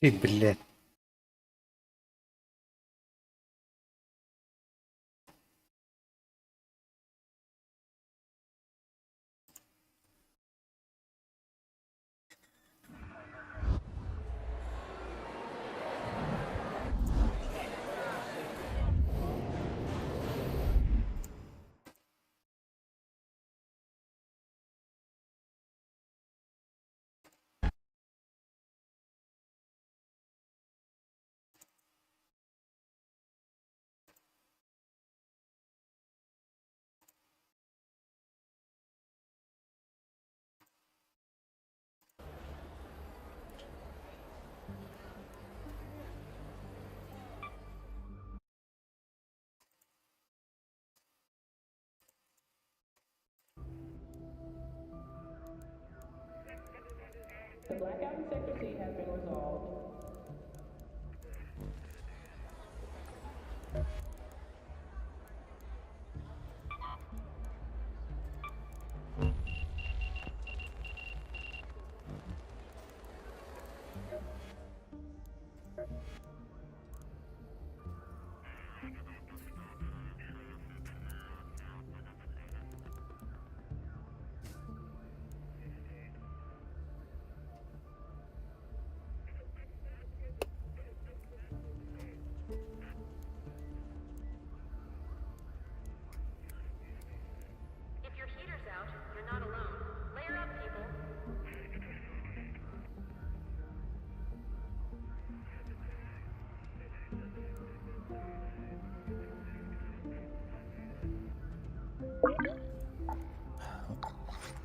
Ты, блядь.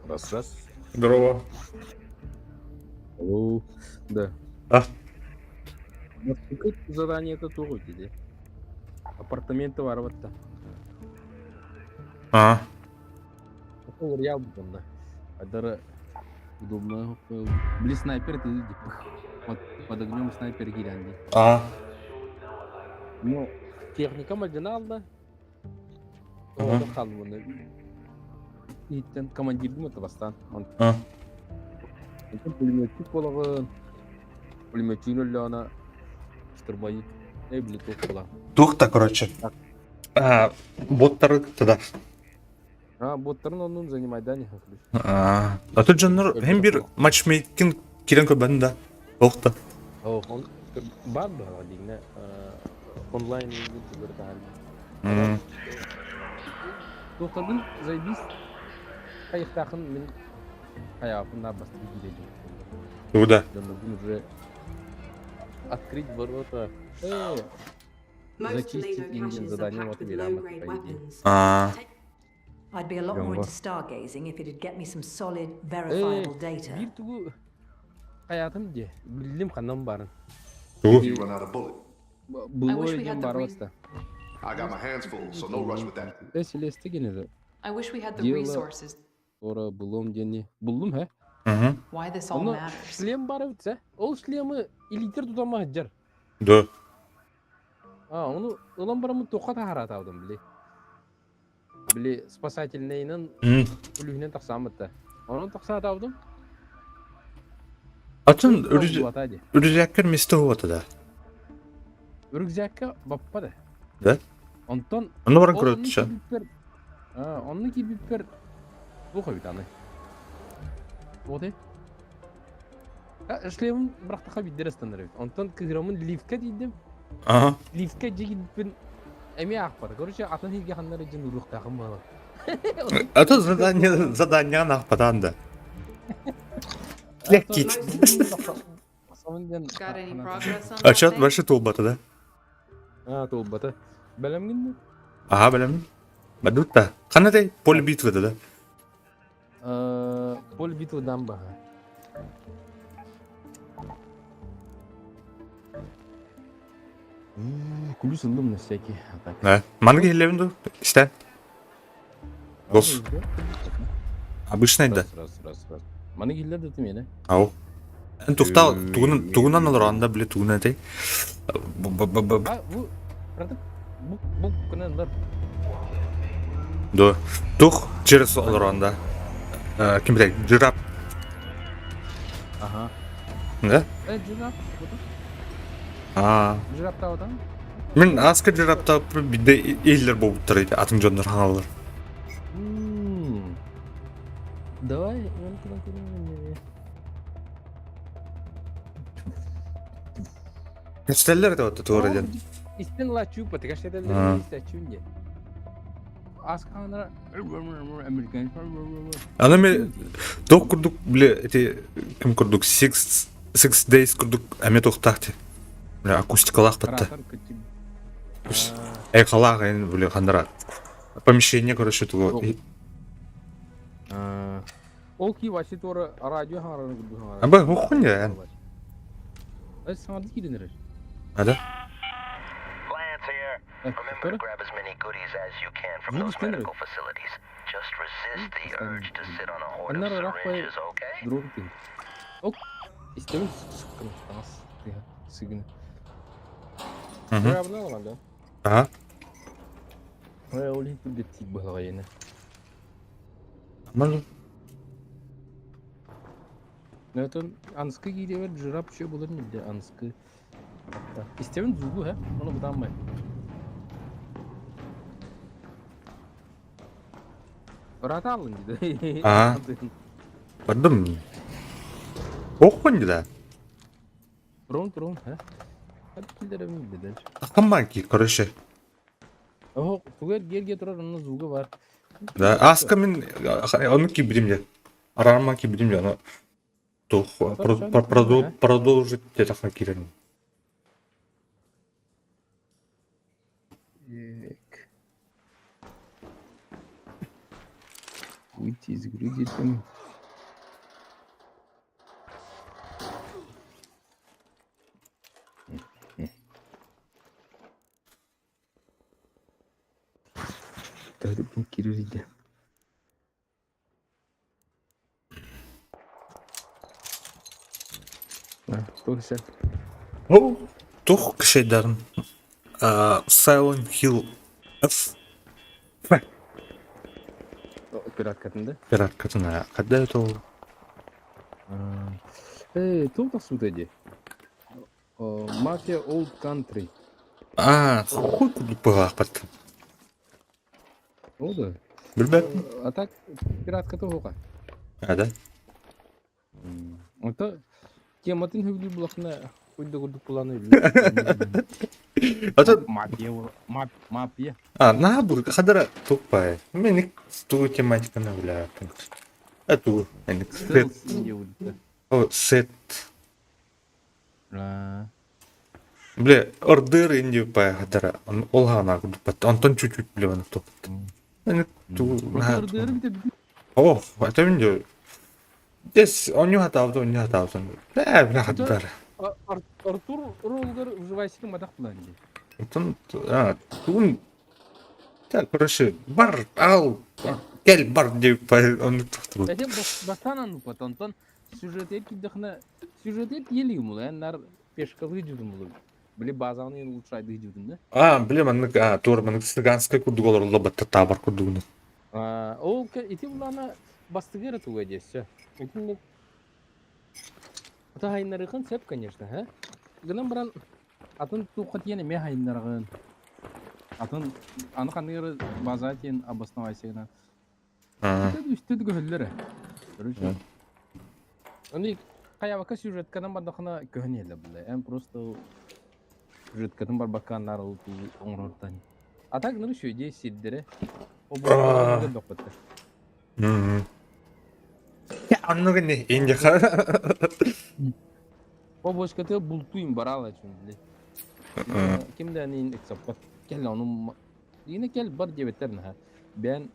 Раз, раз. Здорово. Алло. Да. А? Насколько задание это тугу тебе? Апартаменты варватта. А. Ол реал бутонда. Айдара удобно. Бли снайпер ты иди. Под, под огнем снайпер гирянди. А. Ну, техника мальдиналда. Ага. Ода халваны. Иттен командирдим это бастан. Он А. пулеметчик болагын. Пулеметчик өллөна штурмовик. Эй, били тух була. Тух-то, короче. А, боттары тогда. А, боттарын оннун занимай да не ключ. А, а тут дьоннор hem bir матчмейкинг кирен көрбөтүн да. Охта. Он бар баҕа дигнэ онлайн М. Туохтардын заебись хайыхтаахын мин хайаапын наарбастык киирэ Куда? Дьоннорбун уже открыть ворота. Э, Most Зачистить Toledo Индиан caches are задание packed вот with Мирама, low-grade по идее. weapons. А. I'd be a lot more Дьоҥҥо. into stargazing if it'd get me some solid, Э, verifiable data. биир тугу хайаатым дии биллим ханан барын. Тугу? You run out of bullet. I wish Былой we диэн had the баар re- баста. I got my hands full, so no rush with that. Э, Селесте генеди. I wish we had the Дело- resources. Ора булом диэни буллум һэ. Угу. Why this all Ону matters. шлем бар эбит Ол шлемы илитер тутама сылдьар. Да. А, ону ылан бараммын туохха таһараатаабытым били. Били спасательнайынан М. үлүһүнэн тахсааммыт да. Онон тахсаатаабытым. Атын Булата дии. үрүзэккэр место хуата да. Рюкзакка баппа да. Да? Онтон Онно баран ол көрөт онно түшэн. киирбиппэр а, онно киирбиппэр туох эбит аны. Вот э. А, шлемин бырахтаха биирдэр ыстанар эбит. Онтон кыһыраммын лифкэ тиийдим. Ага. Лифкэ дьигиппин эмиэ аахпата. Короче, атын сиргэ ханна эрэ дьон уруохтаахым буолан. А то задание задание нахпатан да. Легкий. Got any progress on А that чат thing? вообще туолбата да. А, туолбата. Бэлэмҥин дуо? Ага, билэм. Бадутта. Ханна поле битвы да. Поле битвы дамба. Күлүс ыллым на всякий. А так. Да. Манга келебин ду. Истен. Гос. Обычный да. Раз, раз, раз, раз. Маны киллер да тимene. Ау. Тухта тугунан тугунан олор анда биле тугунан этэй. А, бу правда бу бу кынан Да. Тух через олор анда. Ким билет? Жирап. Ага. Да? Э, жирап. Аа. Жираптаабатаҥ? Мин ааска жираптаабыппын биирдэ иһиллэр буолбуттар ити атын дьоннор хаҥаллар. Давай, мен куда көрүҥ Кэпсэтэллэр это вот туора диэн. Истин лачу патыгаш этэллэр истаччун диэн. Асканара американ. Аны мен туох курдук бile эти ким курдук six days курдук эмиэ туохтаах ти. Бля акустикалаах батта. Эйхалаах эн бile хандара помещение короче тугу Ол ки вообще туора радио хаҥарарын курдук хаҥарар. Аба хуйня эн. Ай саҥарды киирэн эрэр. Ада? Lance here. Remember to grab as many goodies as you can from those medical facilities. Just resist the urge to sit on a horde of syringes, okay? Дрон тыын. Ок. Истэбин сыккын таҥас тыа сыгын. Грабна оҥорон да. Ага. Ой, ол иһин түргэтик быһаҕайына. Нормально. Нөтөн анскы киириэбэр жирап үчүгэй буолар инде анскы. Истэбин зугу һэ, ону бытааммай. Ыраата алын дии. Аа. Бардым. Оххун да. Турун турун һэ. Киллэрем билдер. Тахамман ки, короче. Оһо, тугар герге турар онно зуга бар. Да, аска мин ону киирбитим дьэ. Араарма киирбитим дьэ, ону туох продолжить диэтэххэ киирэн. Выйти из игры диэтим. Төрүппүн киирэрийдэ. Туох сен? Ол туох кішайдарын Silent Hill F Пираткатын да? Пираткатын когда это ол? Э, туох тахсыбыта дии? Mafia Old Country. Аа, хуй курдук быһаахпат. Ол да? Билбэппин. А так пиратката уһуга. А да? Ото тематын хөбүлүүр булахына куйда курдук буланы Ото Мафия, мафия. А, наһаа бу хадара туппай. Мен туу тематиканы билээппин. А туу, сет. О, сет. Бля, ордыр инди пай хадара. Ол хаана курдук Онтон чуть-чуть бля вана топ. Туу наһаа. О, это инди. Дес, оню хатаабыт, оню хатаабыт. Бля, бля хадара. Артур ролгар вживайсың матах булан ди. Онтон, а, туун Так, короче, бар, ал, кел, бар деп оны тохтурут. Этим бастан анупат, онтон сюжет киддахна сюжет ели мул, нар пешкалы дюдум мул. Били базаны улучшайды дюдум да. А, били маннык, а, тур маннык цыганскай курдук олорулла батта табар курдугуну. А, ол ити булана бастыгыра туга десе. Итинник Ата хайнарыгын сеп, конечно, ха? Гынан баран атын туқат иэн эмиэ хайыннаргын. Атын аны ханныгы база тиэн обосновайсыгына. Үстү көһөллөр. Короче. Аны хаябака сюжетканан бардахына көһөн иһэллэр булла. Эн просто сюжеткатын барбаккааннар ол оҥорортан. А так ну үчүгэй сирдэрэ. Оборотторго бөхпөттөр. Оннук ини инжаха. Бобочкаты бултуйм барала чун били. Ким да нин ыксаппат. Кел ону Дина кел бар диэбиттэр наһаа. Бэйэн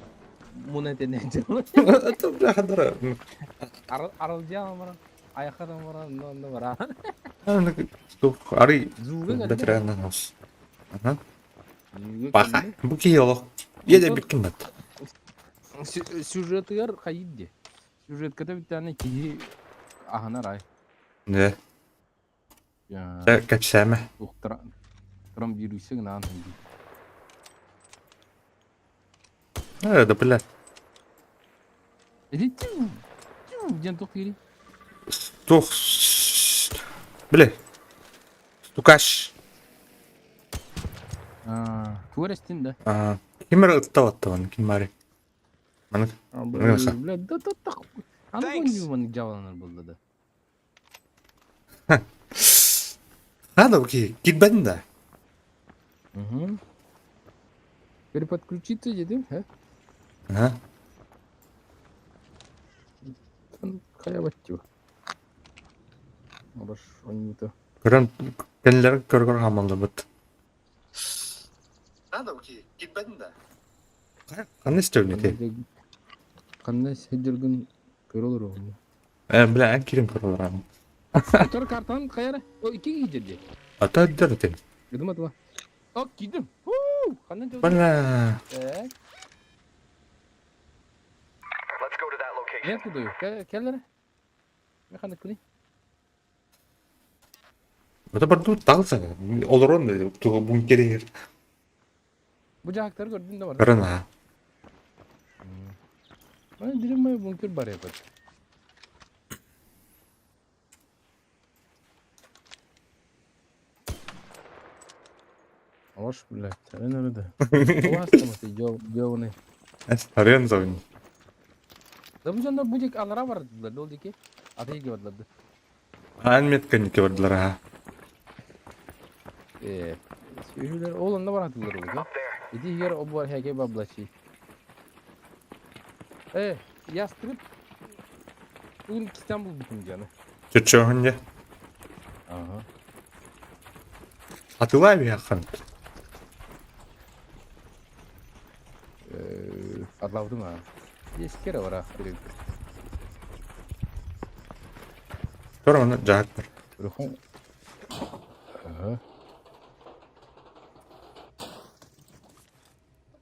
муна этэнэн Хадара. Аралдьаан баран, айахатан баран, онно онно баран. Арый бэтэрээннэн хос. Баха. Бу киһи олох. Иэдэ биккин бат. Сюжетыгар хайыр дии. Сюжетката бүттэҕинэ киһи аһынар ай. Дьэ. Кэпсээмэ. Тромбируйся гынаан дии. Э, да бля. Иди тю, тю, диэн туох киирий? Туох бля. Тукаш. Тугар эстин да? Ким эрэ ыттабаттабын, ким баарый? Маннык. Бля, да да так. Аны бу маннык дьааланар буолла да. Надо ки кирбэтин да. Угу. Переподключиться дедим, he? Ага. Хайа баттю. Абаш онньута. Көрөн кэннилэрин көргөр хаамаллыбыт. Надо ки кирбэтин да. Ханна истэбин Ханна сылдьаргын көрө олоруом. Э, бля, эн кирин көрө олорамын. Тор картан хайара? О, икки киһи дии. Ата өддөр этин. Гыдым атыла. О, киирдим. Хуу! Ханна дьыл? Бля. Так. Let's go to that location. Нет кудую. Кэллэр. Механик куни. Это барду талса. Олорон туга бункер. Бу дьаһактары көрдүн да бар. Көрөн аа. Маны дирим май бункер бар япат. Алаш, блядь, сарен өрөдө. Аластамасы, жобуны. Сарен зовын. Да бу дьоннор бу диэки алара бардылар, ол диэки аты диэки бардылар. Аан метканики бардылар аа. Э, сүһүлэр ол онно баратылар ол. Ити иһигэр обуар хэкэ баблачи. Э, ястреб Бүгүн кистэн булбутум дианы. Чөчөһүн дьэ. Ага. Атылай биһаххан. Э, атлабытым аа. Ескере бар ах Көр оны жаһак бар. Рухун. Ага.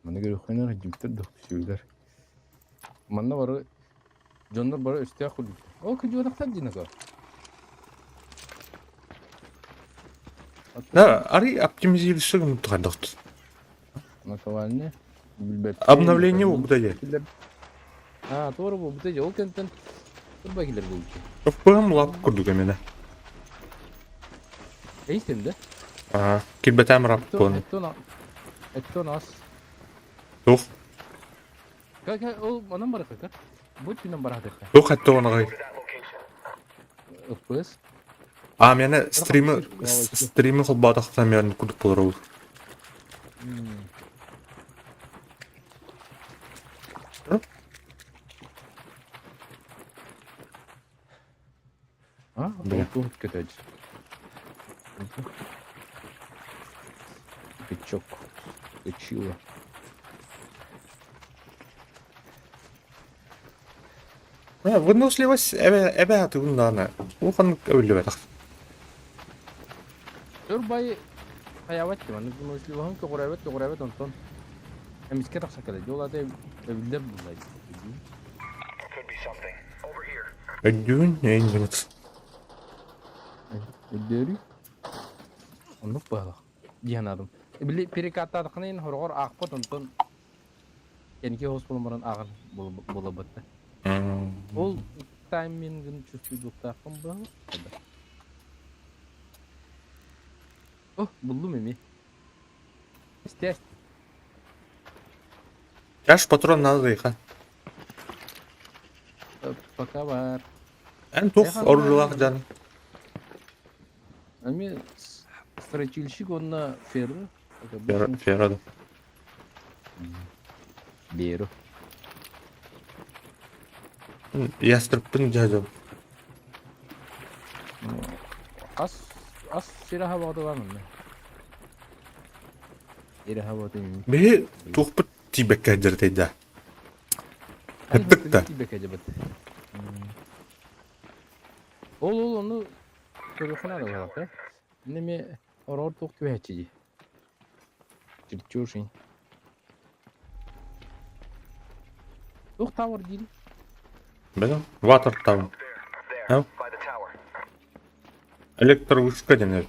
Маны көрүөххүнэ дьүктэр да сүөлэр. Манна бары дьоннор бары өстөөх курдук. Ол кыдьуотахтар дии нако. Да, ари оптимизируешься тухайдохт. Наковальня. Билбэт. Обновление бу дьэ. А, туора бу бу ол кэнтэн турба килер булчу. Пыһым лап курдук эминэ. Эйстим да? Аа, кирбэтээм раппон. Эттон ас. Тух. Как ол онон барахыка? Бу түнэн барахыка. Тух этте онаҕай. FPS. А, мені стримы стримы холбаатахтан мен курдук болор ол. А, Бля. ол туһут көтөж. Пичок. Пичила. Выносливость эбэ эбэ атыгын Улахан өллүбэтэх. Өр бай хаябат дим. Выносливоһын көҕүрээбэт көҕүрээбэт онтон эмискэ тахса кэлэ. Дьол ата эбиллэр буллай. Could be something. Over here. Өйдүүн эйн Өйдөрү. Оннук баалах. Диэн адым. Били перекаттаатахына ин хороҕор аахпат онтон кэники хос булан баран ааҕар буолабатта. Ол таймингын чувствуйдуохтаахпын баалах. О, буллум эми. Истээс. Чаш патрон надо иха. Пока бар. Эн тух оружулаах жан. Эми строчильщик онна ферро. Ферро. Беру. Ястрыппын жажым. Ас ас сираха бағды бар мында. Ираха бағды мен. Биһи туохпут тиийбэккэ дьэртэйдэ. Эппит да. Тиийбэккэ дьэбит. Ол ол ону көрүөххүнэ да буолар. Неме ороор туох түһээччи дии. Чертежин. Туох тавар диир? Бэдэ Water Tower. There, by the tower. Электровышка диэн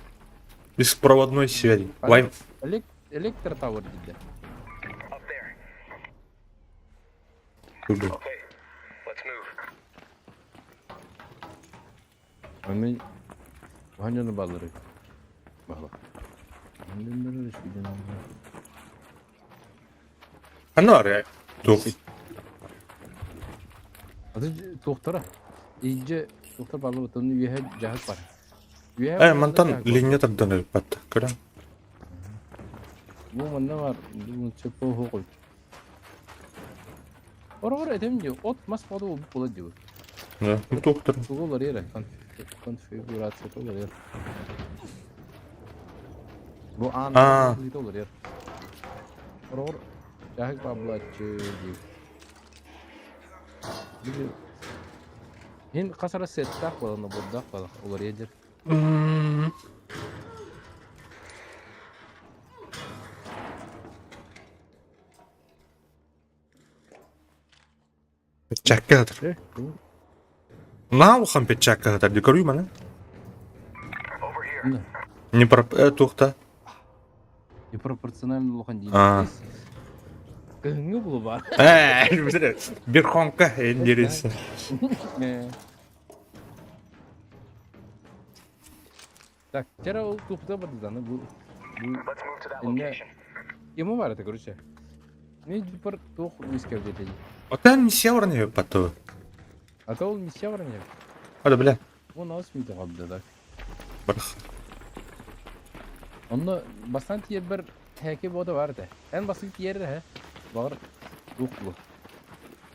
Беспроводной связи. Вай. Электро тавар дииллэр. Up there. Курдук. Okay. Let's move. Аны хаанньаны бааллары. Ханна барыай? Туох? Аты туохтара? Иджи туохтар бааллар онно үөһэ дьаһык бар. Үөһэ Э, манна мантан дьаһык бар. линия тардан өлбөт. Көрөн. Бу манна бар. Бу сөппө оһох Ороҕор этим дии, от мас боду буолбут буолар диэбит. Да, бу туохтар. Тугу уларыйар конфигурацията уларыйар. Бу аан Аа. быһыыта уларыйар. Ороҕор дьаһык баар буолааччы диэбит. Били Һин хас ара сеттаах буолан обурдаах буолан уларыйа дьэр. Печакка хатар. Наа улахан печакка хатар. Ди көрүү маны. Не про туохта. Не пропорционально улахан диир. Аа. Кыһыҥҥы булу баар. Ээ, Верхонка интересно. Так, вчера ол туохта бардыданы бу бу инне ему бар это короче. Мен дьупар туох үскэбит Отан миссия орны патту. А то ол миссия бар не. Ада бля. Он ас мите калды так. Барах. Онно бастан тиэрбэр тэки бода бар этэ. Эн басык тиэрдэ хэ. Бар туох бу.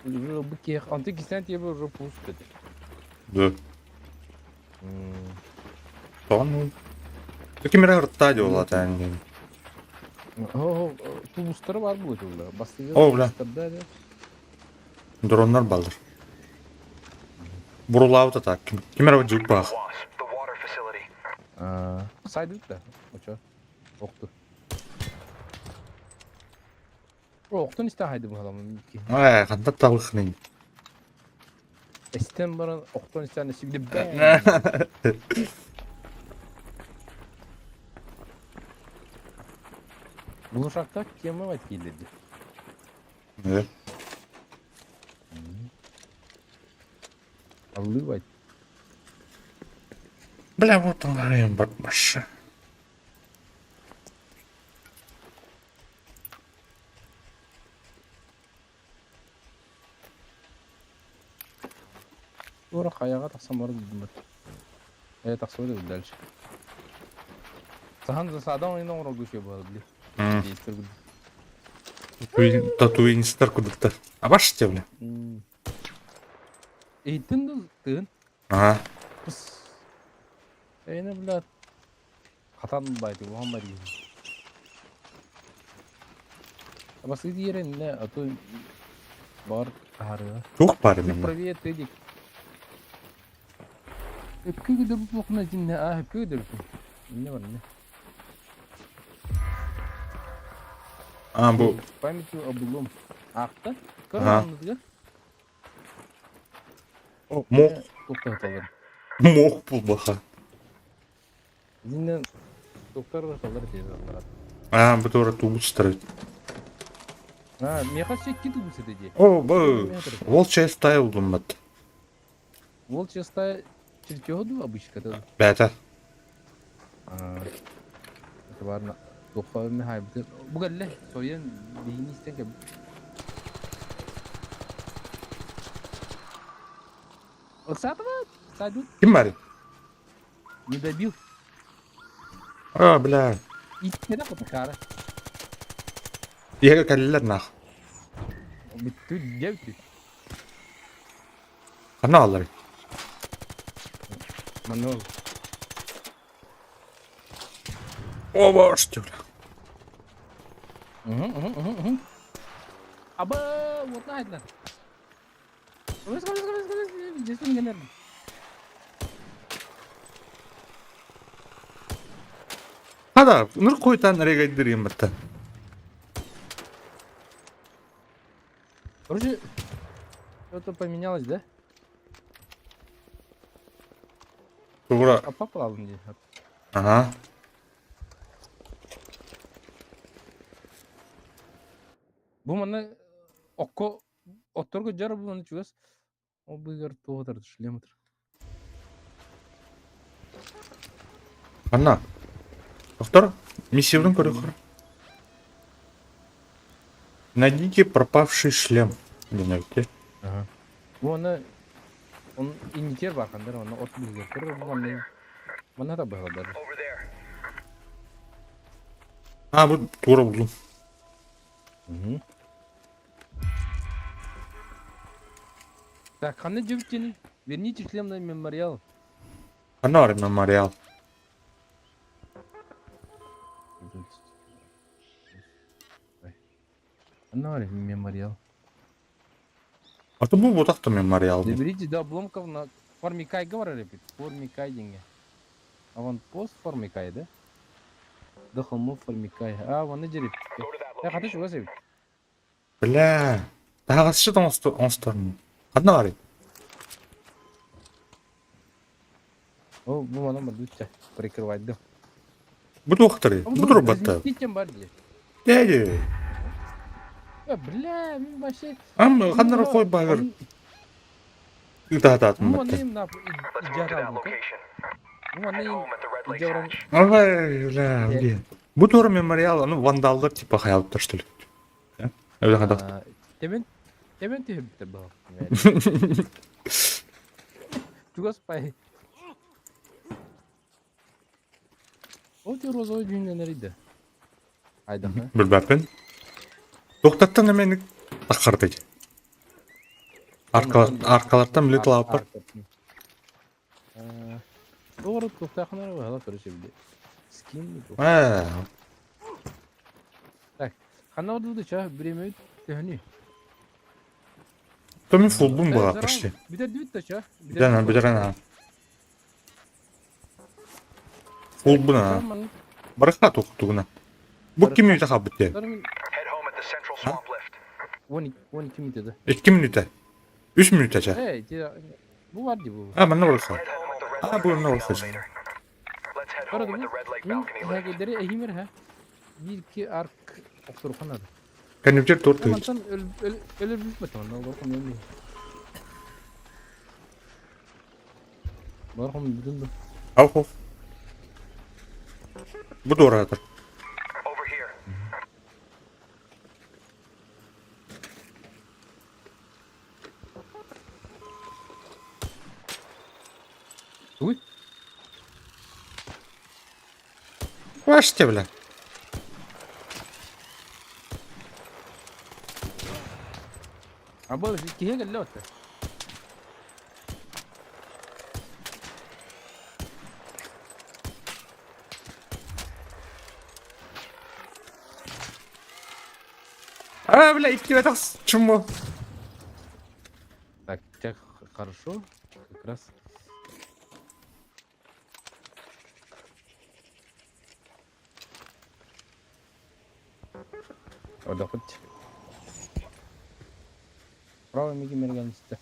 Бу киэх анты кистен тиэрбэр уже пус деді. Да. Тоҕон Ким эрэ ыртаа дьуолата диэн. О, тубустары бар буолла. Бастыгы О, бля. Дроннар баллар. Бурулаабыт атаак. Ким эрэ дьип баах. Сайдыбыт да. Очо. Охту. Охтун истэн хайды быһаламын. Ээ, ханна талыхнын. Эстен баран охтон истэн сибили Булушакта тема вайт киилерди. Э. Аллы вайт. Бля, вот он бар баша. Туора хайаҕа тахсан баран дьуммут. Ээ тахсыбыт эбит дальше. Сахан засада ойун оҥорорго үчүгэй буолар били. Тиистэр курдук. Татуинистар курдуктар. Абаш те бля. Иһиттин да тыын. Ага. Пыс. Эйне бля Хатан байды, уһан бар Басты диэриннэ, а то бар аһарыга. Туох баар именно? Правее тыдик. Өпкө көдөрбүт буохуна итиннэ, аа өпкө көдөрбүт. Инне бар инне. А, бу Памятью об былом. Аахта? Көр Ага. анныгар. Мох, Туохтааталар. мох булбаха. Итиннэ туохтар ырыталлар ити А, бу туора тубустар. А, миэхэ секки тубус этэ дии. О, бу волчья стая булуммат. Волчья стая чертега дуу обычка это. Бэта. Это барна. Туохха хайбыты. Бу кэллэ. Соруйан биһини истэн кэб. Ыксаатыбыт. Сайдут. Ким барый? Не добил. А, бля. Иттерэ хотакаара. Иһэ кэллилэр нах. Бүттү, дьэ бүттү. Ханна аалларый? Манна ол. О, боже, бля. Уһун, уһун, уһун, уһун. Аба, уотна хайдылар. Көмүс, көмүс, көмүс, көмүс, дьэсин гэнэр. Хада, ныр койтан регайдырыйм батта. Короче, что-то поменялось, да? Тугура. А поплавно дии. Ага. Бу манна окко отторго дьар булан чугас. Ол быыгар туох ытар шлем ытар. Ханна? Доктор, миссиябын көрүөххэ. Найдите пропавший шлем. Диэн эбит. Ага. Уонна он иннитер баархандар онно от билгер манна манна да быһалдар. А, бу туора булдум. Так, ханна дьэбиттини? Верните шлем на мемориал. Ханна бар мемориал? Ханна бар мемориал? А то бу ботах мемориал. Доберитесь до обломков на Формикай говорили, Формикай деньги. Аванпост Формикай, да? До холмов Формикай. А, вон иди. Я хочу чего себе. Бля. Таһаҕасчыт оҥосторун. Ханна барый? О, бу манан бардучча прикрывать да. Бу туохтарый? Бу турбатта. Разместить бар дии. Дээди. Бля, мин вообще... Ам ханнара хой багыр. Ытаатаатым Бу батта. манна им Бу манна им Ой, бля, блин. Бу туора мемориал, ну вандаллар типа хаялыптар что ли. Эбэ хадах. Темен темен түһүбүттэр бу. Чугас пай. Ол те розовый дүйннен эрийдэ. Айдаха. Билбэппин. Туохтаттан эмэни таххардый. Аркалартан биле талааппар. Doğru туохтаахынара быһала көрүсүбүдэ. Скин Ээ, Так, ханна ордубут ча биремебит төһөнүй? то мин фулбун была почти. Бүтэрдибит да ча. Бүтэн бүтэрэн аа. Фулбун аа. Барыха тугуна. Бу ким мүнүүтэ хаалбыт диэн? 12 мүнүүтэ да. 2 мүнүүтэ. 3 мүнүүтэ ча. Эй, бу бар дии бу. А, манна барыха. А, бу манна барыха. Барады бу. Мин эһэгэдэри эһимер ха. Биир арк охторуханады. Кэннибитигэр туор тыгыт. Мантан өлөр бүппэт онно олорхом өлмүй. Бархом бүтүн да. Ау хоп. Бу туораатар. Уй. Ваште, бля. Абы киһи кэллэ отта. А, бля, икки чмо. Так, так, хорошо. Как раз. Ордохут. Право миги мергенсте.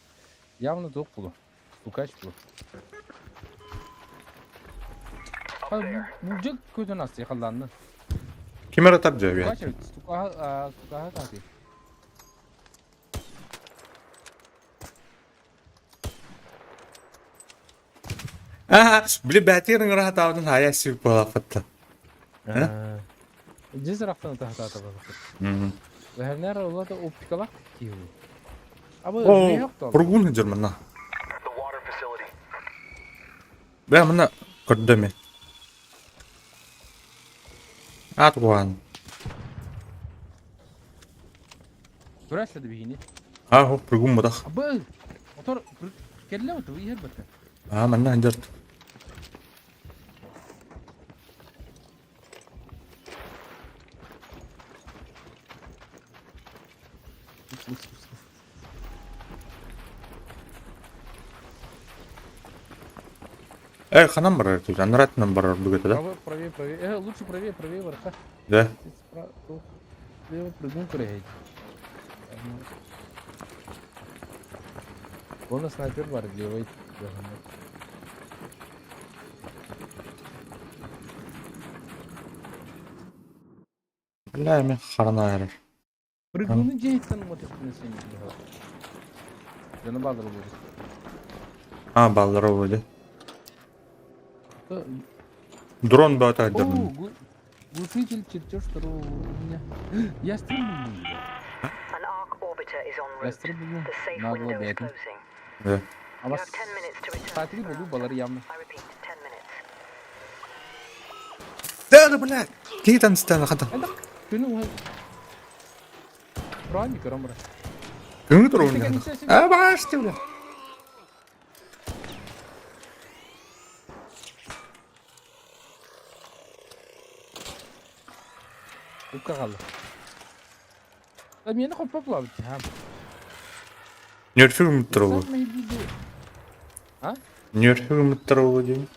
Явно туох булу. Стукач бу. Булдьа көтөн астый халлаанна. Ким эрэ тар дьэ Стукач эбит. Стукаһа стукаһа таатый. Аа, били бээтигэр ыҥыра сатаабытын хаайа сүүп буолааппатта. Дьиз ырахтан таһатаата балакыт. Бэһэрнээр улата оптикалаах киһи. Абы О, пургун сылдьар манна. Бээ манна көрдө мен. Аат куһаҕан. Турасла бихини. Аа, пургун бадах. Абы мотор кэллэ оту иһэр бата. Аа, манна сылдьар. Э, ханан барар тут, аннараатынан барар бүгэтэ да? Правее, правее, правее. Лучше правее, правее, варха. Да. Слева прыгун көрөйт. Вон снайпер бар, левый. Бля, мен харана эрэр. Прыгуну дьиэттэн мотивтын сен. Жана баалар буолар. А, баллара вроде. Дрон баата О, айдырын. Глушитель, чертеж второго уровня. Я стрельну. An arc orbiter is en Я route. стрельну. The safe Нагло window is бэйэтин. closing. Да. You Абас. have 10 minutes to return. Саатыгы болуу балары явно. I repeat, 10 minutes. Да, да, бля! Киһи таныстаана хата. Это күнү уһай. Правильно, көрөм бара. Күҥҥү туругун хата. А, башты, бля. Укка қалды. Да мени хоппа булабыт хам. Нөрфүгүм туругу. А? Нөрфүгүм туругу дейм.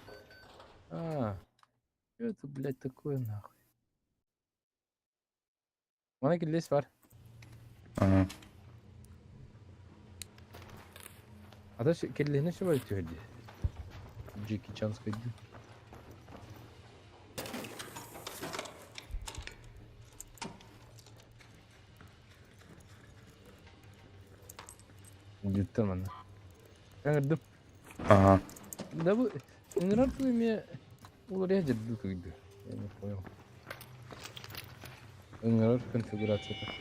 А. Что это, блядь, такое нахуй? Мана киллес бар. Ага. Ата киллehine şu var tühedi. Джеки Чан сходи. Бүттен мана. Каңырдым. Ага. Да бу ыҥырар эмиэ уларыйа дьэрдүү кыйды. Я не понял. Ыҥырар конфигурацията.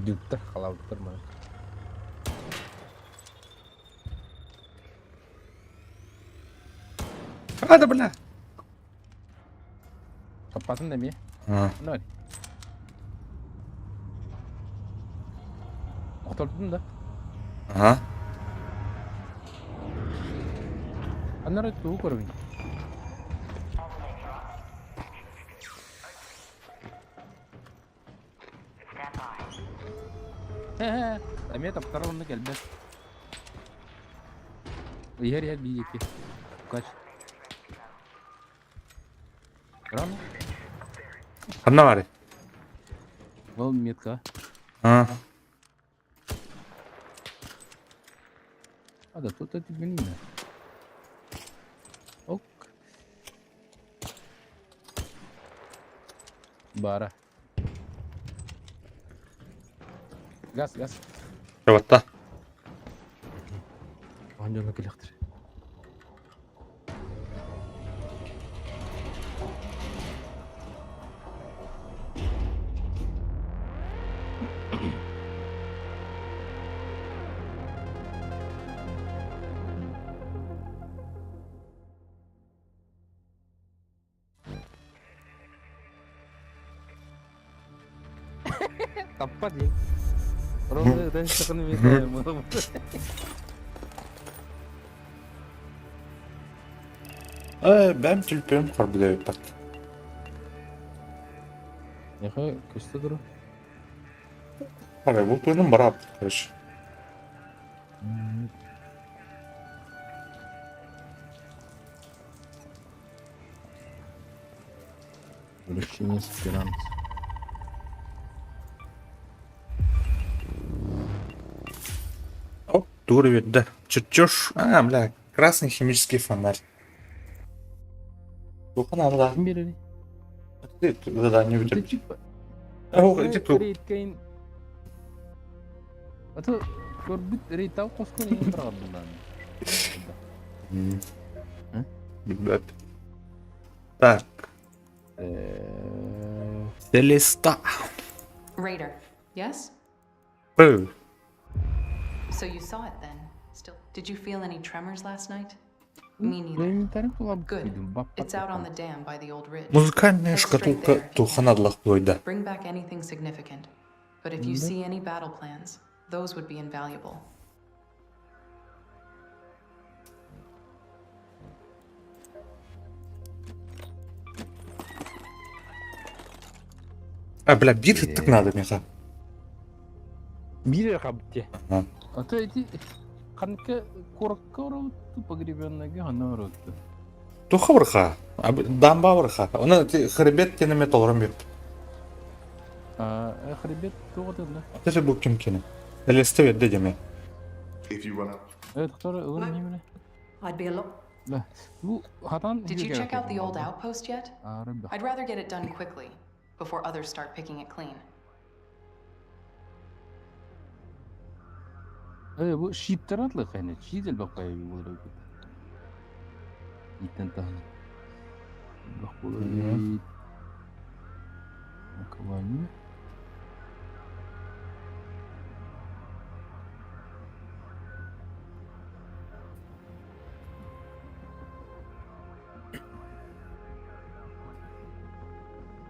Дүттэр халабыттар мана. А, да, бля. Таппатын да эмиэ. А. Ноль. Охтордун да. Ага. Аннары тугу көрөбүн. Эмиэ таптар онно кэлбэт. Иһэр иһэр биир икки. Кач. Рано? Ханна бары. Ол метка. А. А, да тут это блин. Ок. Бара. Газ, газ. Чабатта. Оһон кэлэхтэр. Таппа диэн. Ровно дальше Бэм түлпүм хорбудайпат. Нехэ көстө туру. Ара, бу пыным барап, короче. Вращение аспирант. О, дура да. Чертеж. А, бля, красный химический фонарь. Туха надо. Ким берери? Ты задание Это у тебя. типа О, иди тут. Рейткейн. А то көрбүт рейттау қоскон ең бір бұлдан. Ребят. Так, Селеста. Raider, yes? Пы. So you saw it then. Still, did you feel any tremors last night? Me neither. Инвентарь кулап Good. It's out on the dam by the old ridge. Музыкальная Head straight шкатулка there if you can. Туханадлах плойда. Bring back anything significant. But if you see any battle plans, those would be invaluable. А, бля, бит так надо, меха. Бире қабытте. Ага. А то эти қанка корокка ороту погребенныйга ханна ороту. Туха барха. Дамба барха. Оны хребет тенеме толрым бир. А хребет тоғытын да. Это бу ким кені. Селеста берді деме. If you run out, Evet, тоқтар ылыр неміне? I'd be a lot Да. Бу хатан Did you check out the old outpost yet? Арыб. I'd rather get it done quickly. before others start picking it clean. Ээ, бу щиттэр атлык хайна, щит элбэх баайы буолар эбит. Иттэн таһынан. Элбэх буолар эбит. Наковальня.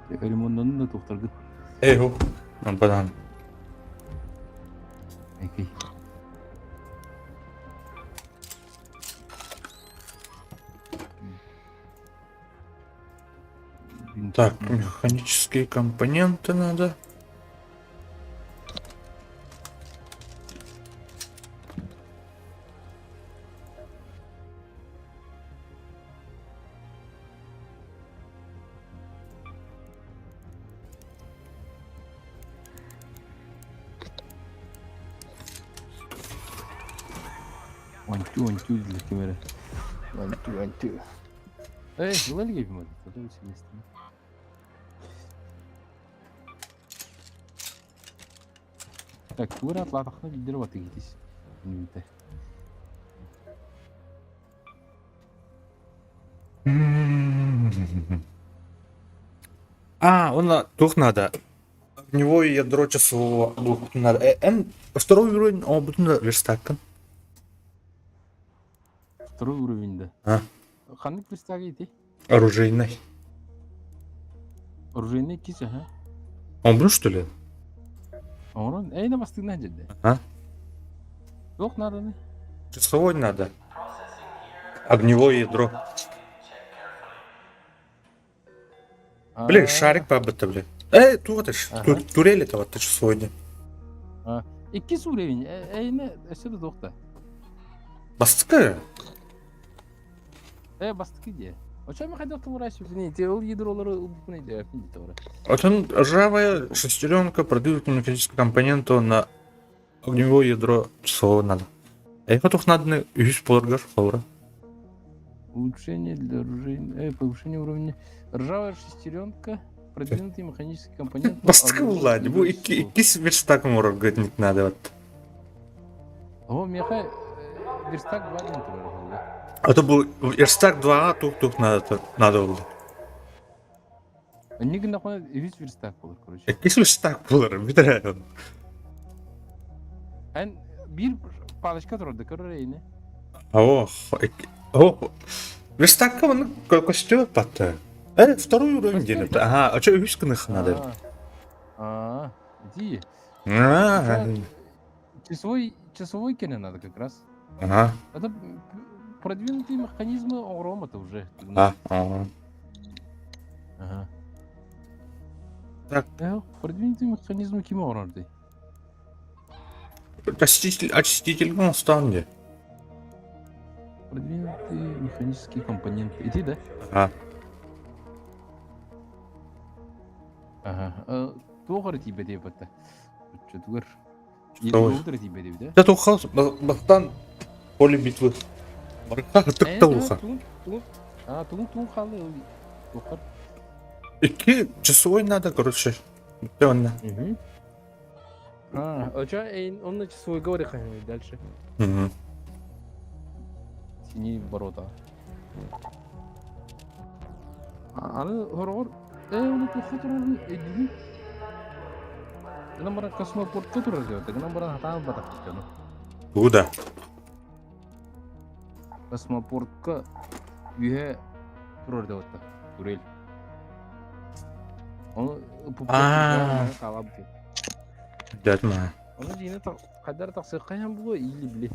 Ремоннанын да туохтаргын. Эй, ху. Банан. Окей. Так, механические компоненты надо. One two one two для камеры. One two one two. Эй, лалги бимад. Так, тура атлатахна билдер ватыгитис. Нүтэ. А, он тух надо. Огневое ядро часового надо. Второй уровень, он будет верстакан. Второй уровень, да. А. Ханнык верстак ити? Оружейный. Оружейный кис, ага. Он был, что ли? Оҥорон, эй, на бастыгна дьэрдэ. А? Туох надо? Часовой надо. Огневое ядро. Блин, шарик по бля. Эй, тут это ж, турель это вот часовой. Иккис уровень, эйне өссө да туохта. Бастыкы. Э, бастыкы дии. Очо хайдах туурай сүтүнэ, те ол ядролары ылбыппын өйдөөппүн дии туора. Вот он ржавая шестеренка продвинутый механический компонент на огневое ядро часового надо. Эй, хотух надо на юз поларгаш флора. Улучшение для оружия, повышение уровня. Ржавая шестеренка, продвинутый механический компонент. Бастыкы булла, бу икки верстак говорит, надо вот. О, меха верстак 2 ден турар буолла. А то был верстак 2 тух-тух надо, надо было. Инник гыннахпына үһүс верстак буолар, короче. Иккис верстак булар, битер. Эн биир палочка турар да көрөр эйне. О, о, верстакка он костюм патта. Второй уровень делают. Ага, а что үһүс гыныах надо? А, иди. А, Часовой кене надо как раз. Ага. Это продвинутые механизмы оҥором это уже. А, ага. Ага. Так. Продвинутые механизмы ким оҥорор? Очиститель, очиститель, ну, стан Продвинутые механические компоненты. Иди, да? Ага. Ага. Туох эрэ тиийбэтэ бата. Чутугар. Что? Тиийбэтэ да? Это ухал, бастан поле битвы. Барка тыкта уха. А, тугун тугун хаалла туохар. Икки часовой надо, короче. Онно. Угу. А, а чё, он на часовой говорит дальше. Угу. Синие ворота. Аны хорогор оны туохха турарын өйдүүбүн. Гынан баран космопортка турар диэбит. Гынан баран хатаан батах ону. Куда? Космопортка үһэ турар диэбит. Турель. Оны А. хаалабыт. Дядь ма. Оны дьиҥэ хайдах тахсыахха буолуо или били.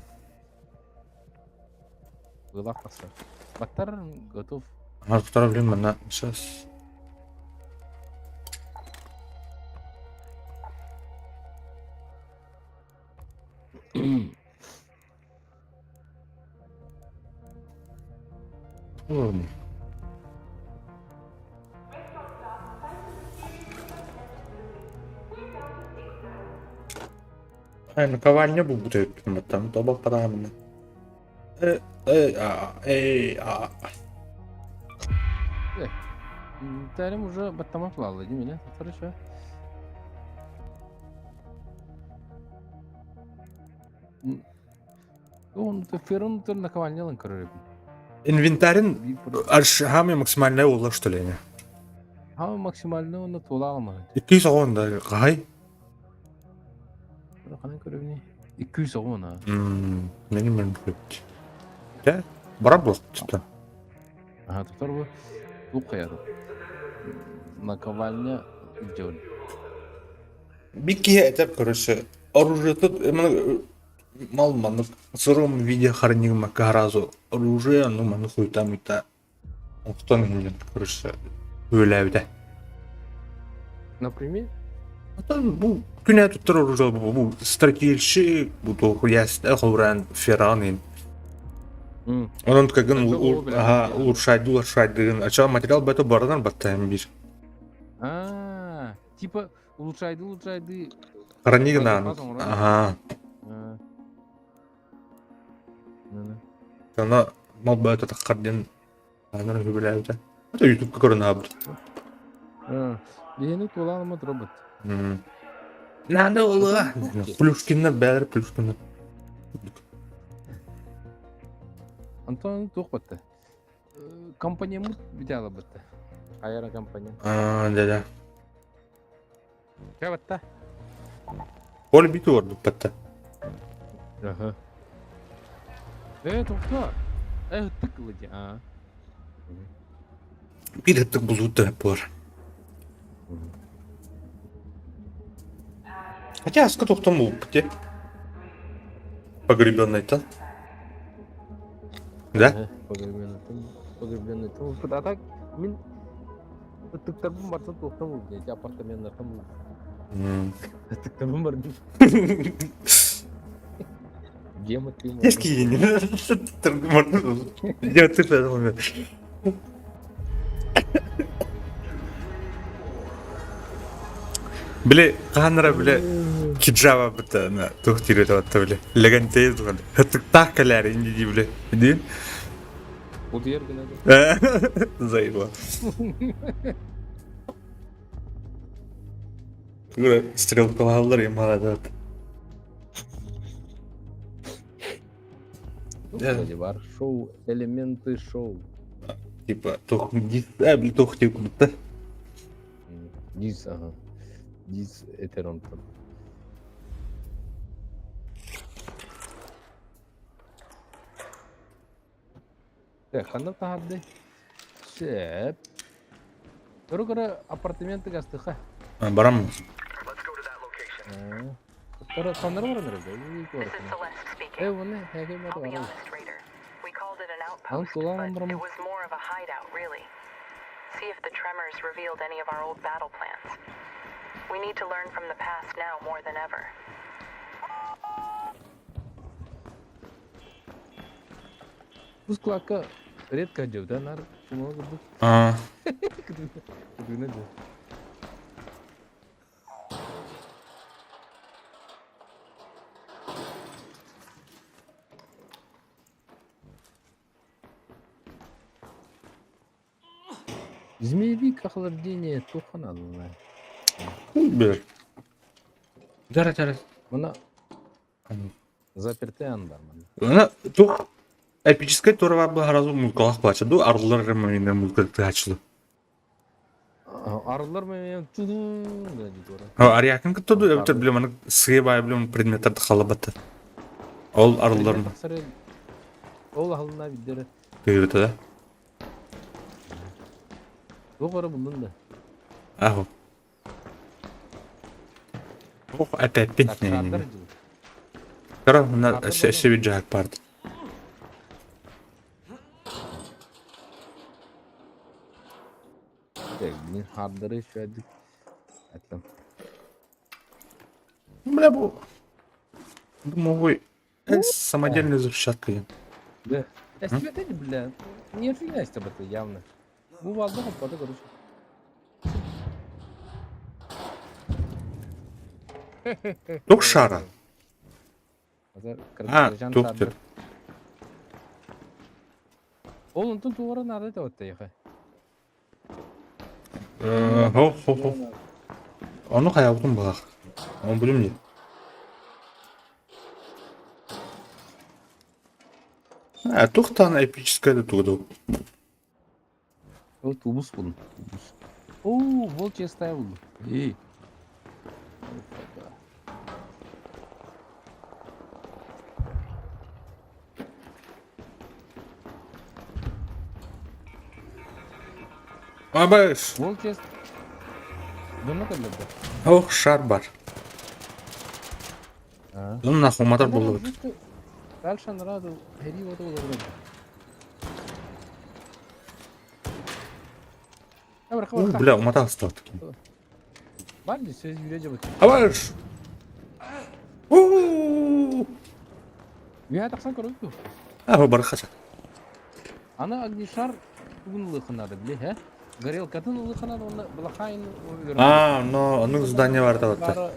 Былах тахсар. Баттар готов. А, второй время на сейчас. Уровни. Ай, наковальня будет там тоба парамена. Э, э, а, э, а. Тарим уже баттамак лалла дии мine. Хорошо. Он ферун тур наковальнялын көрөр эбит. Инвентарин аршхами максимальная ула что ли? Хама максимальный онно тула алмаһын. 210 да кахай. Ханан көрөбүнүй? 210 а. Мени мен көрөбүт. Да? Бара буолтута. Аха, тохтор бу туох хайата. Наковальня дьон. Бир киһи этэр короче, оружиетын мал маннык сырым видео хранилмакка сразу оружие ну маны хуйта муйта Оттон иһинньэн короче үөлээбитэ. Например? Оттон бу күнэ туттар оружие бу, бу стратегический бу туох ясна ховран феран Онон кагын аха улучшайды улучшайды ача материал бэто барынан баттаһын бир. А, типа улучшайды улучшайды. Хранигынан. Ага. Ана мал бөтө таххар диэн анан үһүбүлээбитэ. Это ютубка көрөн аабыт. Биһини туолааныммыт робот. Надо было. Плюшкиннар бээлэр Плюшкиннар. Антон туох батта? Компаниямыт бүтэ батта. Хайара компания. Аа, да-да. Чэ батта. Ол бит ордук батта. Аха. Э, тоқта. Э, ытык ылыдьа. Аа. Биир ытык булуутта буолар. Хотя аска тохтон булуппут дии. Погребенный-то. Да? Погребенный. Погребенный. А так, мин Ытыктарбын барсан туохтан булдум эти апартаменнартан булдум. Ытыктарбын бардым. Дема ты Детский Я ты Били хааннара били киджава быта на тух тире таватта били легантей тухан хытыктаах кэлээр инди дии били диин Утуйар гына да. Заебал. Тугура стрелкалааллар ималадат. Кстати, бар шоу, элементы шоу. Типа, тух, били тух тип курдукта. Дис, ага. Дис этеронтон. Ханна таһарды. Сөп. Көрө-көрө апартаменты гастыха. Барам. Көрө ханнары баран эрэ. Э, оны хэгэ мата баран. Ан тулаан барам. See if the tremors revealed any of our old battle plans. We need to learn from the past now more than ever. Бу складка редко дьэ, нар чумала курдук. Аа. Кытыгына дьэ. Змеевик охлаждение туохха наадалай? Бер. Дара дара. Мына запертый ан бар манна. Она тух эпическая тура бар сразу музыкалах плача. Ду арлар мына музыка тачылы. Арылар мен тудун да дии Ариакын кытта ду өтөр биле маны сыгы бай биле предметтер халабатта. Ол арылар Ол ахылына биддere. Тыгырыта да. Туох эрэ буллун да. Ахо. Ох, опять пить Шардар дьыл. Кара, мына өссө бир жаак барды. Так, блин, хардары шөдүк. Атлам. Бля, бу. Думаю, самодельная взрывчатка. Да. Эстибет бля. Не фигня эстибет явно. Бу балда хоппада короче. Туох шара? А, туох диэн. Ол онтон туора наада этэ оттайха. Хо хо хо. Ону хайабытын быһах. Оны билим дии. Э, туохтаан эпическое да тугу да. Ол тубус бун. Тубус. Оо, волчья стая булду. Эй. Абайс. Волчья Дьонно кэллэрдэ. Ох, шар бар. Дьон нахуй матар буллубут. Дальше анараа һэрии уота олорор. У, бля, умата астат. Бар дии, сөз бүрэ дьабыт. Абайс. У. Үһэ тахсан көрөбүт дуо? А, бархача. Аны огнешар тугун ылыахын били, һэ? Горелкатын ылыахын уонна былахайын А, но оннук здание бар табатта.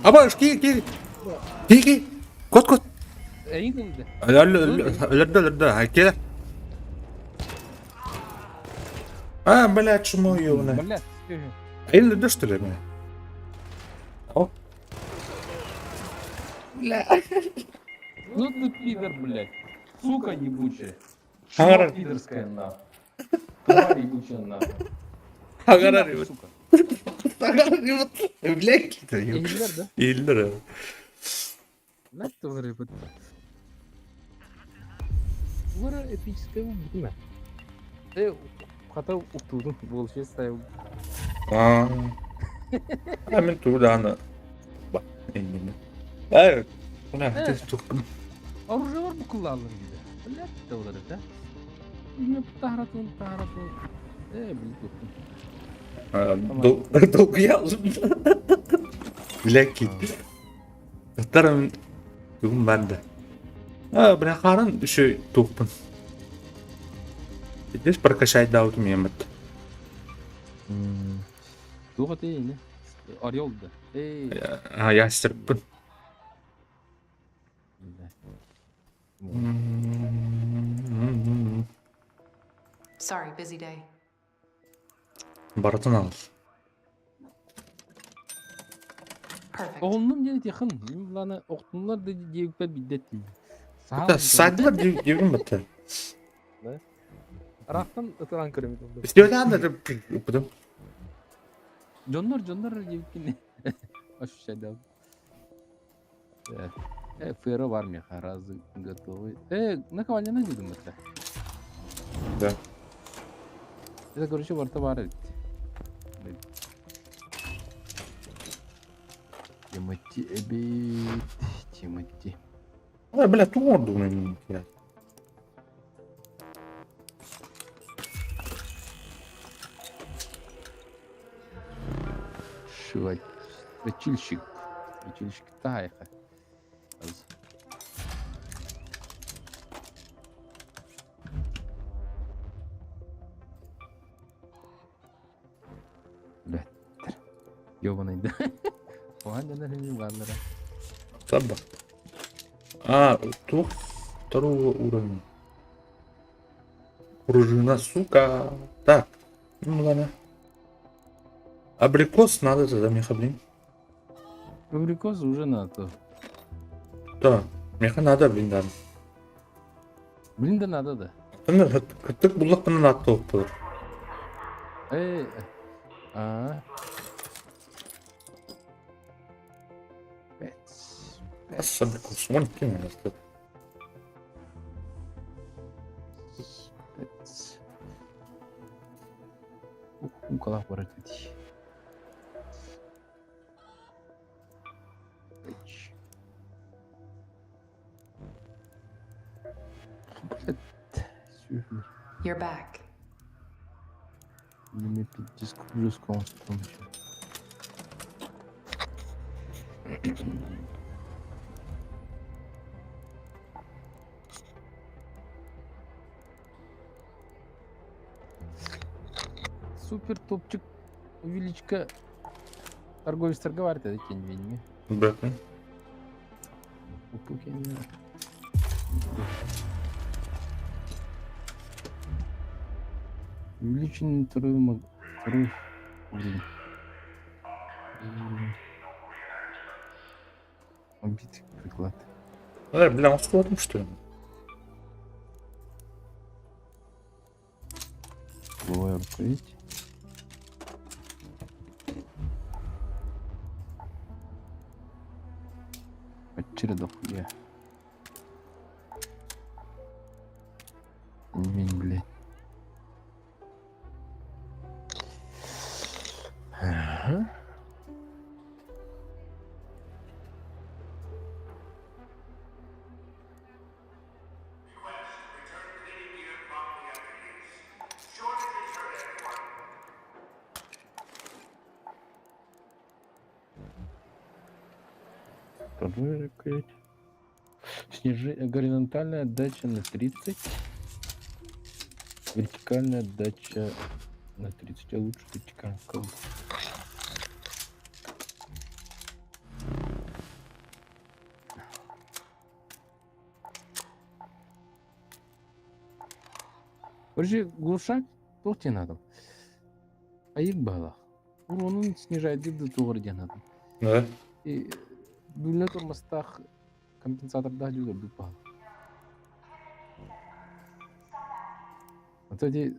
Абайс, ки, ки. Ки, ки. Кот, кот. Эйин ылды. Өлөрдө, өлөрдө. Хайке. А, блядь, чмо ёбаная. Блядь. Эйин өлөрдө, что ли, меня? О. Бля. Ну ты пидор, блядь. Сука ебучая. Хаҥарар. Шмо пидорская нахуй. Тварь ебучая нахуй. Хаҥарар. Нахуй, сука. Хаҥарар. Блядь. Иһиллэр да? Иһиллэр. Блядь, тварь ебать. Ура эпическая убийна. Э, хата уктуудум, волчья стая. А. А мин тугу даҕаны ба иннинэ. Э, мына тухпун. Оружие бар букуллааллар диде. Блядь, тыллар да. Не таһаратын, таһаратын. Э, блядь, туттум. Долгуйалым. Блядь. Ыттарым тугум бар да. А, бля, харын еще тухпун. Здесь прокачать даут мемет. Туға тей, не? Орел да. Эй. А, я стерппин. Sorry, busy day. Барытын ал. Perfect. Оҕуннум диэн этиэххин, мин былааны охтуннар да диэбиппэр билдэ тиийдим. Это садилар диэбин бытта. Ыраахтан ытыран көрөмүт онно. Сделай да потом. Дьоннор, дьоннор диэбиккин ощущать Э, фера бар меха, разы готовы. Э, наковальня дедим это. Да. Это, короче, барта бар эбит. Тимати эбит, Тимати. А, бля, тумор думаю. Шивать. Точильщик. Точильщик тайха. Блядь. Ёбаный, да? Ладно, Таба. А, тух второго уровня. Пружина, сука. Так, ну ладно. Абрикос надо тогда, меха, блин. Абрикос уже надо. Да, меха надо, блин, да. Блин, да надо, да. Кыттык буллахпына надо болар. Эй, а. Ас абрикос, вон кем это. Пять. Уколах барат ведь. Блядь. You're back. Неме пиздец плюс констом. Супер топчик увеличка торговец торговать это тень винни. Бэкэн. Увеличенный торговый маг. Второй уровень. Убить приклад. Э, бля, он складом, что ли? Голая рукоять. Очередь дохуя. Мень, блядь. Ага. Второй рукоять. Горизонтальная отдача на 30. Вертикальная отдача на 30. А лучше вертикальная. Короче, глушак туох диэн аатым. Айык баһылаах. Уронун снижайдыыр да туох эрэ диэн аатым. Да? И бүлнэ тормозтаах компенсатордаах дьүүлэрбит баһылаах. А то ди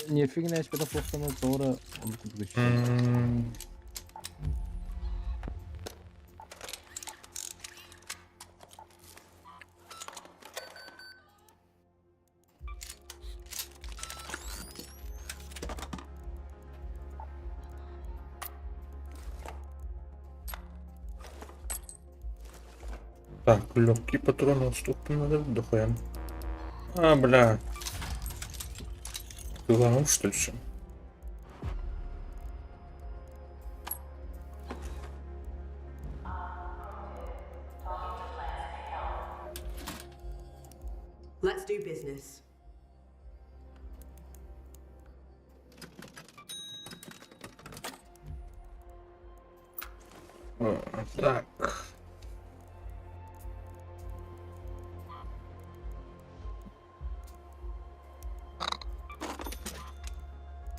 нефигин ээспэтэх буолтана тоҕо эрэ оннук курдук ощущение. Так, легкие патроны уступки надо, дохуя. А, бля. Ты ломал, что ли, всё? Let's do business. Так.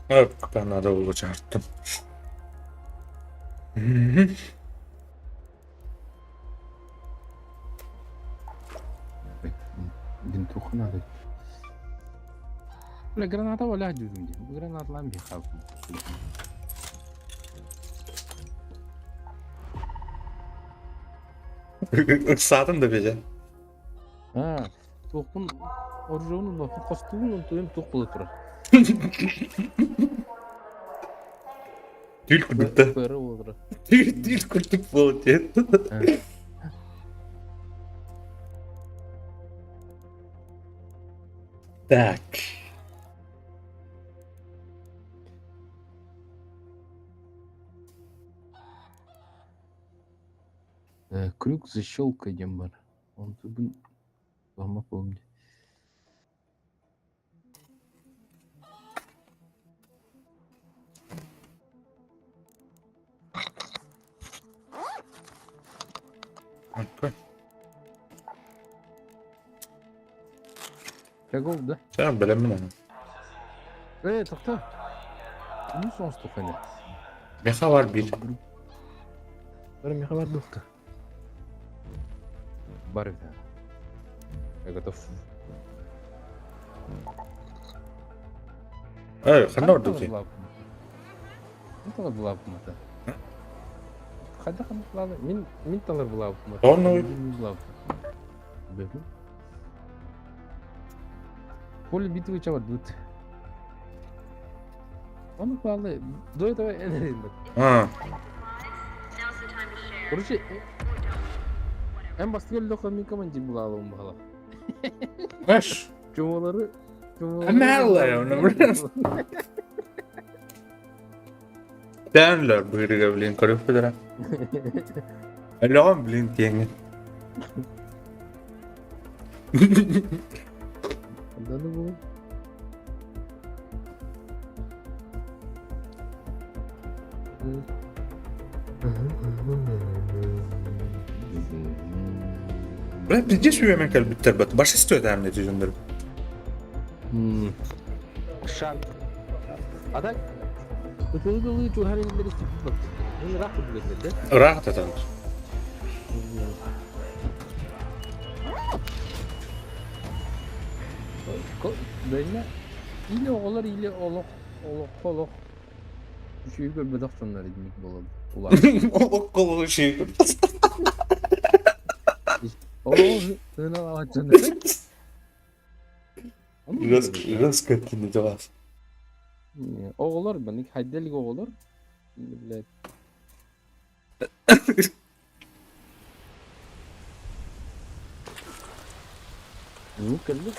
Так, надо улучшать. Винтуха надо. Бля, граната валя дюзум дии. Гранаталаан биһи хаалбыт. Ыксаатын да бэйэ. Аа, туохпун оружуун ылбаппын, хостуубун онтуйум туох буола турар. Түүл курдук да. Бары буола турар. Түүл түүл курдук буола диэн. Так. Крюк защелкай диэн баар. Онтубун туһаммат буоллум дии. Окей. Чагол, да? Сен билэммин аны. Ээ, тохтоо. Үс оҥостуохха ини. Миэхэ баар биир. Бары миэхэ баар дуохта. Бар эбит. Я готов. Эй, ханна ордук дии? Мин талар булаабытым ата. Хайдах ханнык булаабы? Мин мин талар булаабытым ата. Онну Мин булаабытым. Бэбин. Поле битвы чабардыбыт. Ону паалы до этого эн А, Короче, эн бастакы өллөххө мин командир булаалым баҕалаах. Эш. Чумалары Эмэллэ, ону блин. Тэнлэр быырыга блин көрүппүтэрэ. Өлөҕөн блин тиэҥҥин. Ханна бу? Бля, пиздец үөмэн кэлбиттэр бат. Башистı ödemli дьоннор. Шаг. А так, ытылы чуһар иннилери истибит ыраах курдук этилэр да? Ыраах татан. Бэннэ или оҕолор или олох олоххо олох үчүгэй көрбөтөх дьоннор инник буолан улаатар. Олоххо олох үчүгэй көрбөтөх. Олох сыаналаабат дьоннор. Ыас кэттини дьалаас. Оҕолор маннык хайда илик оҕолор блядь. Ну кэллэ.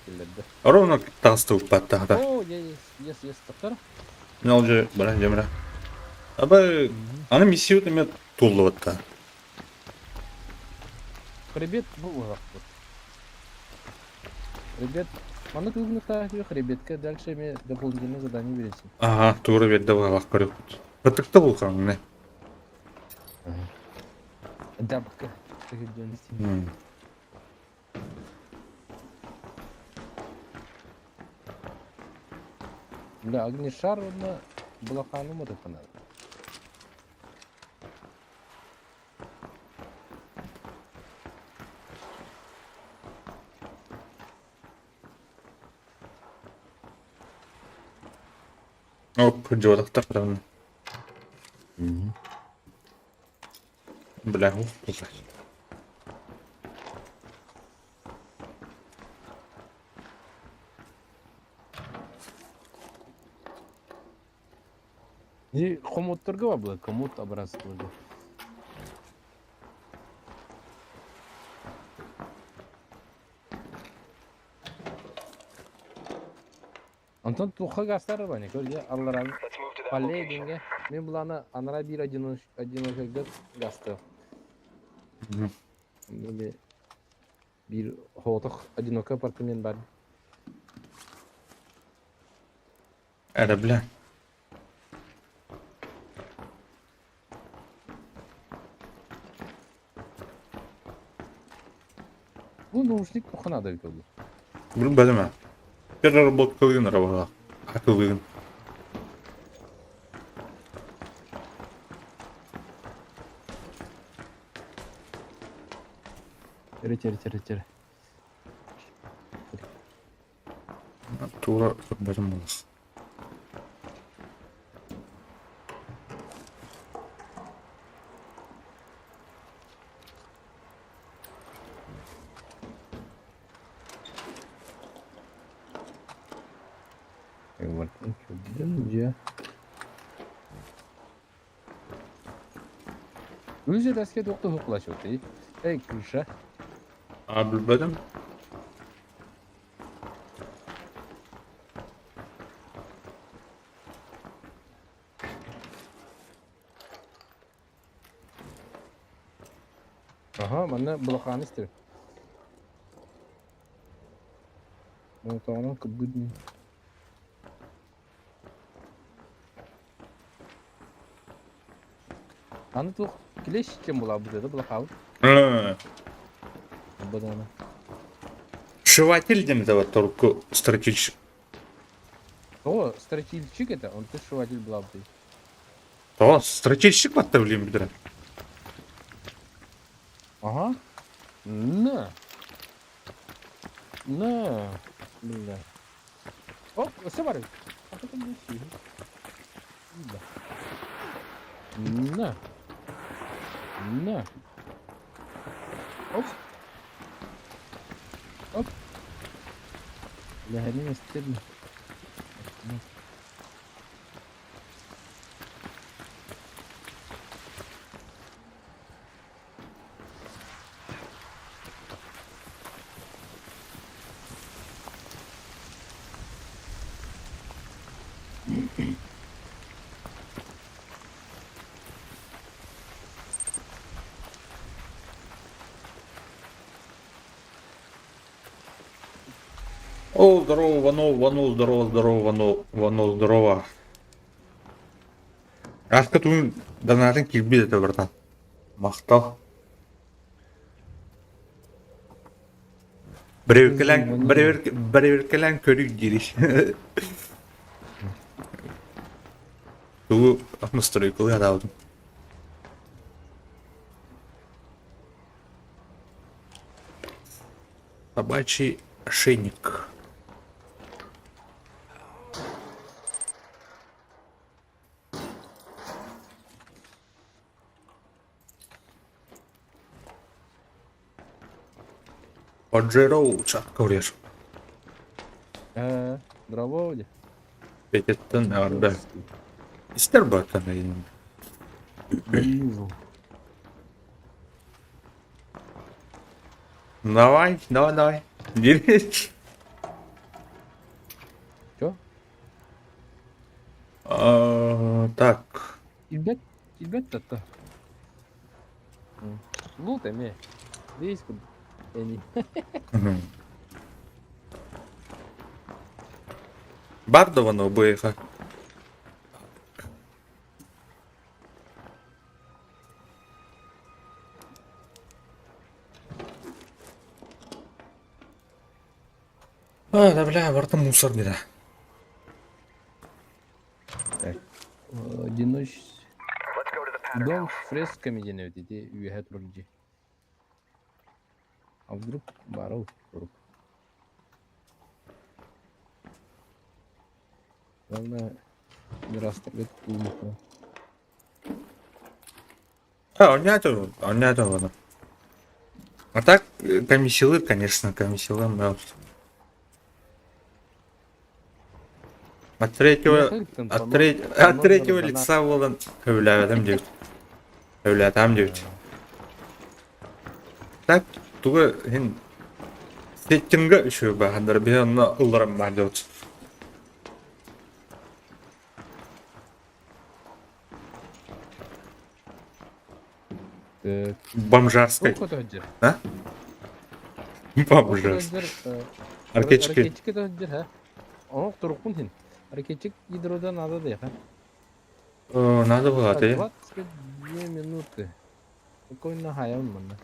Кэллэрдэ. Ровно таҕыстыбыппаттаата. О, yes, yes, yes, тоқтар. Мен ол же бара жемра. Аба аны миссия эме туллубатта. Хребет бу уһахпыт. Хребет Маны кылгыныктаах хребетке дальше эме дополнительное задание бересин. Ага, тура берде балак көрөппүт. Ытыкта булкаҥ не. Дабка. Бля, огнешар уонна былахааны уматыахха Оп, дьуотахтар даҕаны. Бля, ух, бля. И хомутторга бар была, хомут образцы. Онтон туохха гаастар бани көр дьэ аллараа Let's move to that Палле location. диэҥҥэ мин былаана анараа биир одиночкайга гаастыам. Или биир соҕотох одинокий апартамент баар. Эрэ бля. Бу наушник туохха наада эбит ол? Билбэтим Переработкалыын эрэ быһыылаах. Атылыын. Эрэ эрэ эрэ эрэ. Тура көрбөтүм буолас. Үс этээскэ туох да уһуклачуутуй? Эй, крыша. А билбэтим. Аха, манна былахааны истэбин. Молотоҕунан кырбыт Аны туох клещ диэн булаабыт этэ былахаабыт. Бадана. Сшиватель диэн это вот турку стратегический. О, стратильщик это, он ты сшиватель булаабыт. О, стратегический батта билим билэр. Ага. На. На. Бля. Оп, все бары. А потом не Да. На. На. Оп. Оп. Бля, не стыдно. О, здорово, Вано, Вано, здорово, здорово, Вано, Вано, здорово. Аска туун донатын киирбит этэ братан. Махтал. Бэрэбиркэлээн бэрэбиркэлээн көрүк диирий. Тугу настройкалыы сатаабытым. Собачий ошейник. Поджероу чакка урешь. Э, Браво, дии. Пететтен эҕэрдэ. Истэр бааттан эйин. Бомбузл. Давай, давай, давай. Дирич. Чё? Так. Килбэт, килбэт да Лут эмиэ. Здесь курдук. Эни. Бардовано быха. А, да бля, барта мусор беда. Так. Одиноч... Дом с фресками диэн эбит ити үөһэ турар дьиэ. А вдруг баар турук. Главное не растрогать тулуку. А, оннято ладно. А так, комиссилы, конечно, комиссилы, да. От третьего, от, треть, от третьего лица буолан сөбүлээбэтим диэбит. Сөбүлээтэҕим диэбит. Так, тугу иһин сеттинга үчүгэй баһандар биһи онно ылларан баар диэбит. Так. Бомжарской. Туох көтөһүддэр? А? Бомжарской. Аркечки. Ракетчик көтөһүддэр, ха? Оҥох туруккун син. Ракетчик ядрода надо да, ха? Надо было, ты. 22 минуты. Спокойно хаям манна.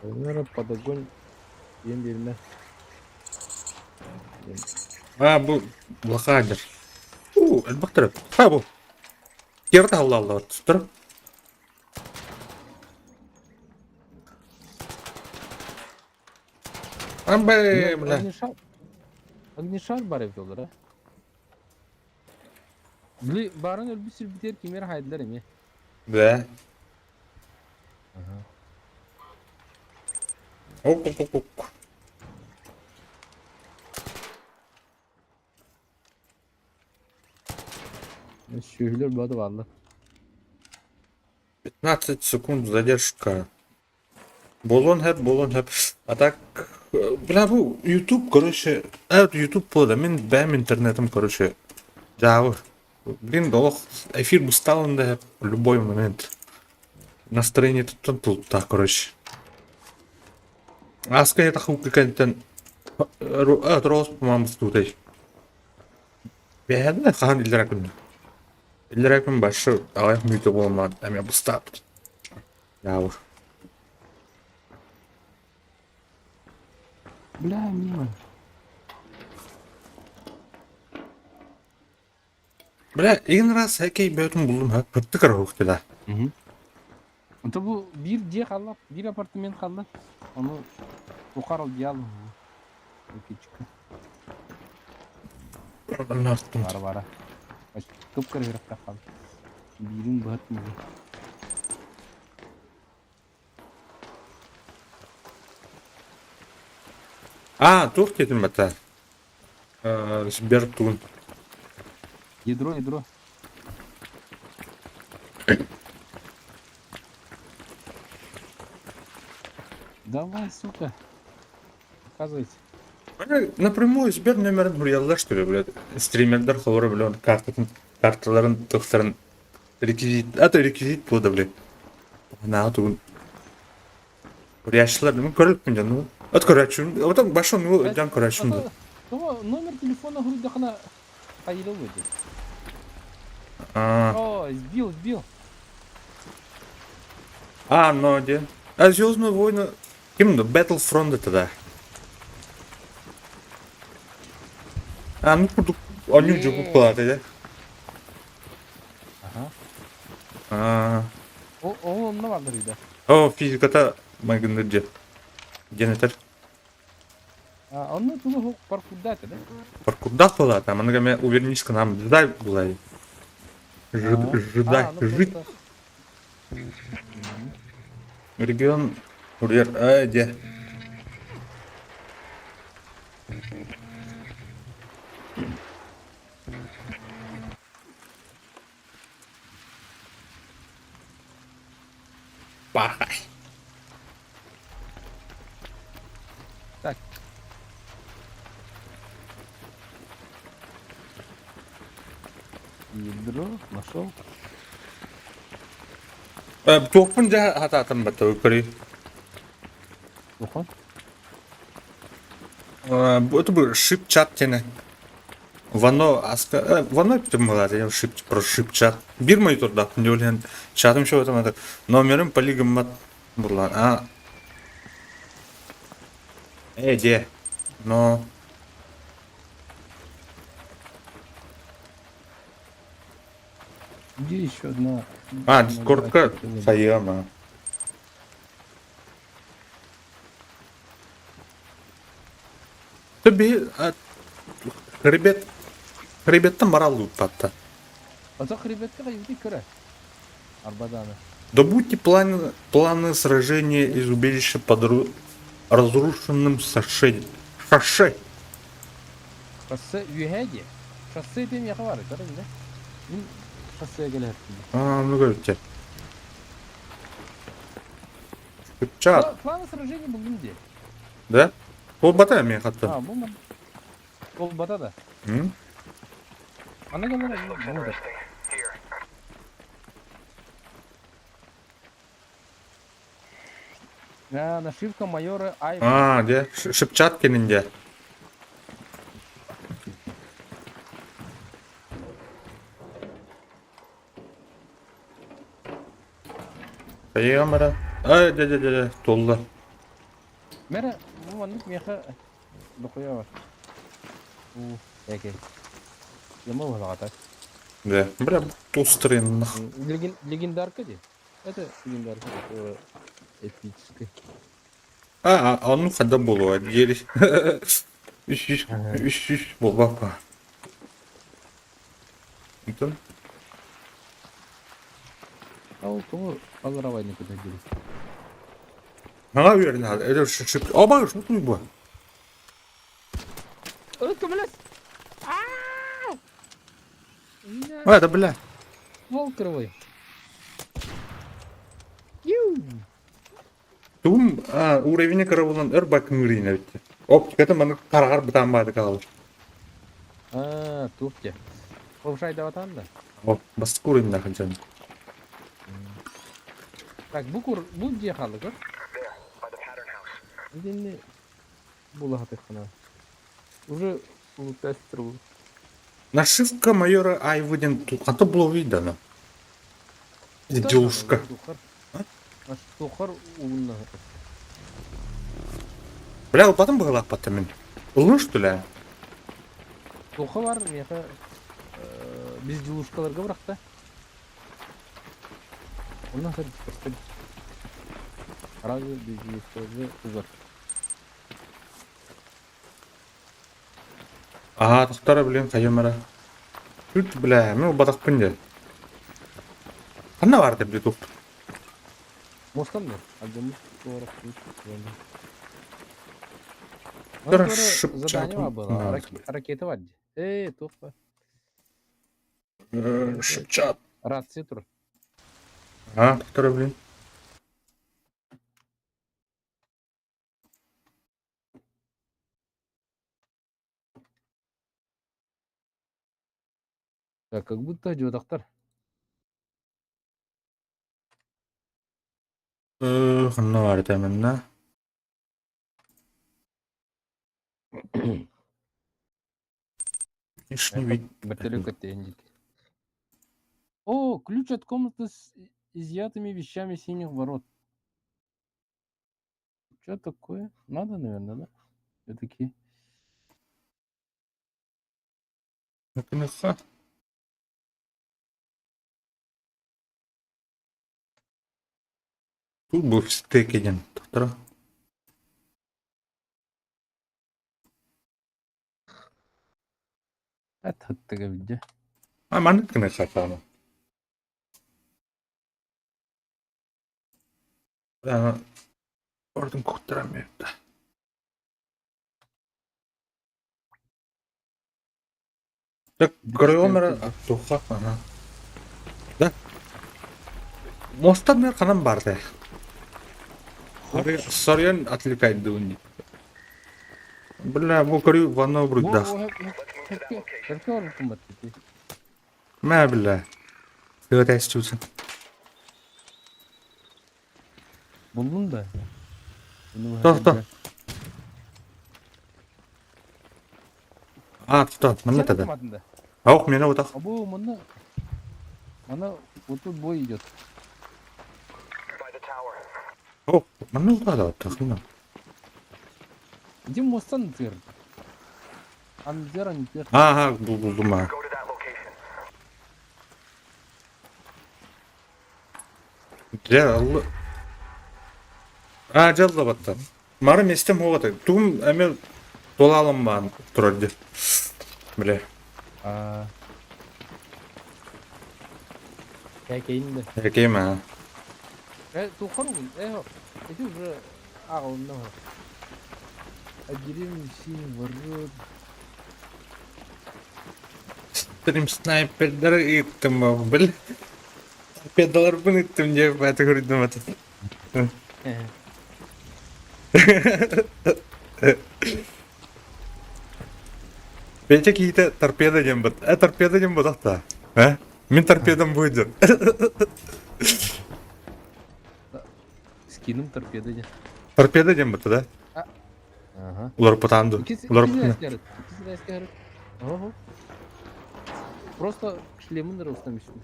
Наверное, под огонь диэн биэрмэ. А, бу блокадер. У, элбэхтэр. Ха бу. Киэр таһаллааллар туттар. Амбэ, бля. Огнешар. Огнешар бар эбит олар, а? Били баарын өлбүт сирбитигэр кимиэр хаайдылар эмиэ. Бля. Ок, ок, ок, ок. Сүөһүлэр бөҕө бааллар. 15 секунд задержка. Буолуон сөп, буолуон сөп. А так, бля, бу YouTube, короче, YouTube буолла, мин бэйэм интернетим, короче, дьаабы. Блин, олох эфир бысталын да в любой момент. Настроение туттан тулуктаах, короче. Ааска тахыбыкка кэнниттэн роос по-моему быстубутай. Бэйэм хаһан иллэрэ күн. Иллэрэ күн башы аҕыйах мүнүүтэ буолан эмиэ быстаабыт. Дьаабы. Бля, мимо. Бля, игин раз хоккей бөтүн булдум ха кырты караоке да. Онто бу биир дьиэ хаалла, биир апартамент хаалла. Ону Тухар одеяло. Ракетчика. Бара бара. Кып-кыра үрэхтэх хаал. Биирин быһат миги. А, туох диэтим бата? Сбер тугун. Ядро, ядро. Давай, сука. Показывайте. Напрямую Сбер номерин суруйаллар что ли, блядь? Стримердэр холоро, блядь, картатын, карталарын, тохтарын реквизит, а то реквизит буолда, блядь. Наҕа тугун Курящилар, ну, көрүппүн дьон, ну, от көрөөччүм, отон башын, ну, дьон көрөөччүм да. Номер телефона суруйдахына хайыла будет. О, сбил, сбил. А, но диэн. А Звездные войны ким да Battlefront это да. А, ну курдук онньуу дьубук буолаата дэ. Аха. Аа. Ол ол онно бааллар да. О, физиката майгынныыр дьэ. Диэн этэр. А, онно тугу паркурда этэ да? Паркурдаах буолаата, маннык эмэ увернись к нам. Ждай булай. Ждай, А, ну жить. просто Регион курьер. А, где? Пахай. Так. Ядро нашел. Туохпун дьэ хатаатым бата көрүй. Тухон. Это был шип-чат тene. Вано аска вано бүтүн я шип про шип-чат. Бир мониторда не чатым шо этом номерим полигаммат бурлан. А. Э, де. Но Где еще одна? А, Дискордка хайама. Таби хребет хребеттен барал патта. Ата хребетке кайбыты көрө. Арбаданы. Добудьте планы сражения из убежища под разрушенным саше. Шаше. Шоссе үөһэ Шоссе диэн яха бар, көрө биле. Мин шоссе келер. А, ну говорите. Чат, Планы сражения булдум ди. да? Ол бата мен хатта. А, бу Ол бата да. М? Ана келер. Looks interesting. Here. А, нашивка майора Ай. А, де? Шипчат кенинде. Айамара. Ай, де, де, де, де, толла. Мера, бу маннык меха докуя бар. У, эке. Яма балагата. Да, бля, тустрын. Легендарка ди. Это легендарка, это эпическая. А, а, ну хада болу, дери. Үш, үш, үш, үш, болбапа. Антон? А ол кому аларавайны куда дели? Ага, верно, это шип. Оба, что тут было? Ой, көмөлөс! А, это бля. Волк кровой. Ю! Тум уровень карабулан өр бакын битти. Оп, это маны карагар бытан барды калды. А, туфте. Повшай даватан да. Оп, басты уровень находим. Так, бу кур, бу где халы көр? There, by the pattern house. Динни була хатыхына. Уже лутастер. Нашивка майора Айвудин тут, а то было видно. Девушка. Тухар улунна. Бля, потом была потом. Лун что ли? Туха бар, меха биз жылушкаларга биракта. Ондан сар көстөр. Разве биз жылушкаларга узар. Ага, тохтара, блин, хайымара. Тут, бля, мен батақпын де. Қанда бар деп туп. Мостан да. Альбом Задание было. Ракета бар. Эй, тухпа. Шипчат. Рация тур. А, тохтара, блин. Так, как будто жодактар. Қанда бар деменна. Ишни вид. Вертолет дейт. О, ключ от комнаты с изъятыми вещами синих ворот. Что такое? Надо, наверное, да? Все-таки. Наконец-то. Тут был стейк один. Доктора. Эт хаттыга виде. А маннык гына сатаана. Ордун куттарам это. Так, Грёмер туха, ага. Да. Мостан мер ханан барды. Сорьян отвлекает дуни. Бля, бу көрү ванна бурдах. Мә бля. Сыгыт чусын. Булдун да. Тоқ, А, тоқ, мына тада. Ох, мені отақ. Абу, мына. Мына вот тут бой идет. Ох, мына отада, отақ, мына. Где мостан тыр? Андер, андер. Ага, булдум а. Дьэ, алла. А, дьалла батта. Мары местем хоҕата. Тугум эмэ толаалам баан турар дии. Бile. А. Кәкейін де. Экейм аа. Э, тухар угун, э, эти уже ағылында. Отделим синь ворот. Стрим снайпердер ыыттым бил. Педаларбын ыыттым диэ баата көрдүм ата. Петя киһитэ торпеда диэн бат. Э, торпеда диэн батах да. Э? Мин торпедам будет. Скинум торпеда диэн. Торпеда диэн бата да? Ага. Улар потанду. Улар Ого. Просто шлемын устамишин.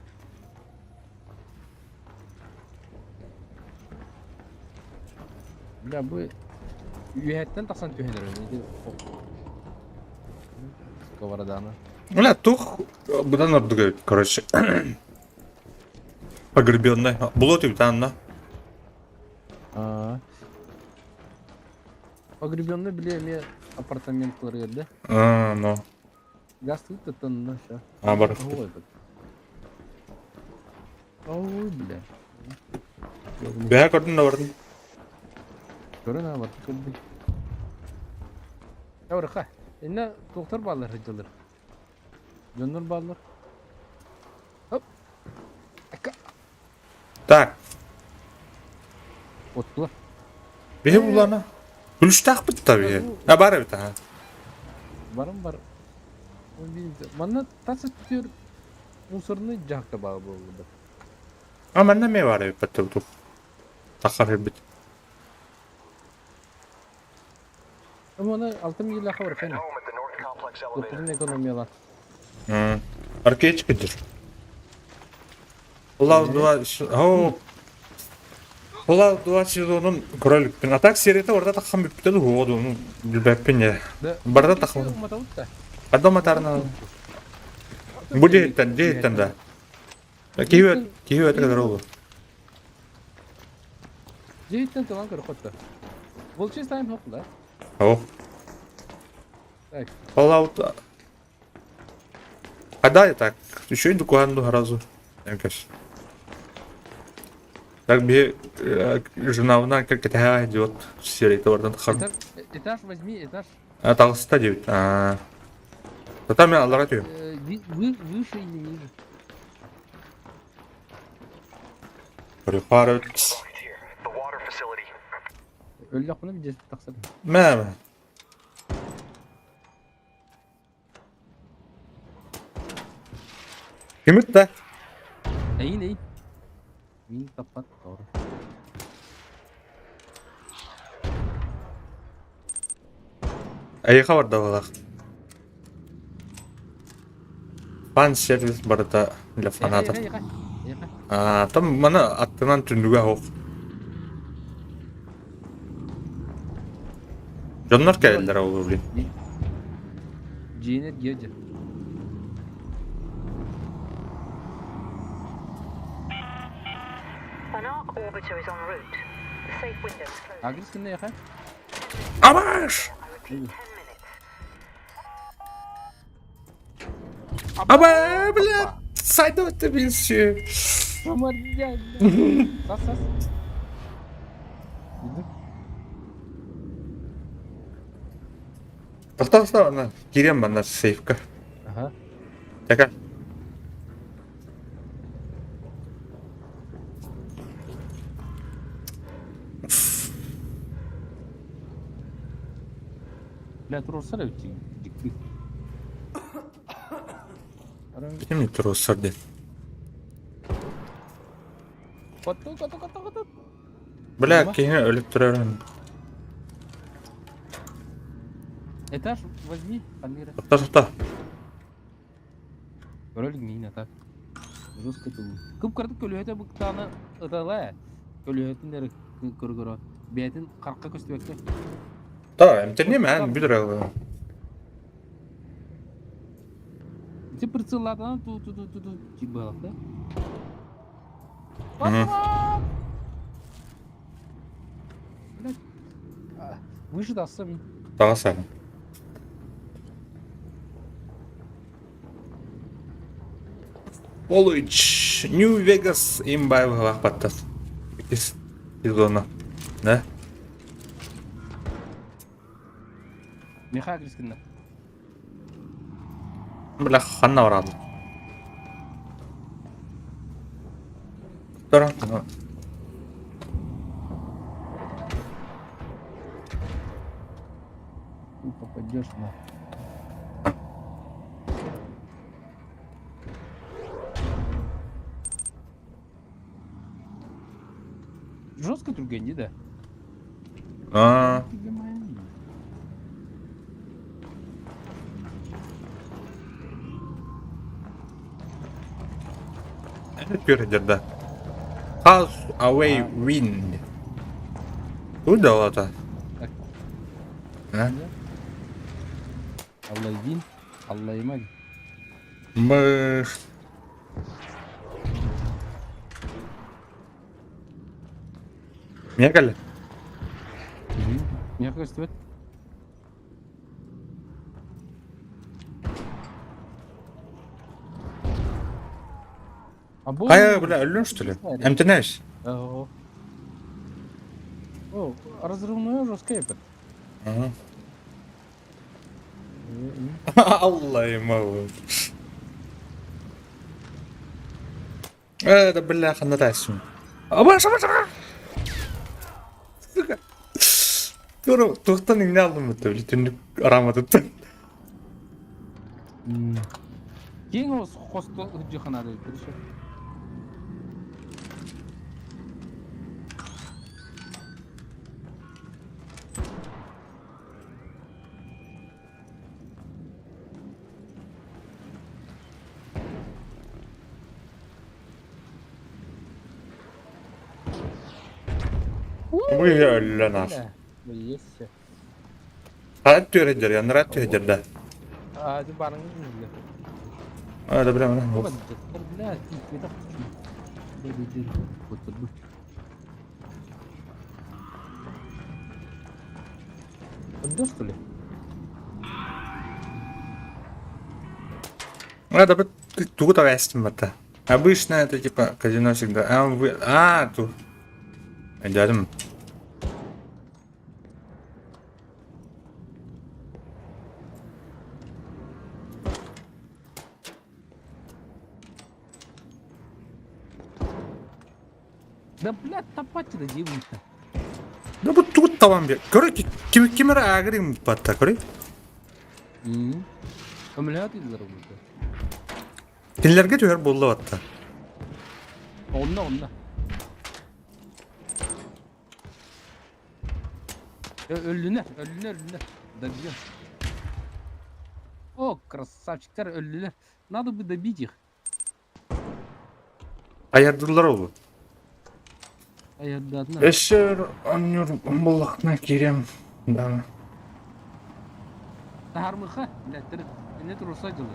Бля, бу үһэттэн тахсан түһэлэр Сковороданы. Бля, тух будан ордуга, короче. Погребенная. Було ты там, да? А. Погребенный, бля, ме апартаментлар да? А, ну. Газ тут это, ну, все. А, бар. Ой, Ой, бля. Бэһэ көрдүн да бардын. Көрөн бар көрдүм. Яврыха. Инне доктор баллар хыдылыр. Дьоннор баллар. Хоп. Ака. Так. Оттулар. Биһи булана. Күлүстаахпыт та биһи. А бар эбит аха. Барым бар. Манна тас өттүр мусорный жакта бар болду. А манна ме бар эбит батта тух. Тахар эбит. Аны алтын милла хабар кайна. Доктордун экономиялар. Аркейч кедир. Fallout 2 О. Fallout 2 сезонун көрөлүкпүн. А так серията барда таххан бүппүтэ дуһуо ну билбэппин я. Барда таххан. Адо матарна. Бу диэттэн, диэттэн да. Киһи киһи өтө кадar oldu. Жейттен тылан көрө хотта. Волчий ставим хоп, да? О. Так. Fallout. А да, так. Еще и дукуанду сразу. Конечно. Так би журналына кәтәһә идет серия бардан хан. Этаж, этаж возьми, этаж. А тагыста девять. А. Там я аллара түйем. Выше или ниже? Припары. Өллөкпүнө бир тахсар. Мә. Ким да? Эйин эйин. Мин таппат doğru. Айыха барда балах. Фан сервис барда для фанатов. А, там мана аттынан түндүгә хоқ. Дьоннор кэлэллэр ол блин. Дьиэни эргийэ дьэ. An arc orbiter is en route. The safe window is closed. Агрис кэннэ яха? Абаш! I repeat, 10 minutes. Аба, бля, сайда ты Самарьян. Сас, сас. Иди. Тохтоо, ана, кириэн манна сейфка. Ага. Така. Бля, туруорсар эбит дьикти. Ким туруорсар диэн? Коту, коту, коту, коту. Бля, киһи өлүп турарын. Этаж возьми, Памира. Тохто, тохто. Ролик миин ата. Жестко тыл. Кып кырдык көлүһэтэ быктааны ытала. Көлүһэтин эрэ көргөрө. Бэйэтин харка көстүбэккэ. Да, эмтэнниэм эн бүтэр Ити прицеллаатынан ту ту ту ту ту тип да? Блядь. Выше тахса мин. Таҕас Олуч, Нью Вегас имбай быһылаах баттас. Иккис сезона. Да? Миха кирискинна. Бля, ханна барады. Туран. Попадешь на. Жестко түргенди да. А. Түөрдер да. House away win. Куда это? А? Аллайдин, Аллайман. Мы... Мегали? Миэхэ көстүбэт. Хайа, бля, өллүн что ли? Эмтэнэш? О, разрывное жесткое это. Алла Это, бля, ханна тайсың. Абаш, абаш, абаш! Сука. Тура, туохтан иҥнэ алдым бутта, били түннүк арааматыттан. Киэҥ хосто ыдьыханаады көрүшө. Бу өллөн ас. Есть. Хаат түөрэ яннара түһэдэр да. А, ты барыңыз бile. А, да бля, мына. Бля, Поддашь, что ли? А, да тугу таҕайастым батта. Обычно это типа казино всегда. А, вы... А, тут. Дядям. Да, блядь, тапать да дебильно. Да бу тугу табан бер. Көрө ким кимер агрим батта, көрө. Көмөлөт идилер бу. Кинилерге түһэр буолла батта. Онно, онно. Өллүнэр, өллүнэр, өллүнэр. Добьем. О, красавчиктар өллүлэр. Надо бы добить их. Аярдылар ол. Аярдадына. Өссө онньур буллахна киирем. Да. Таһаармыха, блядь, инне туруса дьылы.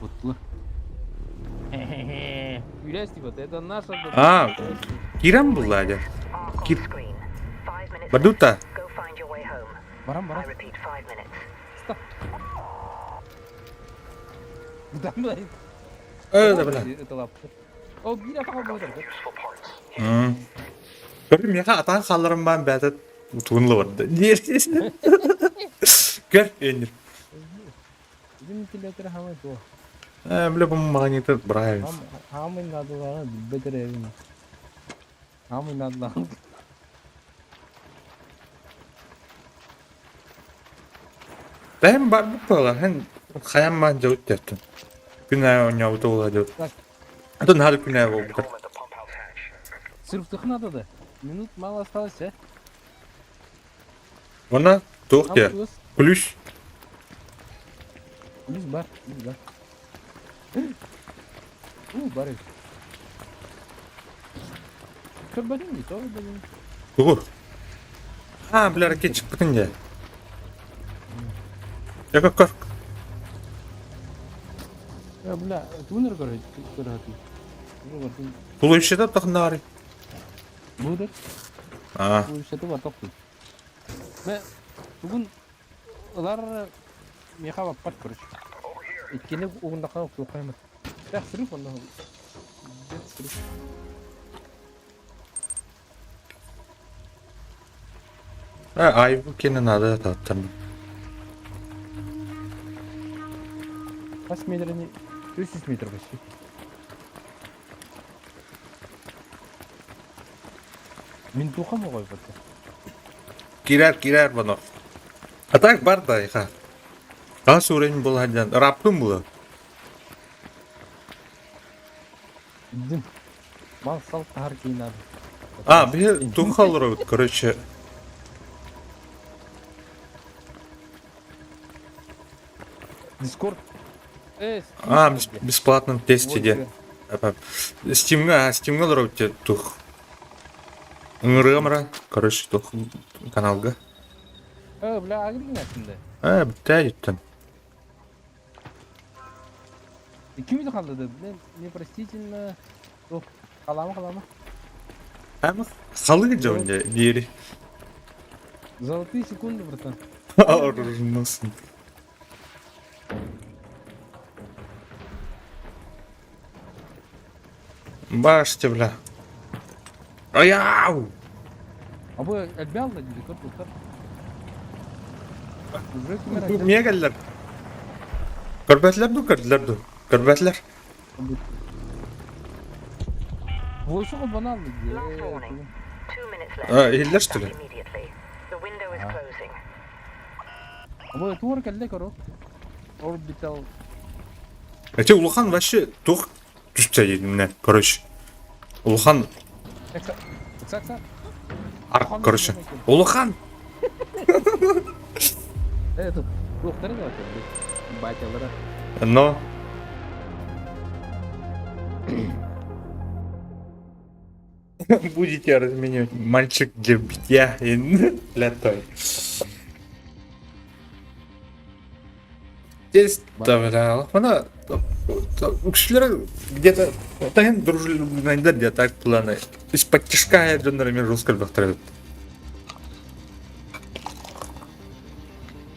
Оттулар. Юляс, типа, это наша... А, киран булла дьэ. Кир. Бадута. Барам, барам. Стоп. Да, блядь. Э, да, бля. Это лапка. Ол биир атаҕа буолар. Көрүм миэхэ атаан хаалларым баан бээтэ тугун лабарда. Көр, эннир. Вентилятор хамай туо. Э, бля, бу магниты брави. Хамай надылаҕа билбэт эрээбин. Хамай надылаҕа. Бэйэм барбыт буолар, хэн хайан маан дьабыт диэттин. Күн аайы оонньообута буола дьабыт. А то наһаа да күн аайы буолбута. Сырыптых надо да. Минут мало осталось, э? Уонна туох диэ? Ключ. Ключ бар, ключ бар. У, бар. Көрбөтүм дии, тоҕо көрбөтүм? Тугу? А, бля, ракет чыкпытын дии. Дьэ, көр, көр. Э, бля, тугун эрэ көрөтүй? Тулуйшыта тохнаары. Бу А. Тулуйшыта бар тохту. Бе, тугун ылар меха баппат, короче. Иккини угундахан охсуоххаймат. Бэх, сырык онно. Бет сырык. А, ай, бу кene надо таттан. Хас метрини 300 метр почти. Мин тухам оҕой бата. Кирэр, кирэр бано. А так бар да, иха. Хас уровень был один. Раптым было. Дим. Мал сал тахар киин надо. А, били тухал короче. Дискорд. Э, А, бесплатном тесте де. Стимга, Стимга лорут тух. Ыҥырыамра, короче, тух каналга. Э, бля, агрегин Э, бүттэ дьиттэн. Ким қалды да, блин, непростительно. Ох, қалама, қалама. Ама халы дьон диэри. Золотые секунды, братан. Орносун. Баште, бля. Аяу! А бу элбээл да диди, көр туттар. Уже ким Миэ кэллэр. Көрбөтүлэр дуу, көрдүлэр дуу? Көрбөтүлэр. Войсу банал диди. Last warning. 2 minutes left. А, иһиллэр что ли? Back immediately. The window is closing. Бу туор кэллэ көрө. Orbital. Эти улахан вообще туох түстэ диэтиннэ, короче. Улахан Экса, арк, короче. Улахан! Это туохтары да батялара. Но будете разменивать мальчик для битья и для той. Здесь, да, бля, она үксүлэр где-то таһын дружелюбнайдар где так планы. Из-под тишка дьоннор эмиэ жестко элбэхтэр эбит.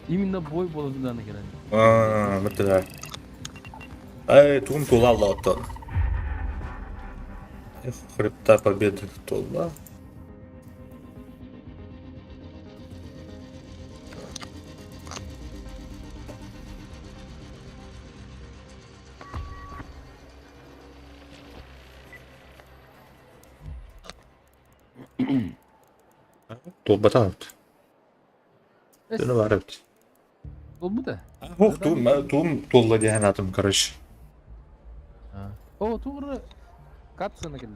Именно бой буола туданы кэлэн. Аа, бытыга. Ай, тугум тула оттон. Хребта победы тула. Туолбатаҕыт. Дьоно баар эбит. Туолбута? Ох, туум, туум туолла диэн атым, короче. О, тугура катсана кэллэ.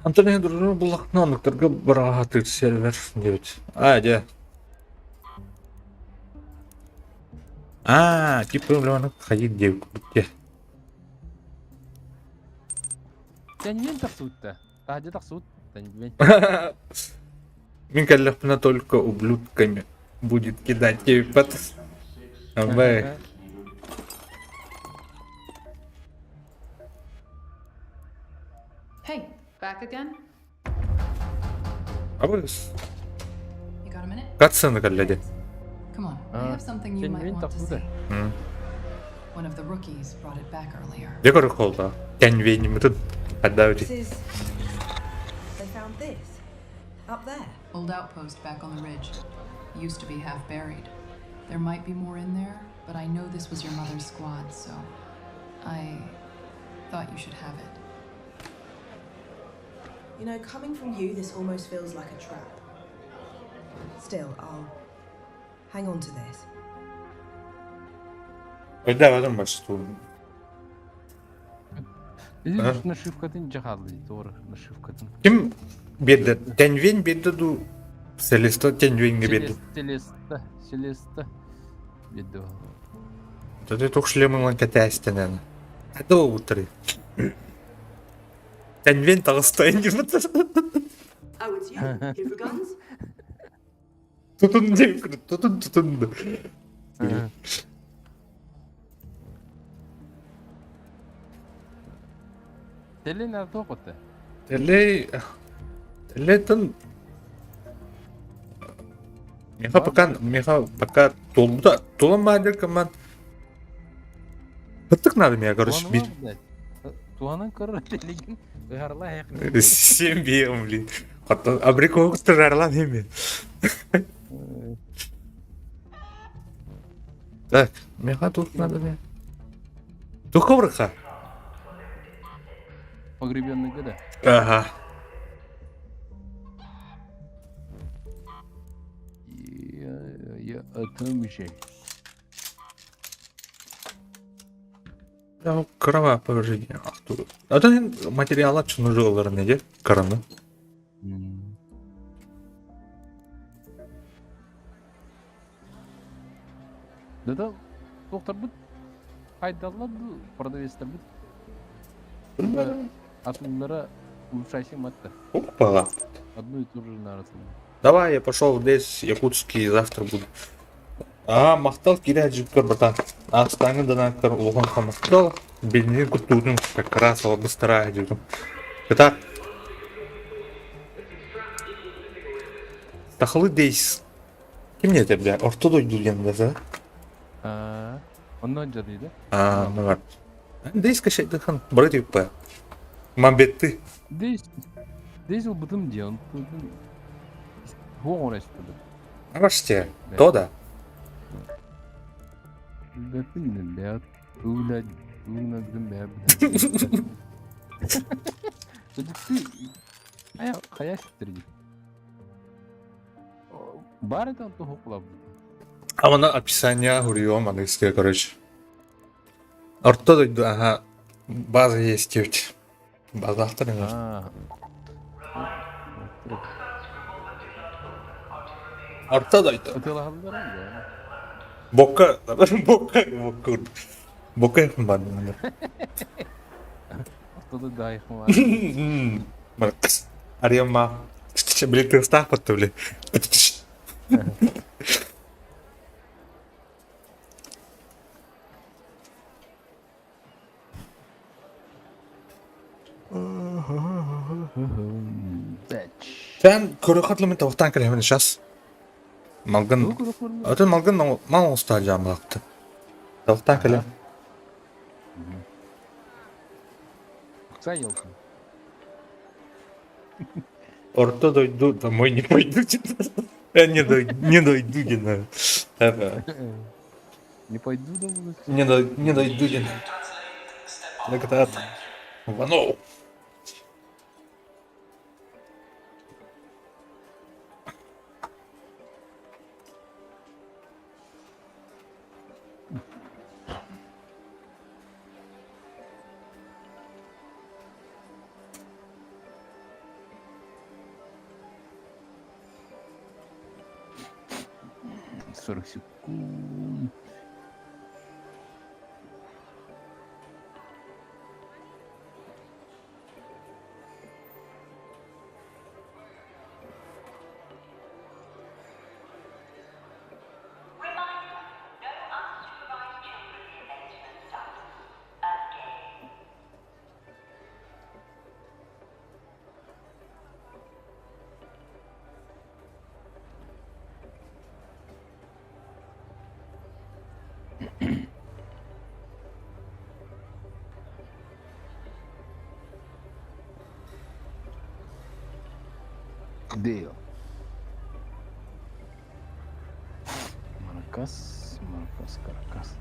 Антон дружину буллахтына оннуктарга быраҕаһатыыр сервер диэбит. А, дьэ. А, типа бля, ходить диэбит курдук Тэннин тахсыбытта. Таһдьа тахсыбыт. Тэннин. Мин кэллэхпинэ только ублюдками будет кидать диэбиппэт. Абай. Hey, back again? Абыс. You got a minute? Катсыны кэллэ дии. Come on, I have something you might Тенвин want to тахсыбыта. see. One of the rookies brought it back earlier. Дьэ көрөх холла. Тэнвейнимытын. Отдавайте. This is. They found this. Up there. Old outpost back on the ridge. Used to be half buried. There might be more in there, but I know this was your mother's squad, so I thought you should have it. You know, coming from you, this almost feels like a trap. Still, I'll hang on to this. Өйдөөбөтүм бачча Или нашивкатын дьахаллыы, туора нашивкатын. Ким биэрдэ? Тэнвень биэрдэ дуу? Селеста Тэнвеньҥэ биэрдэ. Селеста, Селеста биэрдэ. Тады туох шлем ылан кэтээстэнэн. Хата уутары. Тэнвень таҕыста Oh, it's you. Here for guns? Тутун диэн тутун тутун. Телен артуох этэ. Телей Телейтэн Миха пока миха пока туолбута туолан баадыр кыман Быттык надо меня, короче, бир. Туһанан көрөр телегин ыһарла эһэх. Семь бием, блин. Абрикос тыжарлан эми. Так, миха тут надо мне. Духоврыха. Погребенный года. Ага. Я атомишей. Кырама повреждение. Атын материала чунужуоларын неде? Кыраны. Да-да, доктор хайдалла продавецтарбыт атыллара улучшайся матта. Опа. Одну и ту же нарацию. Давай, я пошел здесь, якутский, завтра буду. А, махтал киря жипкер, братан. Астаңы донаттар улахан хамахтал. Бензин куттуутун как раз быстараа дьүгүм. Кытаат. Тахалы дейс. Ким не бля? Орто дойду диэн да? Аа, онно дьадыйда. А, ну бар. Дейс кашайдыхан бары типа. Мамбетты. Дейс Дейс ылбытым диэн хуоҥ орэспит. Араште. То да. Билбэппин бэйэт уулаа уунадым бэйэбин. Хайа хайа ситтэрдий. Баар этэ онтон хуклабыт. А мана описание хуриом английское, короче. Орто дойду, ага. База есть ведь. База автора. Аа. Орто дойду. Ытыалаһаллара да. Бока, бока, бока. Бока бан. Ортодо даайхма. Арема. Блин, ты встал под блин. Sen көрө мен тоқтан кіремін сейчас. Малгын. Атын малгын мал оста жамлақты. Тоқтан кілем. Ксайылсын. Орто дойду, домой не пойду. Я не дойду, не дойду, не Не пойду домой. Не дойду, не дойду, не Вано. 40 секунд. Deal. Маракас, Маракас, Каракас.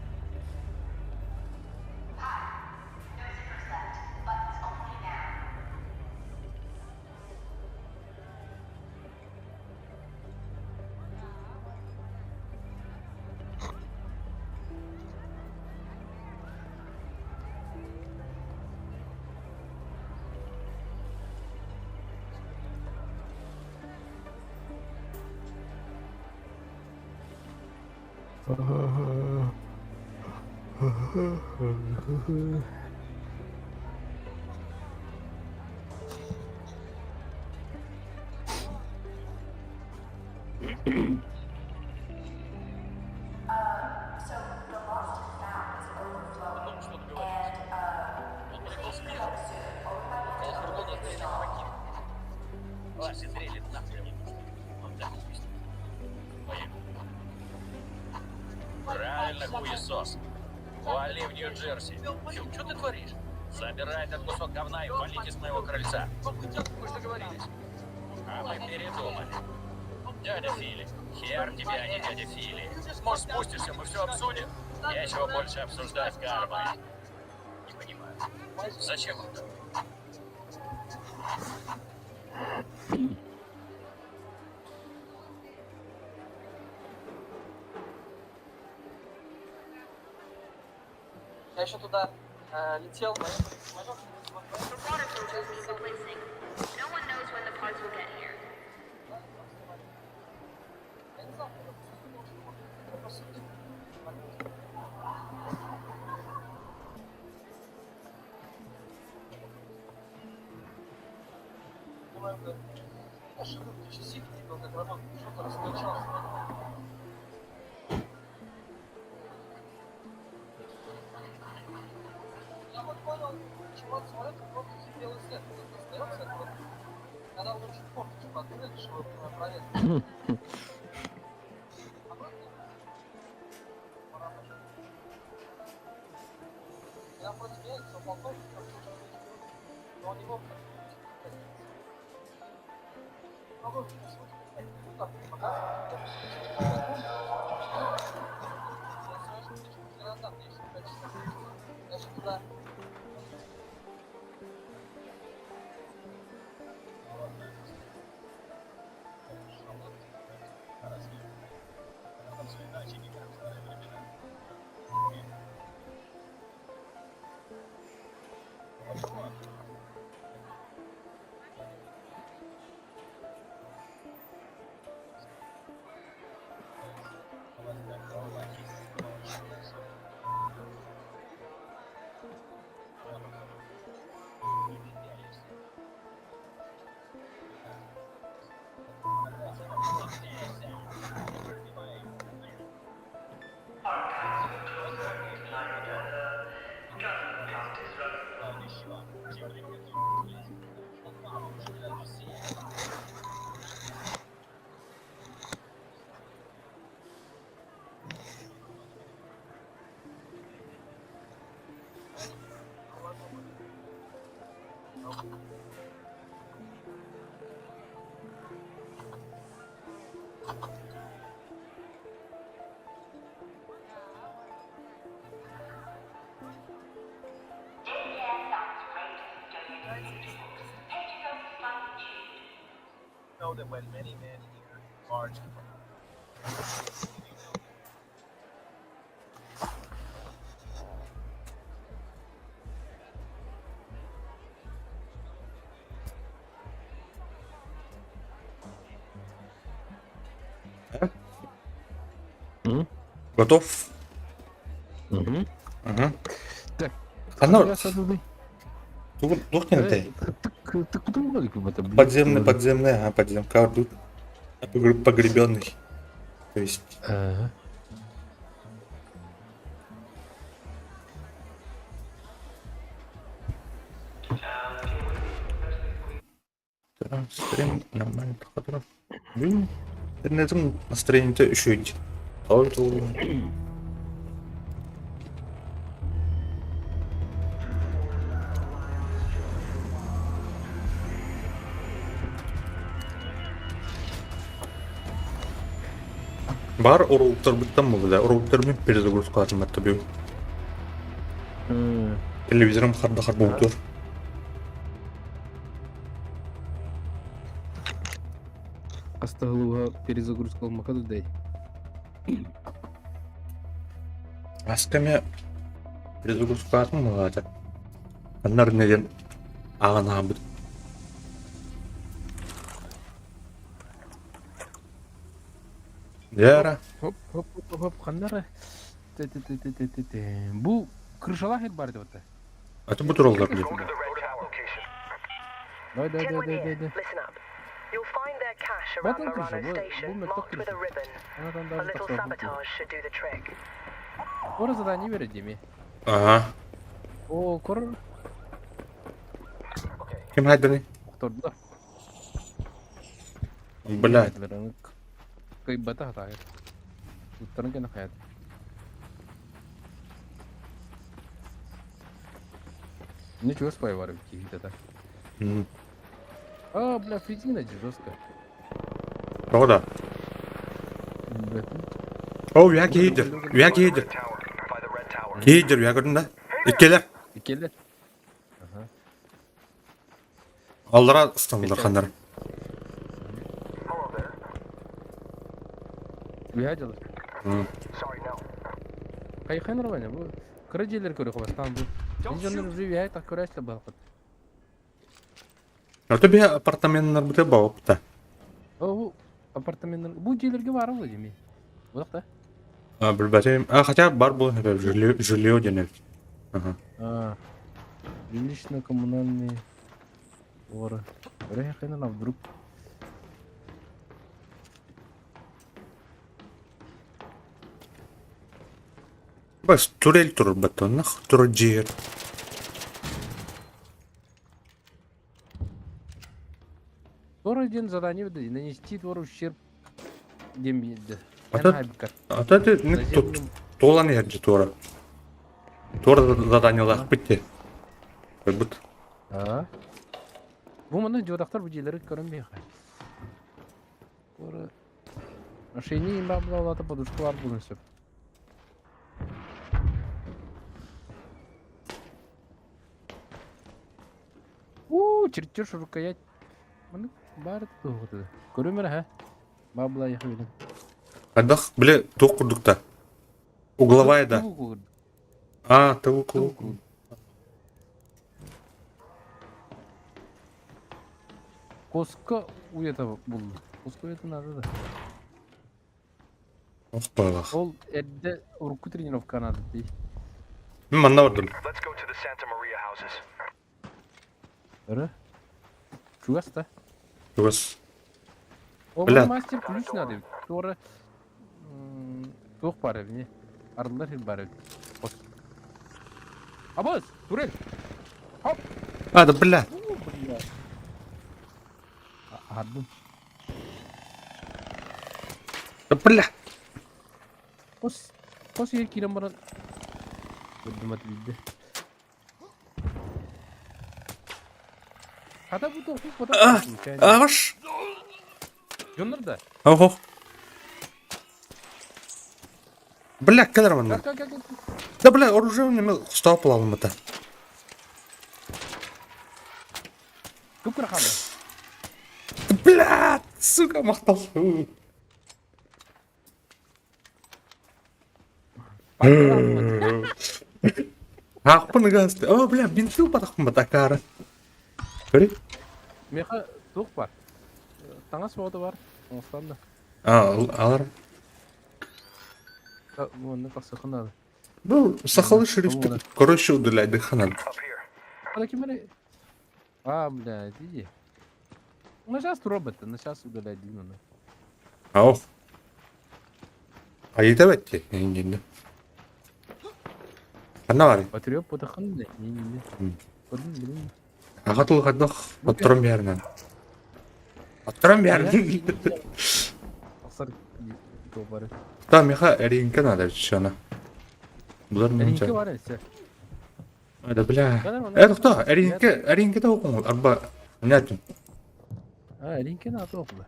Правильно, хуесос. Вали в Нью-Джерси. Хью, что ты творишь? Забирай этот кусок говна и валите с моего крыльца. Мы же договорились. А мы передумали. Дядя Фили. Хер тебе, а не дядя Фили. Может, спустишься, мы все обсудим? Нечего больше обсуждать, Кармайн. Не понимаю. Зачем это? Я еще туда летел. The water filters need replacing. No one knows when the parts will get here. Я вот понял, чего от самолета в воздухе белый след вот остается. Это вот, когда лучше форточку открыли, чтобы проветрить. Я против меня, полковник, но у него Know that when many men here, large Готов? Угу. Угу. Так. Ханна туох диэн Подземный, подземный, ага, подземка ордут. Погребенный. То есть. Ага. Стрим нормально проходил. Блин, на этом настроение-то еще идти. Баар уруултарбыттан буолла да, уруултарбын перезагрузкалаатым батта бүгүн. Телевизорым харда харбуутур. Астаһылыга перезагрузка алмака да Аска эмэ перезагрузкалаатым буолаата. Аннар не диэн ааҕан аабыт. Вера. Хоп, хоп, хоп, хоп, ханнара. Те-те-те-те-те-те. Бу крышалаах ир бар деп Аты бу тураллар диye. Дай, дай, дай, дай, дай, дай. Батын крыша, бу, бу мөлтөх крыша. Она даже так Скоро задание берет Диме. Ага. О, кор. Ким хайданы? Охтордулар. Блядь. Кыйбата хатаайыр. Туттарын кэнэ хайат. Ничего спай бар киһитэ так. А, бля, фризина жестко. Тоҕо да? О, уя киһидир. Уя киһидир. Киһидир, уя көрдүн да? Иккилэр. Иккилэр. Аллара ыстамылар ханнар. Үһэ дьылы. Хайхай нормально бу кыра дьиэлэр көрүөх бастаан бу. Ин дьоннор уже үһэ так көрөөслө балкыт. Ото биһэ апартаменнарбыты баопта. О, апартаменнар бу дьиэлэргэ баар ол дими. Булакта. А, билбэтим. А, хотя бар был, жилье, жилье диэн Ага. А, жилищно-коммунальные воры. Көрө вдруг. Бас турель турбатонах, турджир. Тора диэн задание выдали, нанести двору ущерб диэн биэрдэ. Ата ата ты тут туолан иһэрдьи туора. Туора заданиелаах битти. Бут. А? Бу маны дьуодахтар бу дьиэлэри көрөн биэхэ. Туора Ошейник имба булалата подушка бар булун сөп. Уу, чертеж рукоять. Маны баар туһугуту. Көрүм эрэ, Бабла яхвилин. Хайдах, бile туох курдук да? Угловая да. А, тыл кул. Коска уета булду. Коска уета надо да. Ох, байлах. Ол эрдэ урукку тренировка надо дии. Мин манна бардым. Өрө. Чугас да. Чугас. О, Бля. мастер ключ надо. Туора туох бар эбини. Арыллар хир бар эбит. Абыз, турель. Хоп. А, да бля. Бля. Аһардым. Да бля. Хос, хос иһэр киирэн баран көрдүм билде. Хата бу тоқу А, Аш. Дьоннор да. Ох. Бля, кэлэр манна. Да бля, оружие неме стоп алалым это. Күп хаалла. Бля, сука, махтал. Хаахпын газ. О, бля, бинты батахпын батакара. Көрі? Меха туох бар. Таҥас боҕото бар. Оҥостон да. А, алар. Онно тахсыхын надо. Бу сахалы шрифт. Короче, удаляй дыханан. А, бля, иди. Ну сейчас робот, на сейчас удалять Димона. Ау. Айда бәтте, енді. Ханна бар. Патриот потахан не, не, не. Көрдүм, билим. Аға тулғадық, оттырым бәрінен. Оттырым бәрінен. Асар бары. Та меха әринке надо шана. Бұлар Әринке бар әсе. Да бля. Э, тоқта, әринке, әринке да оқың арба. Не айтын? А, әринке на оқылы.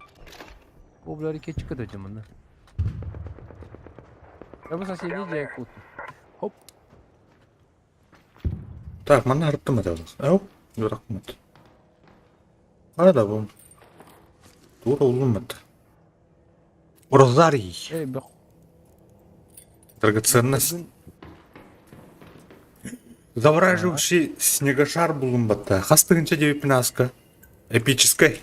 О, бұлар кетчік өтө мында. Я бу соседний дьиэ куттум. Хоп. Так, манна арыттым это. Ау, дуракмыт. Хара бу. Тура улуммат. Розарий. Эй, бөх. Драгоценность. Завораживающий снегошар булумбатта. Хас тыгынча девятнадцатка. Эпической.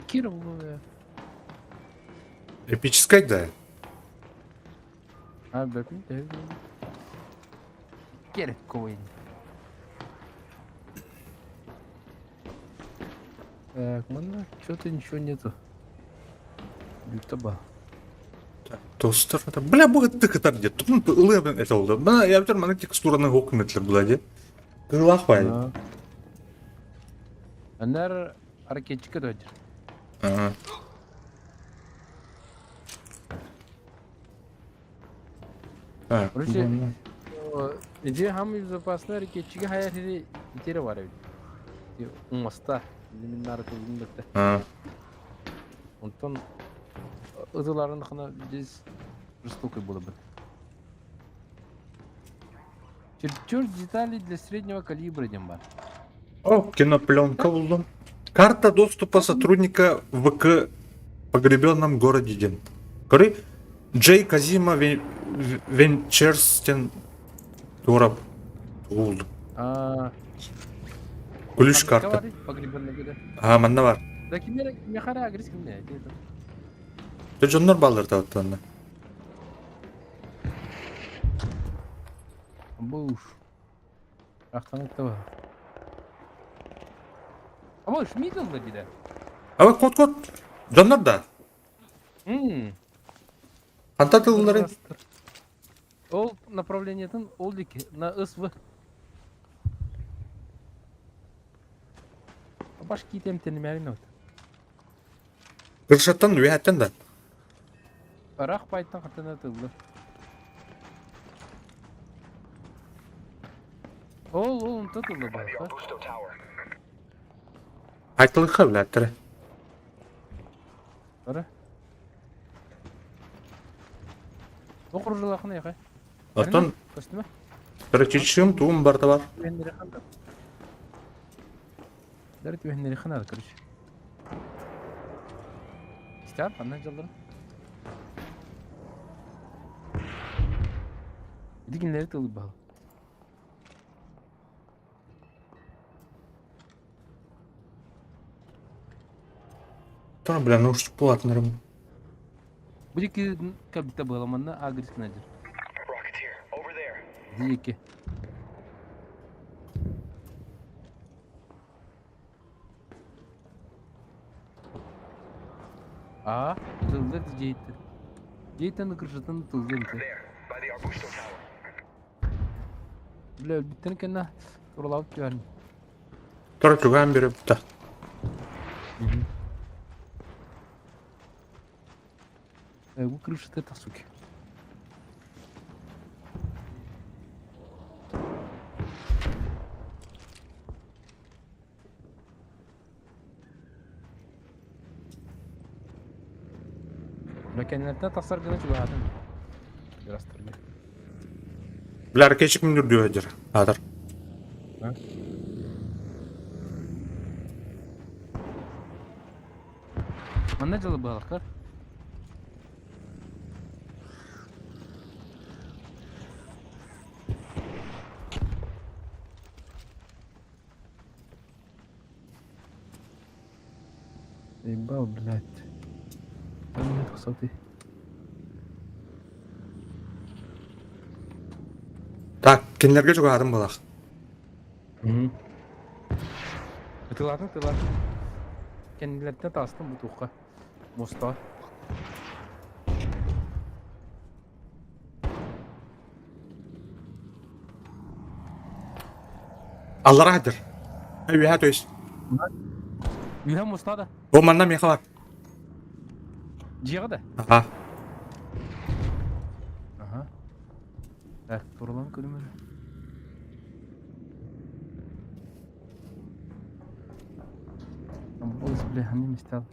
Кир булуя. Эпической, да. А, бөкүн Get it going. Так, манна что-то ничего нету. Бүттэ ба. Тостер это, бля, бу тыкытар где. Тут ылы это oldu. Бана я битер мана текстураны хокметлер була де. Кылах бай. Анар ракетчика дойдер. Ага. Так. Короче, иди хам безопасный ракетчики хаятiri итери бар эбит. Умаста лиминнары тылын бетте. Онтон ытыларын хана здесь жестокой было бы. Чертеж деталей для среднего калибра диэн бар. О, кинопленка булдум. Карта доступа сотрудника ВК погребенном городе диэн. Көрүй, Джей Казима Венчерстен тура булдум. А, Ключ карта. Погребенный года. А, манна бар. Да кимер мехара агрис кимне. Ты дьоннор баалар табыттанна. Буш. Ахтанып таба. Аба шмидл да диде. Аба кот кот. Дьоннор да. М. Ханта тыллары. Ол направлениетин ол дики на СВ. Баш китем тенемәрин от. Кыршаттан үһәттен да. Ырах байтан хатына тыллы. Ол ол унта тыллы бар. Айтылыха биләттер. Бара. Окуржулахны яхай. Оттон Көстүмө? Короче, туум барда бар. Дәрт үһеннери ханады, короче. Истер, аннан жалдырын. Дигинлери тылы бал. Тора, бля, ну что платнерым. Будики кабита было манна агрис кнадер. Дики. А, тылды дейті. Дейтін кыржытын тылды бите. Бля, биттен кенна туралап түәрін. Тора чуган беріп та. Бу крышты это суки. Мекенлерден тахсар гына чугаатын. Biraz турга. Бля, ракетчик миндүр дүйөдір. Атыр. Манна жылы балыкар. Ебал, блядь. Там нет высоты. Так, кинилерге чугаатын булах. Тылатын, тылатын. Кеннилерден тастым бу туққа. Моста. Аллара хадыр. Үйә, то есть. Үйә моста да. О, манна меха бар. Жиға да. Ага. Ага. Так, туралан көрүмөр. Болс, бля, не местал.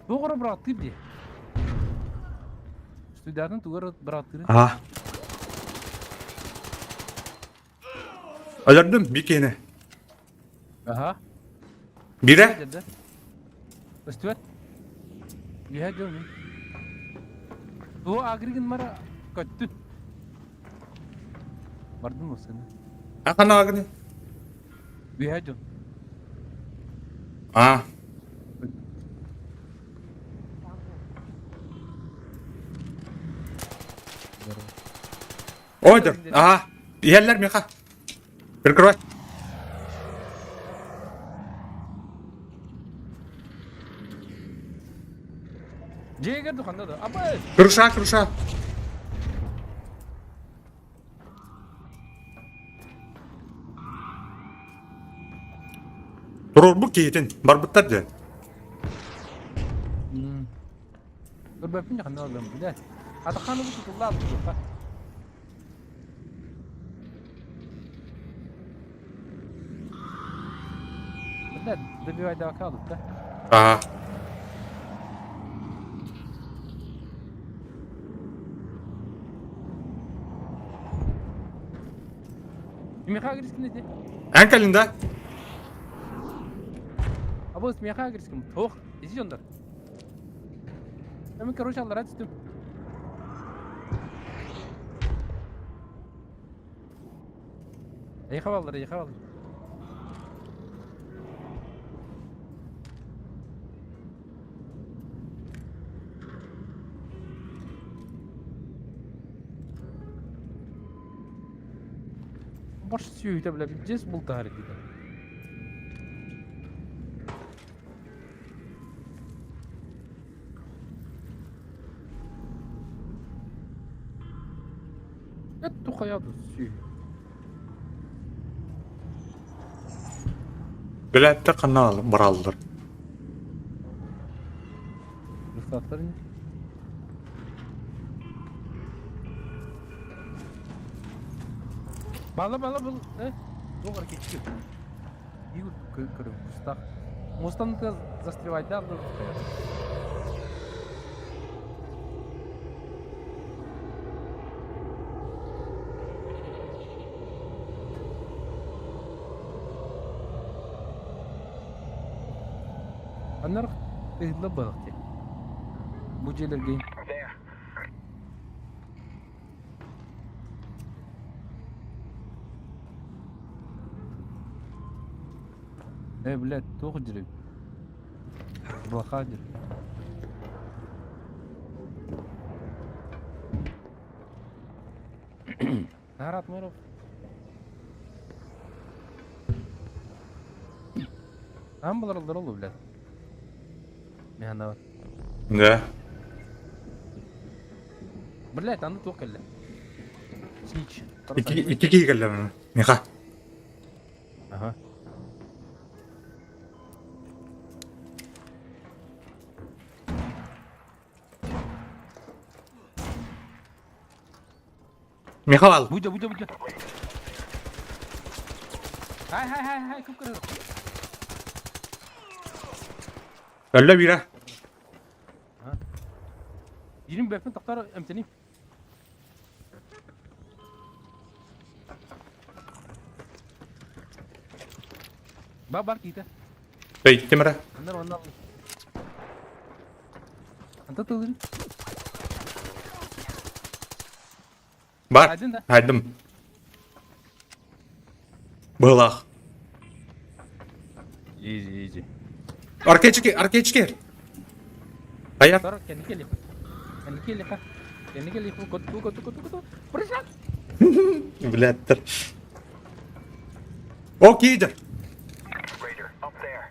Туох эрэ бырааттыыр дии. Студиятын тугу эрэ бырааттыырын. Аа. Өлөрдүм бикини. Аха. Бире. Өстүбэт. Үһэ дьон. Тугу агригин мара көттүн. Бардым осыны. Ахан агни. Үһэ дьон. Аа. Ойдыр. Аа. Иһэллэр миэхэ. Прикрывай. Дьиэгэр духанда да. Абай! Крыша, крыша. Туруорбут киһитин барбыттар диэн. Көрбөппүн ханна алым билэ. Атаханы бу тутулла алып Блядь, добивай до окалу, да? Ага. Миха кирискин ити. Эн кэлин да? Абыс миха кирискин. Тох, изи дьоннор. Мен короче аллара түстүм. Эйха баллар, эйха баллар. Баш сүйүтэ бля пиздец бултаһар дии. Этtu хайа сү. Билээттэр ханна бараллар? Рустаттар не? Бала бала бұл, э? Доғар кечки. Игорь көрім, кустах. Мостан застревать да, Аннар ыһылла балык Бу дьиэлэргэ Э, блядь, туох дьири? Блоха дьири. Нарат Мыров. Там был роллу, блядь. Механавар. Да. Блядь, аны туох кэллэ. Снич. Икки киһи кэллэ Миха. Ага. Миха ал. Будя, будя, будя. Хай, хай, хай, хай, күп көрөр. Өллө биирэ. Ирим бэппин тохтор эмтени. Ба бар киитэ. Бэйттим эрэ. Аннар онна. Анта тылын. Бар. Айдын да. Айдым. Быһылаах. Изи, изи. Аркечики, аркечики. Хайа. Тор, кэнники лих. Кэнники лих. Кэнники лих. Коту, коту, коту, коту. Прыжак. Блядь. О, киидер. Raider, up there.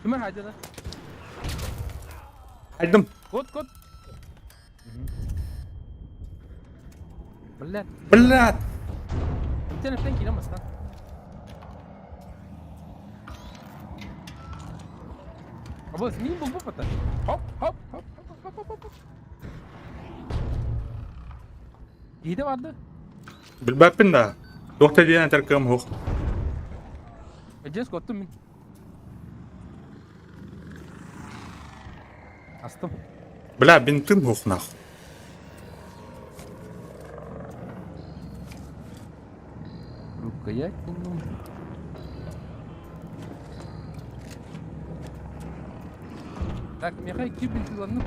Кимэр хайда да? Айдым. Кот, кот. Блядь. Блядь. Сен эптен киирэн бастан. Абыс, мин булбуп это. Хоп, хоп, хоп, хоп, хоп, хоп, хоп. Иде барды. Билбэппин да. Туох да диэн этэр кыам суох. Дьэс коттум мин. Астым. Бля, бинтым хух нах. Рукоять ну. Так, миэхэ икки бинтыланным.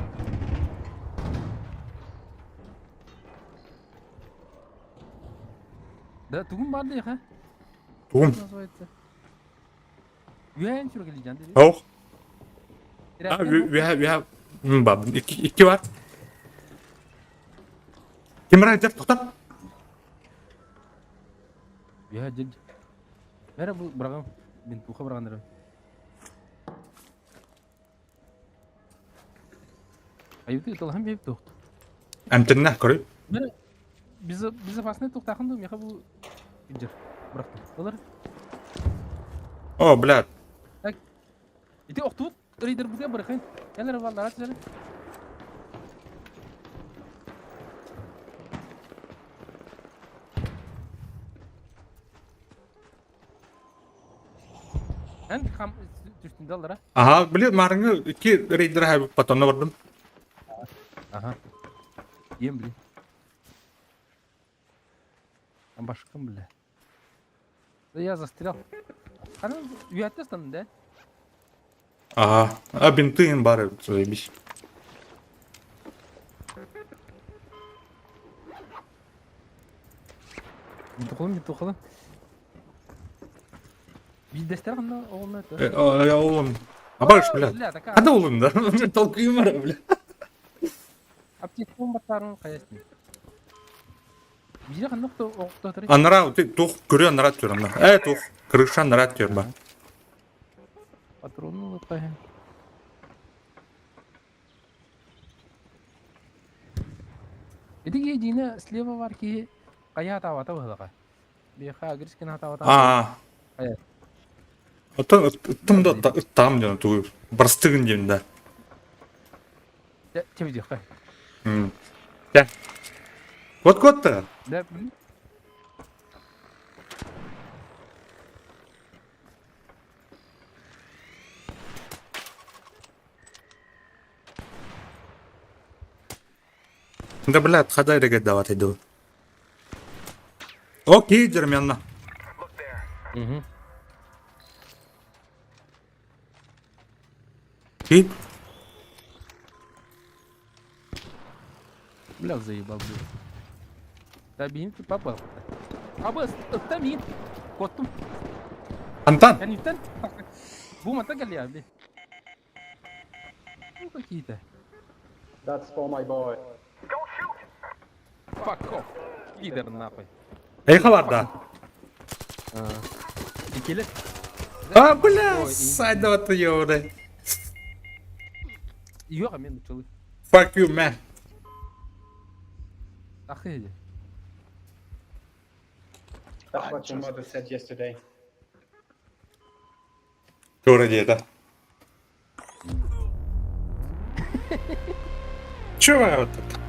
Да, тугум бар диэхэ. Тугум? Называется. Үөһэн сүргэлдьэн дири. Ох. А, үөһэ, үөһэ. Баб, икки, икки бар. Ким райдер, тоқтат. Үөһэ дьил. Бәрі бұл бұрағым. Мен туха бұрағандарым. Айыты ыталаһан биэп туохт. Эмтэннэ, көрүй. Бәрі безопасный туохтаахын дуу, миэхэ бу илдьэр. Бырахтым. Ылар. О, блядь. Так. Ити охтубут рейдербытыгар бырахын. Кэлэр баллара түһэр. Эн хам түстүн даллара. Аха, били маарыҥы икки рейдер аһа потом бардым. Ага. Ем, били. Башкам, бля. Да я застрял. Ана үйәтте станды, да? Ага. А бинты им бары, заебись. Бинтухалым, бинтухалым. Биирдэстэр ханна оҕолно этэ? Я улым. Абаш, бля. Бля, такая. Хада улым да. Толкуйум бар, бля. Аптечкам баттарын хайастын. Биирэ ханна охто Анара, ты тух, көрө анара түр Э, тух, крыша анара түр ба. Патрону лапаһын. Ити киһи дьиҥэ слева бар киһи хайа атаабата быһылаҕа. Биэхэ Агрискин атаабата. Аа. Хайа. Оттон ыттым да ыттаам диэн тугу барстыгын диэн да. Чэбидиэххэ. Дьэ. Вот куотта. Да. Да, блядь, хадай регет давать иду. Окей, Джермянна. Угу. И? Бля, заебал, блядь. Да, бин, ты попал. Абы, ытта мин. Коттум. Антон! Кэнниттэн бу мата кэлиэ, бли. Ну какие-то. That's for my boy. Fuck off. Пидор нахуй. Эй, хабарда. Иккилэр. А, бля, сайда ты ёбаный. Йоға мен учылы. Fuck you, man. Ахы. That's what your mother said yesterday. Тура диэтэ. Чего вот это?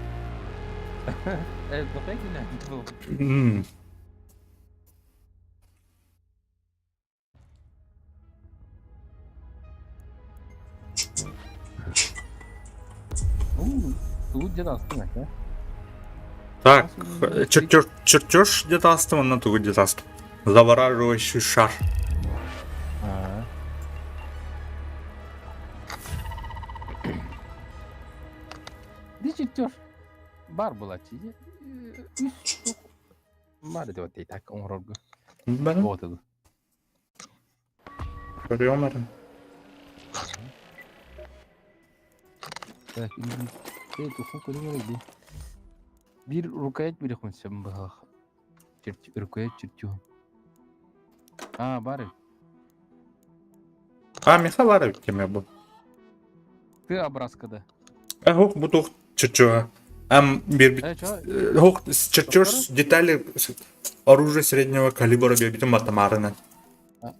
Э, М. Так, чертеж, чертеж где-то астым, на тугу где-то астым. Завораживающий шар. Ди чертеж бар буолааччы. Үс баар этэ так оҥорорго. Бары. Вот Көрүөм Так, биир рукоять бириэхпин сөп быһалаах. Рукоять чертеж. Аа, баар эбит. А, миэхэ баар эбит кеме бу. Ты образка да. Э, ох, бу туох чертеж. Ам, бир Э, чё? Ох, чертеж детали оружие среднего калибра биэрбитим батамарынан.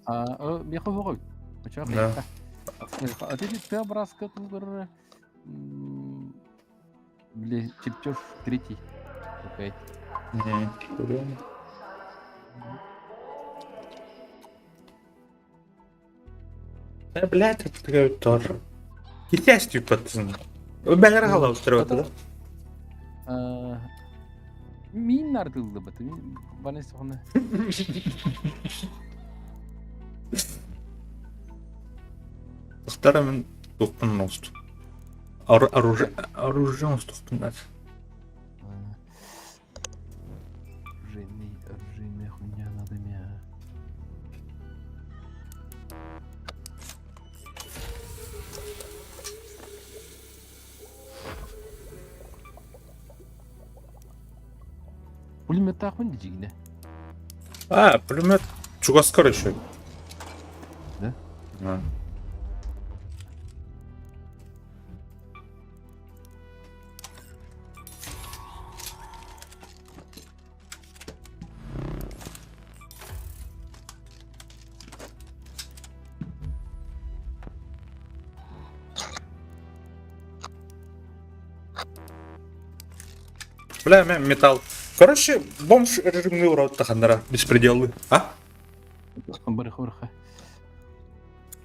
А, миэхэ суох эбит. Чё, Да. А ты ты образка тугар били чертеж третий. Рукоять. Көрүөм. Э, блядь, это тоже. Китайский пацан. Бэлэр халаустырыбатыла. Мин нардыллыбыт. Баны соҕуна. Тахтара мин туохпун оҥосту. Оружие оружие оҥостуохпун наада. Оружейный, оружейная хуйня надо мне. Пулеметтаахпын дьигинэ. А, пулемет чугас короче. Да? А. Бля, металл. Короче, бомж режимный урод таханнара беспределы. А? Бырых-бырых.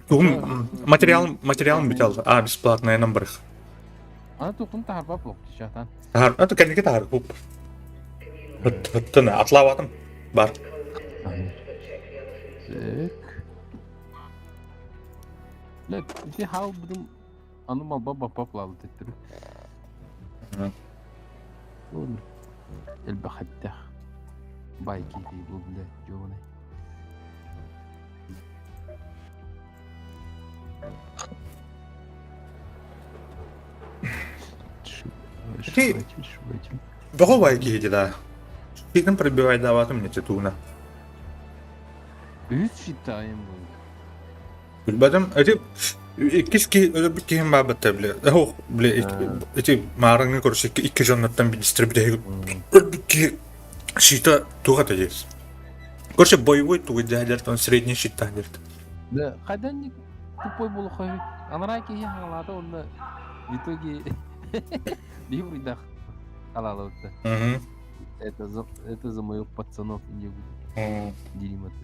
Тугум материал материал металл. А, бесплатная нам барых. Ана туқын тахарба бук шатан. Тахар, это кәнеке тахар буп. Хыттын атлаватым бар. Так. Лет, ити хал будум аны малба бапап лалы теттир. Ол элбэхэттэх бай киһи бу бля дьуонай. Ты бөҕө бай киһи да. Щитом пробивай даватым мне титуна. Үс считаем был. Билбэтим, эти иккис киһи өлөрбүт киһим баабатта бile. Ох, бile эти маарыҥҥы короче икки дьоннортон биирдэстэрэ өлбүт киһи щита туох этэ диэс. Короче, боевой тугу дьаһаллар, средний щит таһдыр. Да, хайдан тупой болохой. Анараа киһи хаҥалаата уонна в итоге биһи буруйдаах халаалабытта. Это за моих пацанов не буду. Дерьмо ты.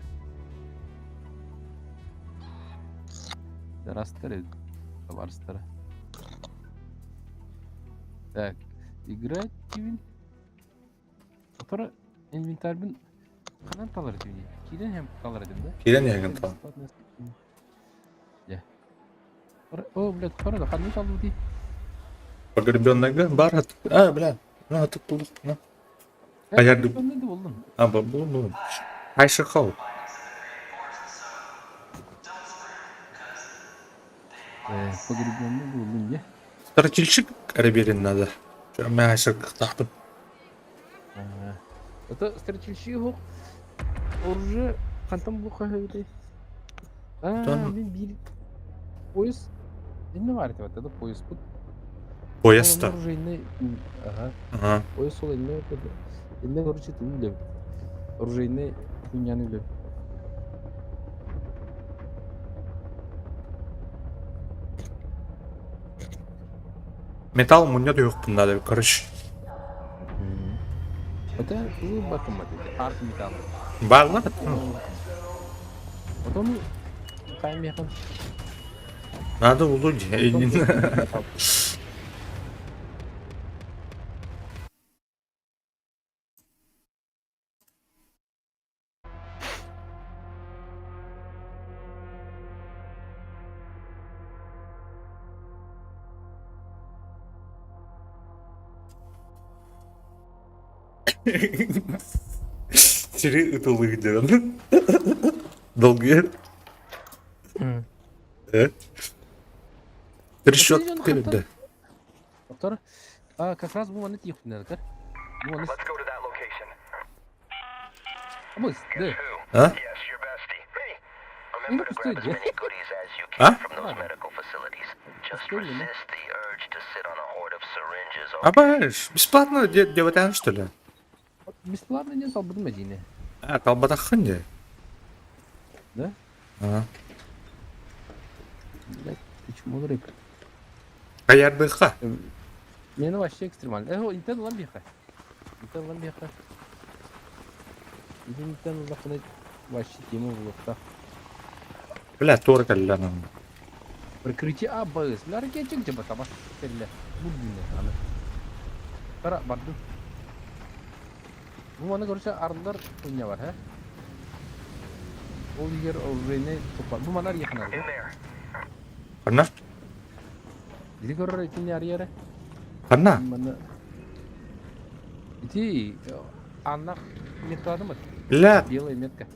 Растары, товарстары. Так, играть тивин. Который инвентарьбын ханан талар этибин? Киирэн иһэн талар этим да? Киирэн иһэҥин тал. Дьэ. О, блядь, хара да ханны талды дии? Погребенныйга бар. А, бля, на, тут булдук, на. Аярды. Булдум. А, бу, бу. Айшыкау. Погребенный булдум, не? Стратильщик эрэ надо. Мэ айшыктаахпын. Это стратильщик оружие хантан булуха эбитий? Аа, мин биир пояс инне баар этэ это пояспыт. Пояс-то. Оружейный, ага. Пояс ол инне инне короче туу үлэбит. Оружейный хуйняны үлэбит. Металл мунньа түһүөхпүн надо, короче. Это ну бакыммат арт металл. Бааллар. Потом каймехын. Надо улучшить. Сири ытылык диэн. Долгуйар. Э? Трещотка кэлдэ. Доктор, а, как раз бу маны тиихпинэлэр. Бу маны... Абыс, да. А? Ну, пустой, да. А? А понимаешь, бесплатно девятан, что ли? Бесплатно не талбытым эдине. А, талбатаххын дии. Да? А. Блять, почему рыб? Хаярдыха. Мені вообще экстремально. Э, интен ылан биэхэ. Интен ылан биэхэ. Интен ыллаххына вообще тема булуохтаах. Бля, туора кэллэ. Прикрытие АБС. Ларгечик дьаба таба кэллэ. Бу бүнэ аны. Тара бардым. Бу маны короче арлар хуйня бар, һэ? Ол егер оружейный тупа. Бу манар еханар. Ханна? Ити көрөр итини арыйары. Ханна? Маны Ити аннах меткаладымыт. Ля. Белая метка.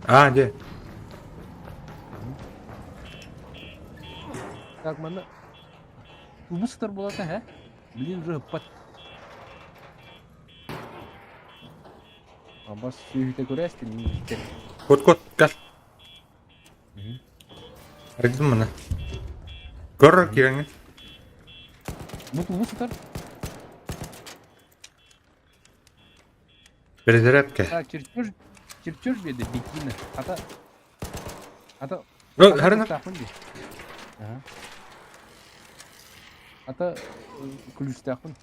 А, де. Так, манна Тубус сытар буолата, һэ? Блин, уже ыппат. Абас сүөһүтэ көрөөстүн минньиттэр. Кот кот кэл. Арыйдым маны. Көр кирэҥҥин. Бу тубус сытар. Бэрэдэрэпкэ. Так, чертеж, чертеж биэрдэ бикини. Ата, ата, Харына. Ага. Ата ключтаахпын.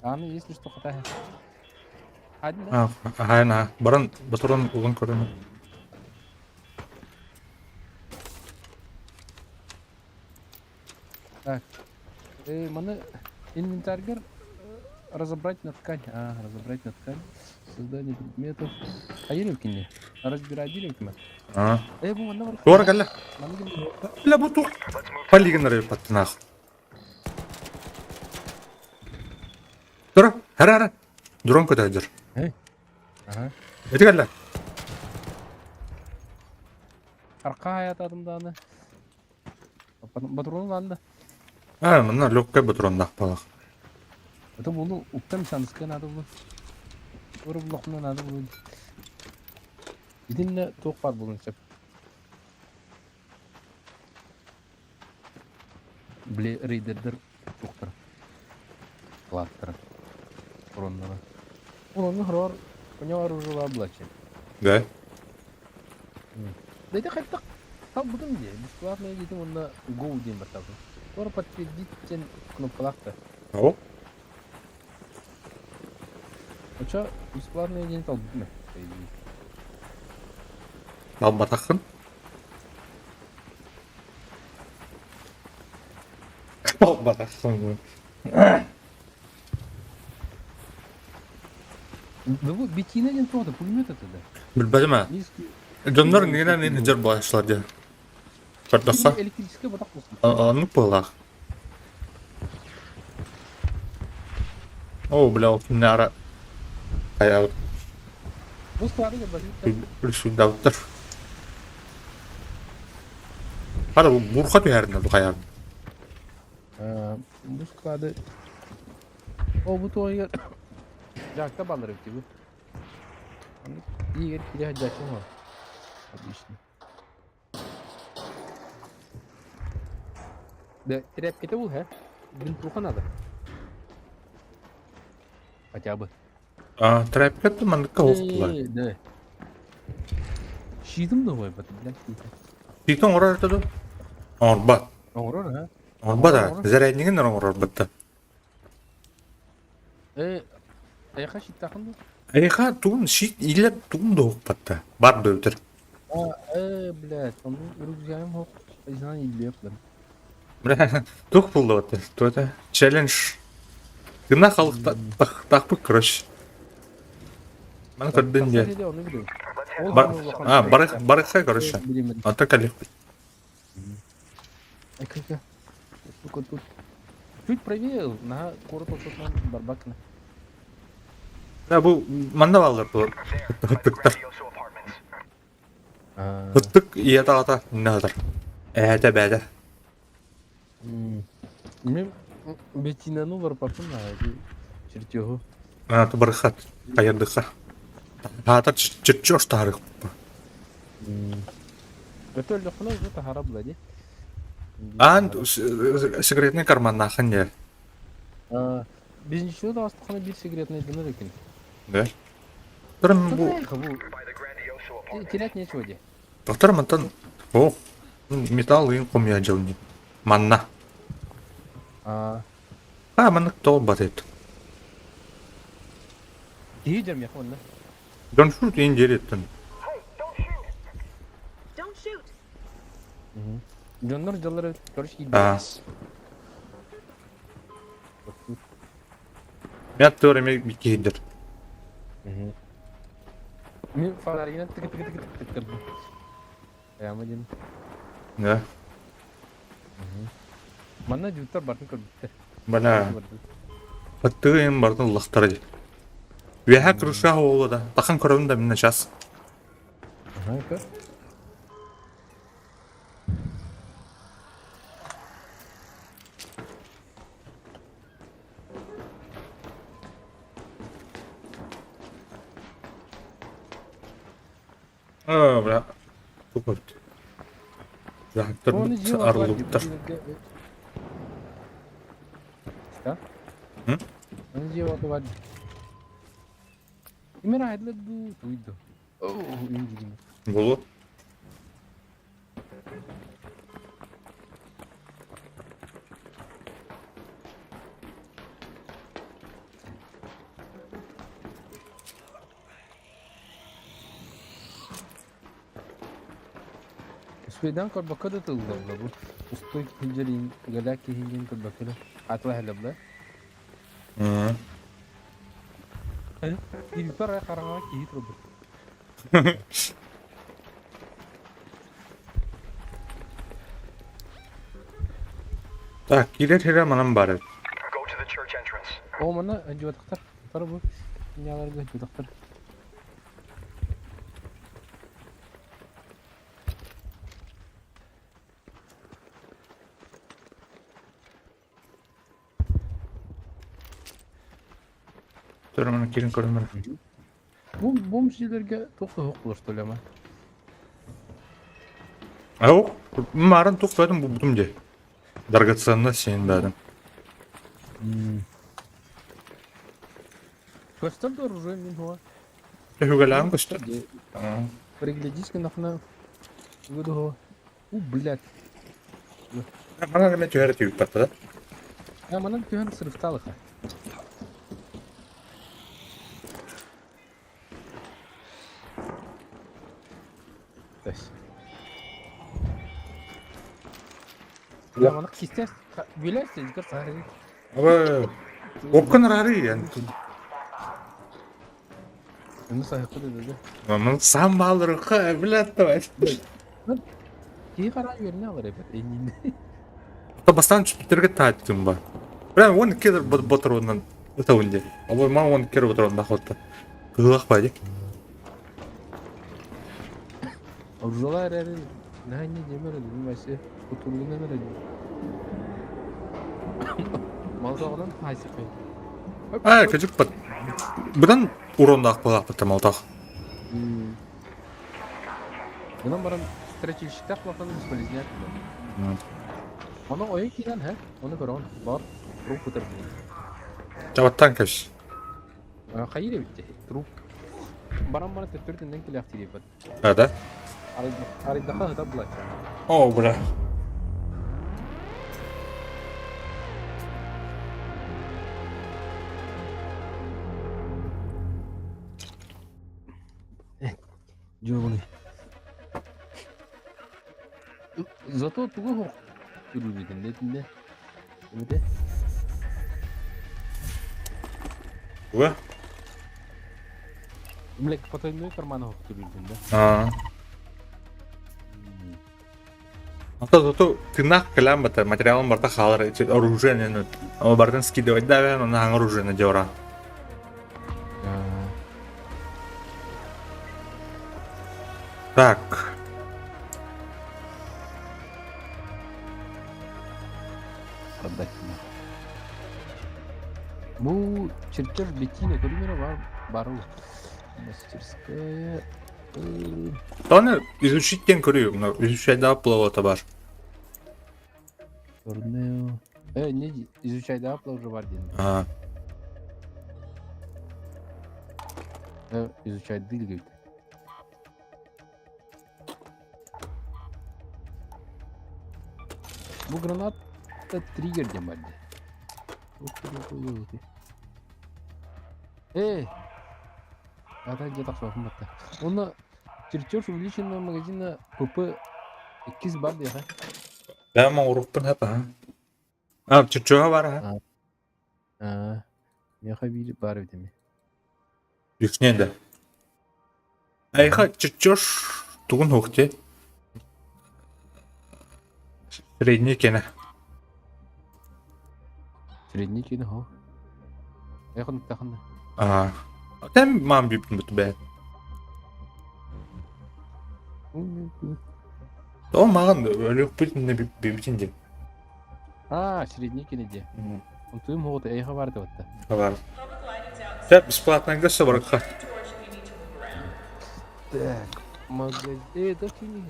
Аны если что хата. А, ага, баран батуран улан көрөмүн. Так. Маны инвентарьгар разобрать на ткань. А, разобрать на ткань. Создание предметов. А еревкини? Разбирать деревкина. А. Э, бу манна бар. Туора кэллэ. Манна ким? Бля, бу туох. Палигин паттынаах. Тура, хара хара. Дрон көтөйдүр. Э. Ага. Эти кэллэ. Арка аятадым дааны. Батурун ланды. А, мына легкая батуроннаах балах. Это буну уптам санская надо было. Ора булахна надо было. Итинне туох бар булун сөп. Били рейдердер туохтар. Клаттар. Уроннара. Уронну хорор у оружие облачен. Да. Да это хайдах талбытым дии. Бесплатно диэтим уонна Go диэн баттаабытым. Скоро подтвердить диэн кнопкалаах да. О. Очо бесплатный диэн талбытым э. Талбатаххын? Талбатаххын. Да бу битиинэ диэн туох да пулемет это да. Билбэтим ээ. Дьоннор иннинэн ин дьэр буолааччылар диэн. Көрдөххө. Электрическэй батах буолсун. Оннук буоллаах. Оо, бля, ол күннээҕи хайаабыт. Бу склады көрбөтүм. Үлсүйдээбиттэр. Хара бу бурха түһэринэ бу хайаабыт. Бу склады О, бу туойгар Жакта баллар эбит бу. Игорь кире сылдьааччым уо. Отлично. Да, тряпки-то был, һэ? Бинтуха надо. Хотя бы. А, тряпка-то манныкка оһуктулар. Да. Щитым да ой, блядь. Щитин оҥорор этэ дуо? Оҥорбот. Оҥорор, һэ? Оҥорбот аа, заряднигын эрэ оҥорорбут да. Э, эйиэхэ щиттаахын дуо? Эйиэхэ тугун щит илэ тугун да уһукпат да, бар да өтөр. А, э, блядь, ону рюкзагым суох, знан илбиэх да. Бля, туох буолла это? Что это? Челлендж. Гына халыктаахпыт, короче. Маны көрдүн дии. Ону билэбин. Бар, а, барых, барыхха, короче. Ата кэлиэхпит. Эка, сука, тут чуть правее, на куорат ортотунан барбакына. Да, бу манна бааллар бу ыттыктар. Ыттык ийэ таҕата иннэ сытар. Эһэтэ бээтэ. Мен Беттинаны барбаппын чертежу. А, барыхат, хайырдыха. Хаатар чертеж таһарыхпа. Өтө өллөххүнэ уже таһара була дии. Аан сигаретный карманнаахын дии. Biz ничего даҕастаххына биир сигаретный экен. Да. Туран бу Терять нечего дии. Доктор мантан о металл ыйын хомуйа дьылни. Манна. А А маннык тоҕо эт. Киһи дьэрмиэхэ манна. Дон шут иин диэриттэн. Дьоннор дьаллары короче киирдилэр. Мен аттыбар эмиэ киһирдэр. Мин фонаригынан тык-тык-тык тык Прямо диэн. Да. Манна дьуттар бартын көрбүттэр. Бана. Баттыгы им бартын улахтара дии. Үөһэ крыша буолла да. Тахан көрөбүн да минна час. Ага, көр. Аа, бля. Тупот. Арыллыбыттар. Да? Оны дьиэ уота бар. Имер айдылар дуу, туйду. Болу. Успейдан көрбөккө да тыллалла бу. Устой киһи гэлэк киһи диэн көрбөккө да атылаһылла бла. Киһиппэр хараҥаҕа киһи турбут. Так, киирэр сирэ манан баар эбит. О, манна дьуотахтар. Тар бу. Няларга дьуотахтар. Төрөмөнө кирин көрөмөнө. Бу бомж дьиэлэргэ туох да суох буолар что ли ама? Ау, марын тух бөтүм булбутум дии. Драгоценность сен бәдім. Көстөр да оружие мин хуа. Үгөлээн көстөр. Приглядись гынахна. Выдуһу. У, блядь. Манан эмэ түһэр түбүппэт да? А манан түһэн сырыктаалыха. Я маны кистес билерсиз кыр сары. Абы Опкан рары ян. Bunu сахыкы dedi. Мын сам балырыкка блядь давай. Киһи хара үөрүнэ алар эбит эннин. Бастан түптерге тааттым ба. Прям он кедр ботроннан это онде. Абы ма он кер ботроннан хотта. Кылах ба ди. Оружалар эрэр наһаа дьэмэр эдим вообще кутуругунан эрэ Малтаҕынан хаайсыкай. А, кэжик бат. Быдан урондаах буолаахпыт малтах. Гынан баран стратегических улахан бесполезняк. Оны ойон киирэн һэ, оны көрөҕүн бар труп ытыр Чабаттан кэш. Хайыр эбит труп. Баран баран төттөрү төннөн кэлээхтиир эбит. А, да? Арыйдаха ыта булаччы. О, бля. Дьуобуный. Зато тугу суох үрүүрүтүн дэтинде. Эмите. Туга? Блядь, потайной карман суох түрүүрүтүн да. А. Ата зато тыыннаах кэлээн бата материалын барта хаалар оружие бартын скидывать да бэн онно оружие дьора. Так. Продать. Бу чертеж Беттина көрүмөрө бар барыл. Мастерская. Тоны изучить тен көрүү, но изучать да плавота бар. Торнео. Не изучай да уже бар ден. А. Изучай дылгайт. Бу гранат триггер дем бар. Эй! Ата где так софын батта. Онно чертеж увеличенного магазина ПП Иккис бар диэхэ. Бэм оҥорукпун хап аха. А, чучуга бар аха. Аа, миэхэ биир баар эбит эмиэ. Үксүнэн да. Айха чучуш тугун хуохте? Средний кенэ. Средний киэнэ хоо. Эхын тахын. Аа. Тем мам биппин бут бэт. О маған өлөкпүт не бибитин дим. Аа, средний киэнэ дии. Онтуйум хоҕута эйиэхэ баар этэ Бар. Теп бесплатно собракха. Так, магазин. Э, да кини.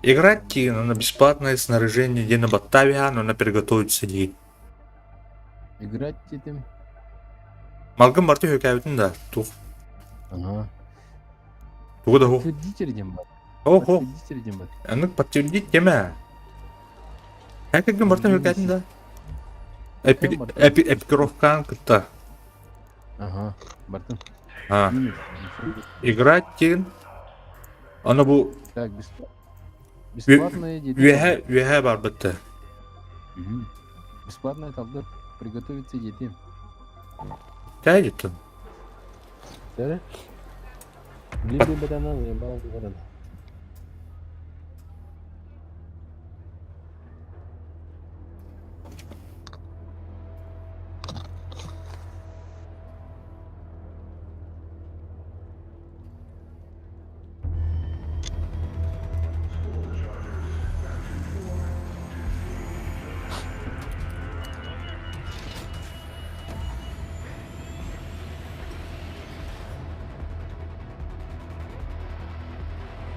Играть на бесплатное снаряжение где на Батавия, но на приготовиться дии. Играть этим. Малгын барты хөкәбитин да тух. Ага. Тугу да ху. Подтвердите дем бар. Охо. Подтвердите дем бар. Аны подтвердить теме. Хәкәгин барты хөкәтин да. Эпик эпикировкан кытта. Ага, бартын. А. Играть тин. Аны бу Так, бесплатное Үөһэ үөһэ барбытты. Бесплатное талды приготовиться дети. Тәйдиттин. Дәрі? Либо баданан, либо баданан.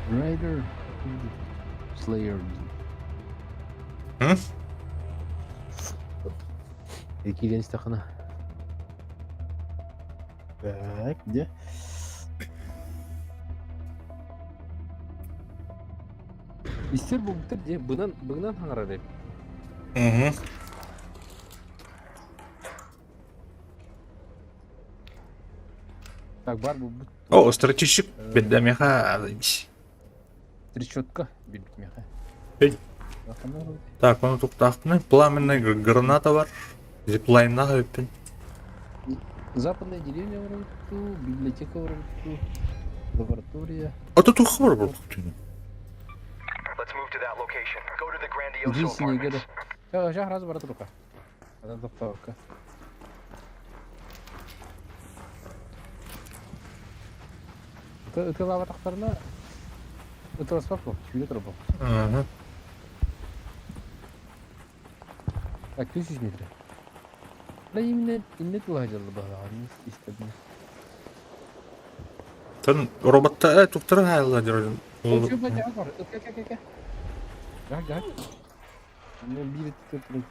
Rider Slayer. Hı? Киирэн истэххинэ. Так, где? Истер бугуттар дьэ бынан быгынан хаҥарар эбит. Угу. Так, бар булбут. О, стратегик беддэмиха. Трещотка билбит миэхэ. Эй. Так, оны туктаахпын. Пламенная граната бар. Зиплайннаах өппүн. Западная деревня вроде, библиотека вроде, лаборатория. Ото тух бар был. Let's move to that location. Go to the Grandioso Здесь не apartments. года. Сейчас раз брат рука. Она доставка. Ытылаба тахтарына ытыласпак бу, сүүрэ турар бу. Ага. Так, 1000 метров. Да именно инне тулаһа баһаҕын истэбин. Тон роботта э туктарын хайалла диродин. Ол чү бача бар. Кэ кэ кэ кэ. Гак гак. Мен биир турун.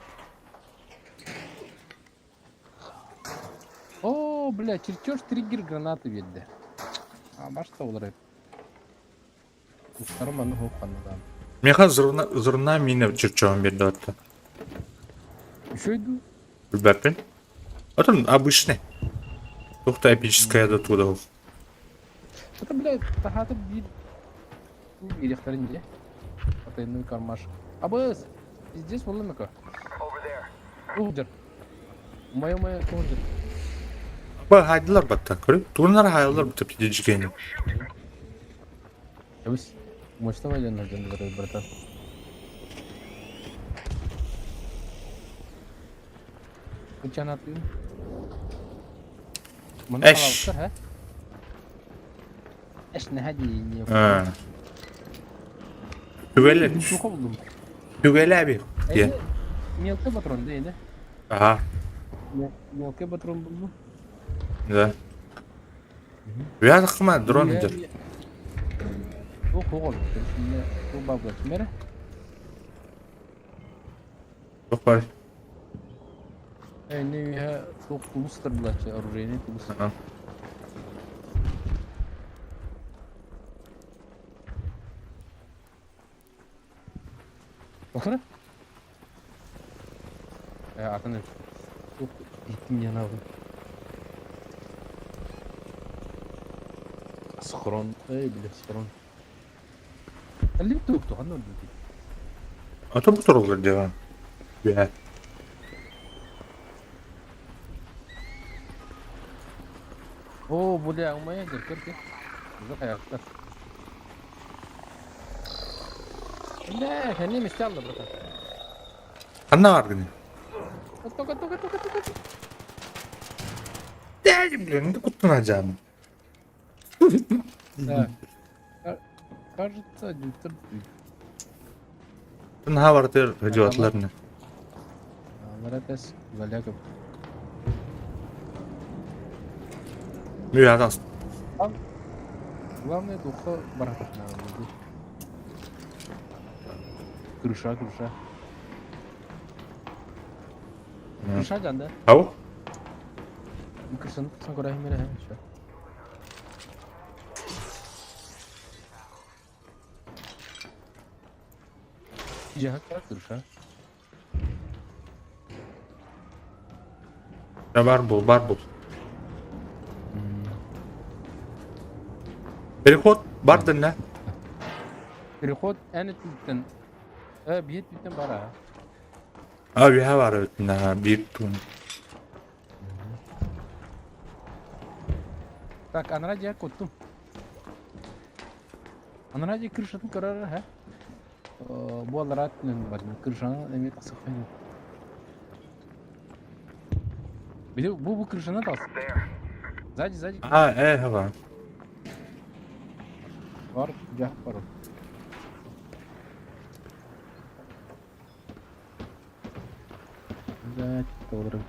О, бля, чертеж триггер гранаты биэрдэ. А, башта олар Кустарым аны хоп ханнадан. Меха зурна зурна мине чертежом берди атта. Еще иду. Билбэппин. Отон обычный. Тухта эпическая до туда. Это, блядь, тахата биир бириэхтэрин дьэ. Потайной кармашек. Абыс! Здесь волымыка. Over there. Тугдер. Мое мое тугдер. Ба хайдылар батта. Көрү. Тугунар хайдылар бутта пидижгени. Абыс. Мощно вайден нужен, братан. Кычан атыым. Маны Эш. халабыттар, ха? Эш наһаа дии. А. Түгеле. Туха булдум. Түгеле би. Е. Мелкий патрон, да, да? Ага. Мелкий патрон булдум. Да. Вязхма дрон идет. Тух оҕол. Ту бабла кимэрэ? Тух бар. Э, не үһэ тух тулустар булачы, оружейный тулус. Ага. Бакара? Э, атын Тух иттим янабын. Схрон. Эй, бля, схрон. Әллик туох ханна ордук. А то бу дело. Бля. О, бля, умая дыр көр. Бу хаyaktар. Бля, хәне месте алды, братан. Ханна баргын. Тока, тока, тока, тока. Дәй, блин, ну куттуна жан. Да. Кажется, один Наһаа барытыгар өдьүөтүлэринэ. Аларатас Валяков. Мү Главное духо баратах надо. Крыша, крыша. Крыша жанда. Ау? Крышаны тутсан көрәһим менә һәм Жаһак крыша. Бар бул, бар бул. Переход бар дэннэ. Переход әне түттен. Э, биет түттен бара. А, үһэ бар өтүнэ биир туун. Так, анара жа коттум. Анара жа крышатын көрөр, ха? Бу алара түнен бар. Крышаны эме тасык. Били бу бу крышаны тас. Сзади, сзади. А, э, хаба. Бар, жак бар. Да, толдырым.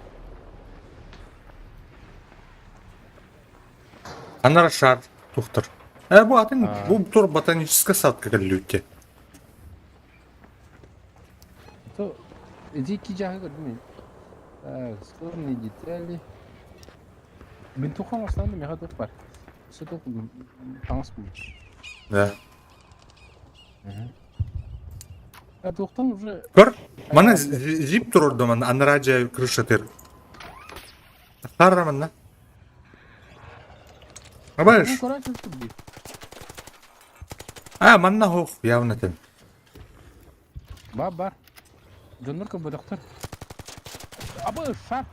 Анара шар тухтар. Э, бу атын бу тур ботаническая садка кэллүүтте. То иди ки жагы көрдүм мен. Так, сложные детали. Мен тухан основном меха тух бар. Все тух таңыс бул. Да. А тухтан уже Көр, мана зип турорду ман анара жа крыша тер. Харра манна. Абаш. Ну, короче, тут бит. А, манна хох явно тен. Бар, бар. Донор бы доктор. Абы шар.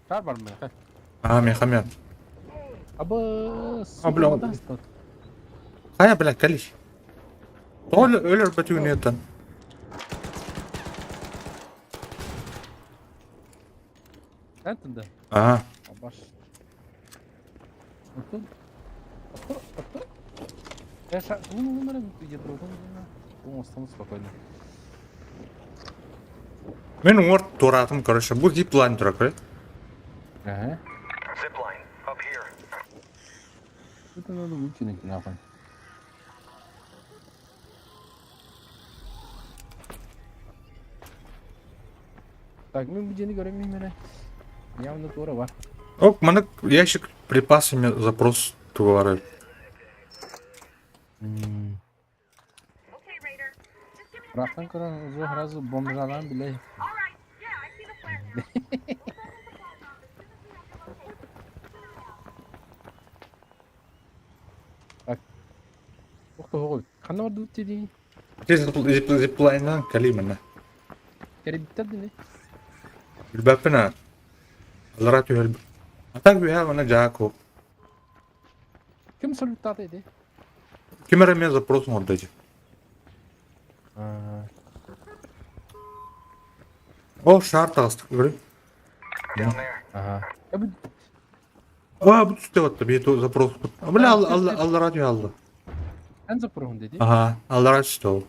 Шар бар меха. А, мен хамят. Абы А, бля. Хая, бля, калиш. Тоол өлөр бөтүүнү Антында. А, Абаш. Ото. Ото, ото. Я ша, ну, ну, ну, где-то, ну, ну, спокойно. мен уор туратым, короче, бу зип лайн тура, көрө. Ага. Zipline, up here. Это надо выкинуть нахуй. Так, мы где не говорим именно. Явно тура бар. Ок, мана ящик припасами запрос тугары. Okay, Raider. Just give me a Рахтан second. көрөн уже сразу бомжалан биле. All right. Yeah, I see the flare now. We'll send the supplies off as soon as we have the location. Keep an eye out. Так. Охто хогой. Ханна бар дут диди. Зип зип лайнан кали мана. Керебиттер дини. Билбэппин Алара түһэл. Атак бүйэ мана жаako. Ким салютаты иди? Кимер мен запрос мордажы. О, шар тагыстык көрө. Down there. Ага. Я бу А, бу түсте батты бир запрос. Бля, алла алла алла радио алла. эн запрогун диди. Ага, алла радио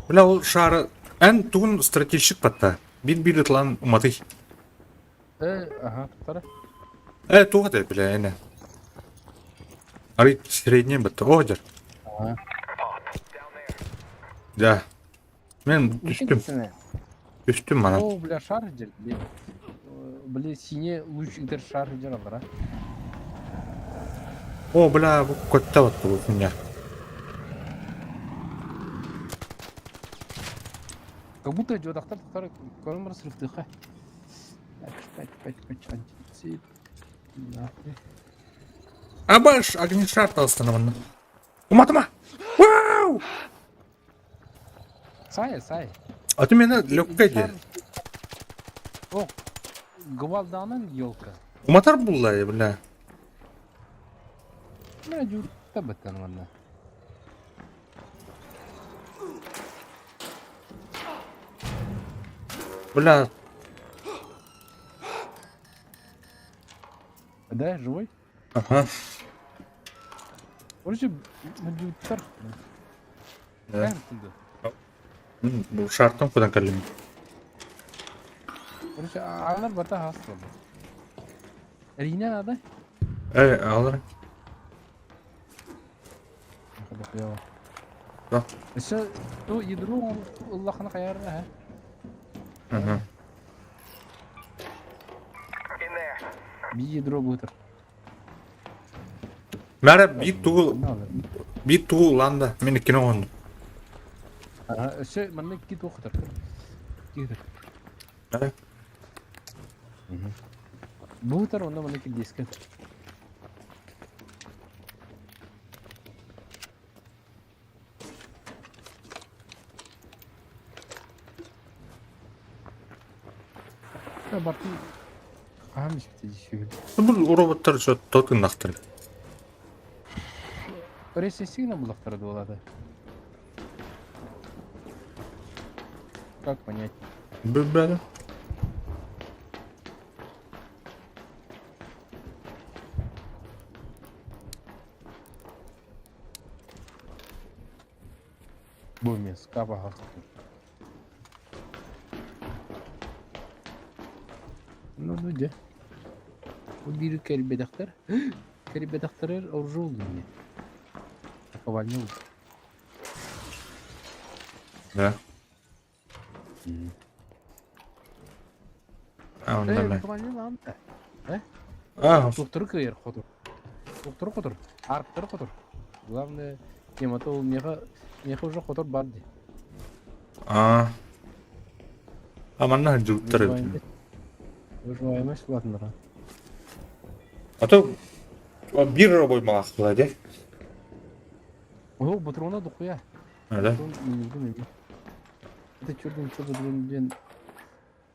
Бля, ол шары эн тугун стратегик батта. Бир бир ытлан уматый. Э, ага, туктара. Э, туга бля, эне. Ари средний батта. О, жар. Ага. Pop. Down there. Да. Мен түстүм. Түстүм мана. О, бля, шар жер. Бля, бля, сине луч идер шар жер алар. О, бля, бу көттө батты бу хуйня. Как будто жодактар туктара көрүн бар сырыктыка. Так, 5 5 5 антицид. Абаш, огнешар таҕыстана манна. Уматыма! Вау! Сай, сай. А ты меня легкая дии. О, гвалданан елка. Уматар булла бля. Мына журта баттан манна. Бля. Да, живой? Ага. Короче, мөдүттэр. Да. Бу шартан кудан кэллим. Короче, алар барта хас болды. Рина надо? Э, алар. Да. Өссө ту ядро ыллахына хайарна ха. Ага. Би ядро бутыр. Мәрә биир тугу биир тугу ылан да мин иккини оҥоһуннум. Өссө манна икки туох хатар. Икки Мәрэ. Бутар онно манна килдиэскэ. Бартын хаһан испитэ дии Бу роботтар что тот гыннахтар. Ресессигна булахтара дуолата. Как понять? Билбэтим. Бу эмиэ скаба Ну, ну дьэ. Бу биир кэлбэтэхтэр. Кэлбэтэхтэрэр оружие мне. Повальня Да. А, он Э, да. ковальня ламта. Э? А, Тухтары кыйыр хотур. Тухтары хотур. Арктары хотур. Главное, темата ол меха, меха уже хотур бар ди. а. А манна жуттар эбит. Выживаемость ладно. А то биир робой малахтыла дии. О, патрона дохуя. Да. Патрон не нужен мне. Это черт ничего патрон ден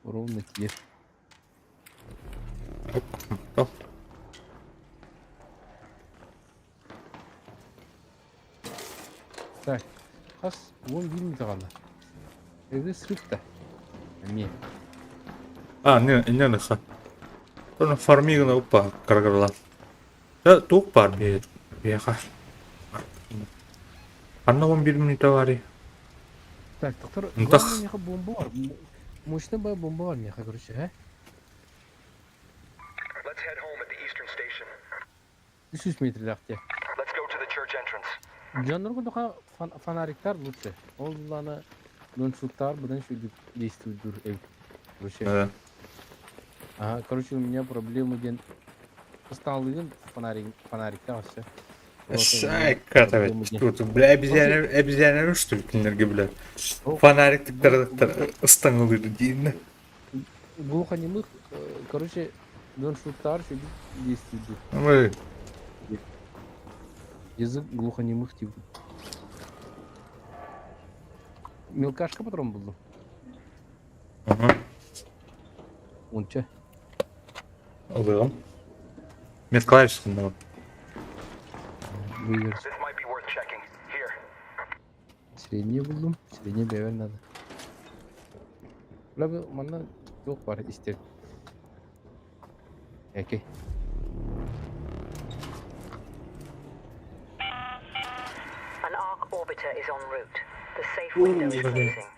ровно тиер. Оп. Так, хас вон билми таҕана. Эгэ срыкта. Эмиэ. А, не, не наха. Тоно фармигна упа каргарлан. Да, тук бар бе. Беха. Анна он бир минута бари. Так, доктор, Ынтах. главное меха бомба бар. Мощный бай бомба бар меха, короче, а? Let's head home at the eastern station. 300 метрлээх Let's go to the church entrance. Дьоннорго доха фонариктар лучше. Ол лана доншуктар будан шүдүк действует эбит. Короче, Да. ага, короче, у меня проблемы ден сталыгын фонарик фонариктар все. Сай катавет. Тут, бля, обезьяна, обезьяна, что ли, кинерге, бля. Фонарик тыктар ыстаңылыр дейін. Глухонемых, короче, доншуктар шүдүк действует. Ой, Язык глухонемых типа. Мелкашка патрон был. Ага. Он че? Ылыгым. Мен клавиш сындым. Выиграть. This might be worth checking. Here. Средний булдум. Средний бэбэр надо. Бля, бу манна туох бар истер. Окей. An ARC orbiter is en route. The safe window is closing.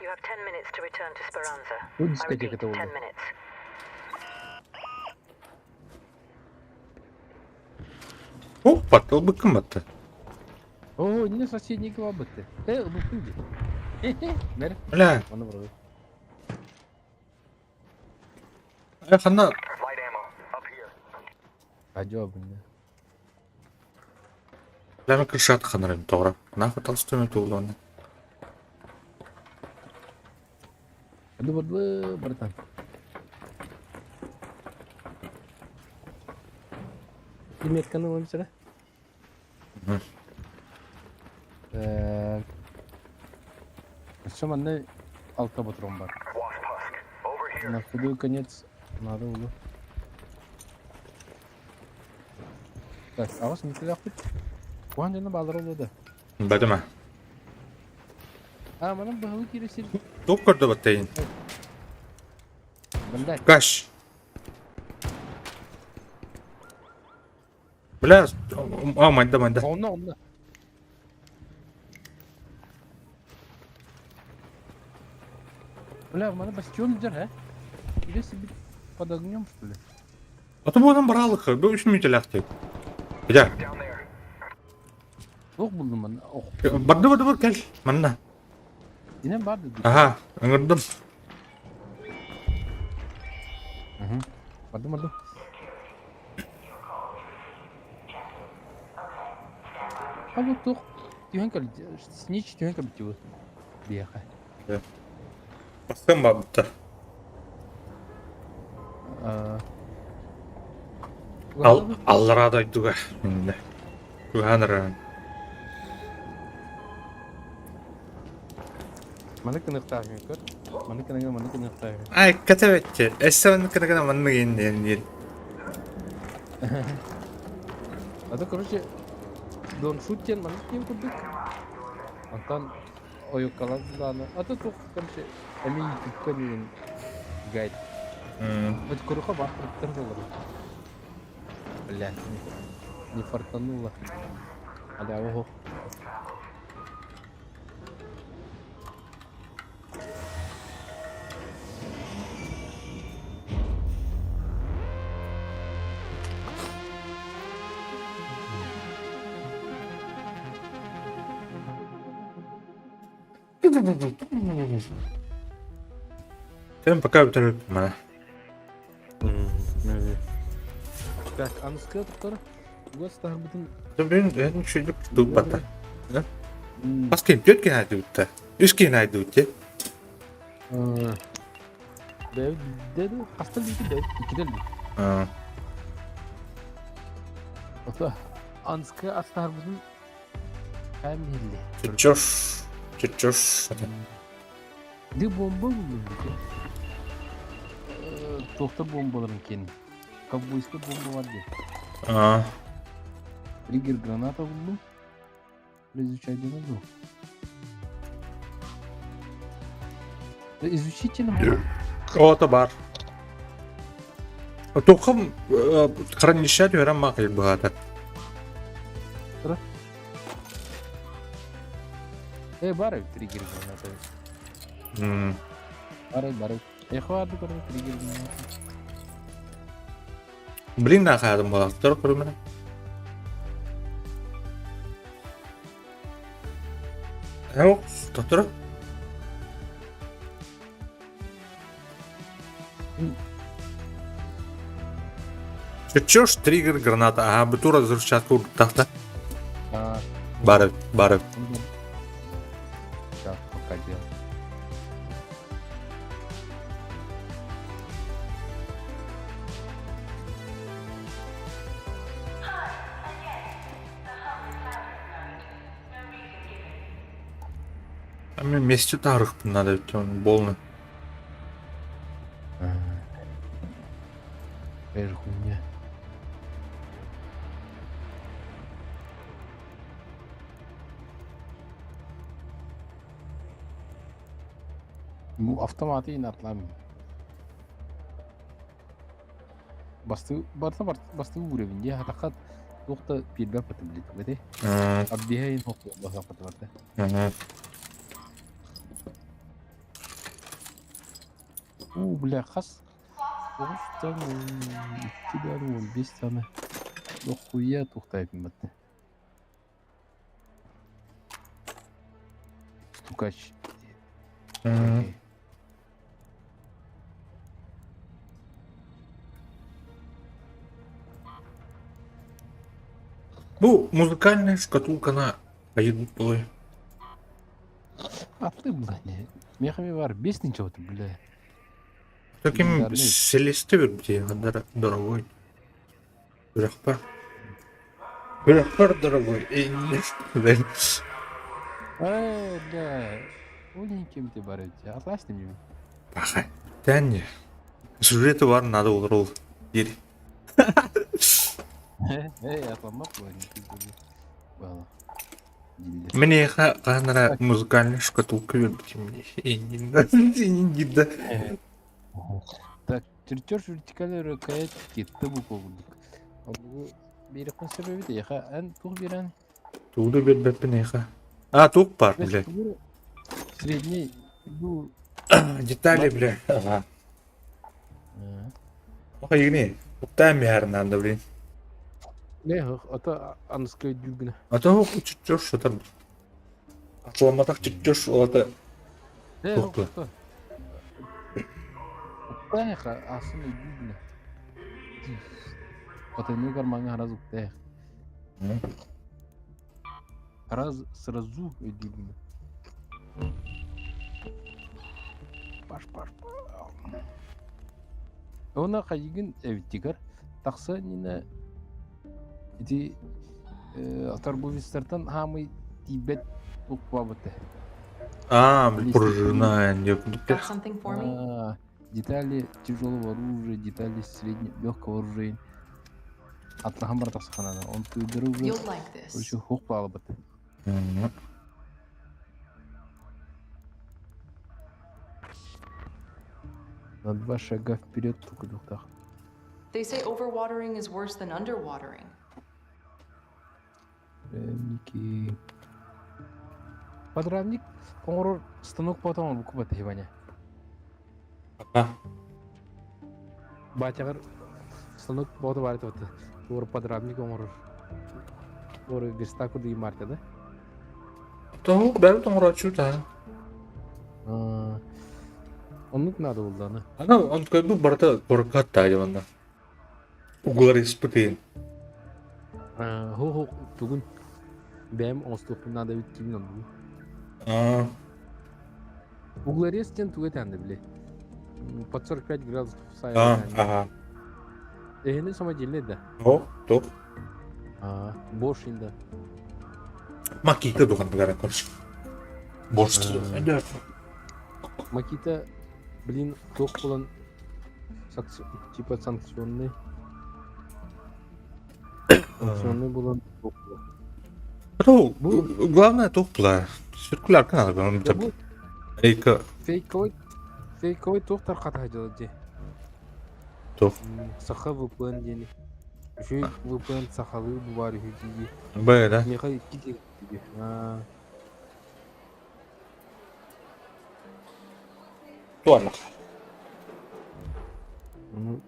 You have 10 minutes to return to Speranza. Бу I дискотека repeat, буолла. 10 minutes. О, паттыл быккын батты. О, не соседний бытты. Э, буккун ди. Бер. Бля, Аны бұрғы. э, ханна Light ammo. Up here. Адё, блин. Бля, мен крышат ханарым тоғра. Нахуй толстой тугланы. Аду барды, братан. Метканы ылам сэрэ. Өссө манна алта патрон бар. На худой конец надо было. Так, аҕыс мүтэлээхпит. Куһаан дьоно баалара буолуо да? Бадыма. А, манан быһылы киирэ сир. Туох көрдө баттайын? Бандать. Каш. Бля, а, майда, майда. Онно, онно. Бля, маны бастион дьэр, э? Или себе под огнем, что ли? А то буолан бараалык, бу үс мүнүүтэлээхтик. Бля. Туох булдум манна? Ох. Барды барды бар кэл. Манна. Инем бар деді. Аха, ыҥырдым. Бардым бардым. А бу туох түһэн кэл снич түһэн кэлбит бу биэхэ. Бастан бабытта. Ал аллараа дойдуга иннэ. Куһаан ыран. Маны кыныктаах көр. Маны кыныгы маны кыныктаах. Ай, кэтэбэтчи. Эссе маннык кыныгына маннык иннин диир. А то, короче, Дон Шут диэн маннык диэн курдук. Онтон ойуккалар даҕаны. А то туох, короче, эмиэ ютубка диэн гайд. Вот куруха баар куруктар буолар. Бля, не фартануло. Аля, ого. Sen пока бүтэр Так, аныскы туттар. Угас таһарбытын Блин, это чуть тупо. Бас ким түөрт киһи айдыбытта. Үс киһи айдыбыт дии. Деду хаста билбит да иккидел бит. Ото анскы астарбытын кайм билли. Чучош. Чучош. Ди бомба булдум бит. Туохта бомбаларын кин. Ковбойская бомба бар дии. Триггер граната булдум. Изучать не могу. Да изучите нам. Ото бар. Тухым хранилище түһэрэн маакый быһаата. Э, бар триггер граната. Бар, бар. Эхо ады көрө триггер граната. Блин, нахадым балактар көрүмэ. Эо, тоторо. Чё ж триггер граната? Ага, бутура взрывчатка урдахта. Бары, бары. Сейчас пока дело. А мне вместе тарых надо, он полный. Такая же хуйня. Ну, автоматы и натлам. Басты, барта бар, басты уровень, я атакат туохта биэрбэт бата билет бэтэй. Абдиһэ ин хокку баса барта. У, бля, хас тоҕус икки да 15 таны дохуя туохтайбын батта. Стукач. Бу музыкальная шкатулка на поедут полы. А ты, бля, не. Мехами бар, без ничего ты, бля. Таким селесте где дорогой. Үрәхпә. Бөлөхпөр дорогой. Э, да. Ол кем-то бар эти. Атлас не Пахай. Тәнне. Сюжеты бар, надо ол Дир. Эй, атламак бар. Бала. Мне ханара музыкальная шкатулка вербите мне. Не да. Так, чертеж вертикальной рукоятки табу курдук. Бу бир консервит яха эн тух бирен. Тугду бербеппин эха. А, тук бар, бля. Средний бу Детали, бля. Ага. Охайгни. Уктаем мярнанда, блин. Не, ата аныскай дүгнә. А то чертеж что там. Атламатах чертеж это. Тук. Уктаеха асын дүгнә. Потайны кармаңа раз уктаех. Раз сразу дүгнә. Паш паш. Она хайгин эвтигар тахса нина ити торговецтартан хамый тибет укпабыты. А, блин, пружина, не Got something for me? Детали тяжелого оружия, детали среднего легкого оружия. Атлахан бар тахсаханана. Он тыдыры уже You'll like this. короче хукпалыбыт. На два шага вперед только двухтах. They say overwatering is worse than underwatering. Подрамники. Подрамник оҥорор станок потом кубат Иваня. А, Батягар станок бото бар вот. Тур подрамник оҥорор. Тур верстак курду марта, да? то бәрі тоңырачу да. А, Оннук надо было, да? Ана, он как бы барда коркат та диванда. Углар испытын. Хо хо тугун бэм оңостук надо бит кимин онду. А, Углорез тен тугет анды биле. Под 45 градусов а, ага. Эхини самодельный да. О, тоқ. А, Бош инда. Макита духан бігара короче. Борщ. Да. Макита, блин, тох булан типа санкционный. Санкционный булан тох булан. Ну, главное тоқ була. Циркулярка надо было. Бу Эйка фейковый фейковый тох тарката жады. тоқ. Саха VPN дени. Үшүй VPN сахалы бу бар үхү Б, да? Меха икки диги. А, Туарлық. ну.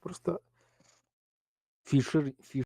Просто Фишер, фиш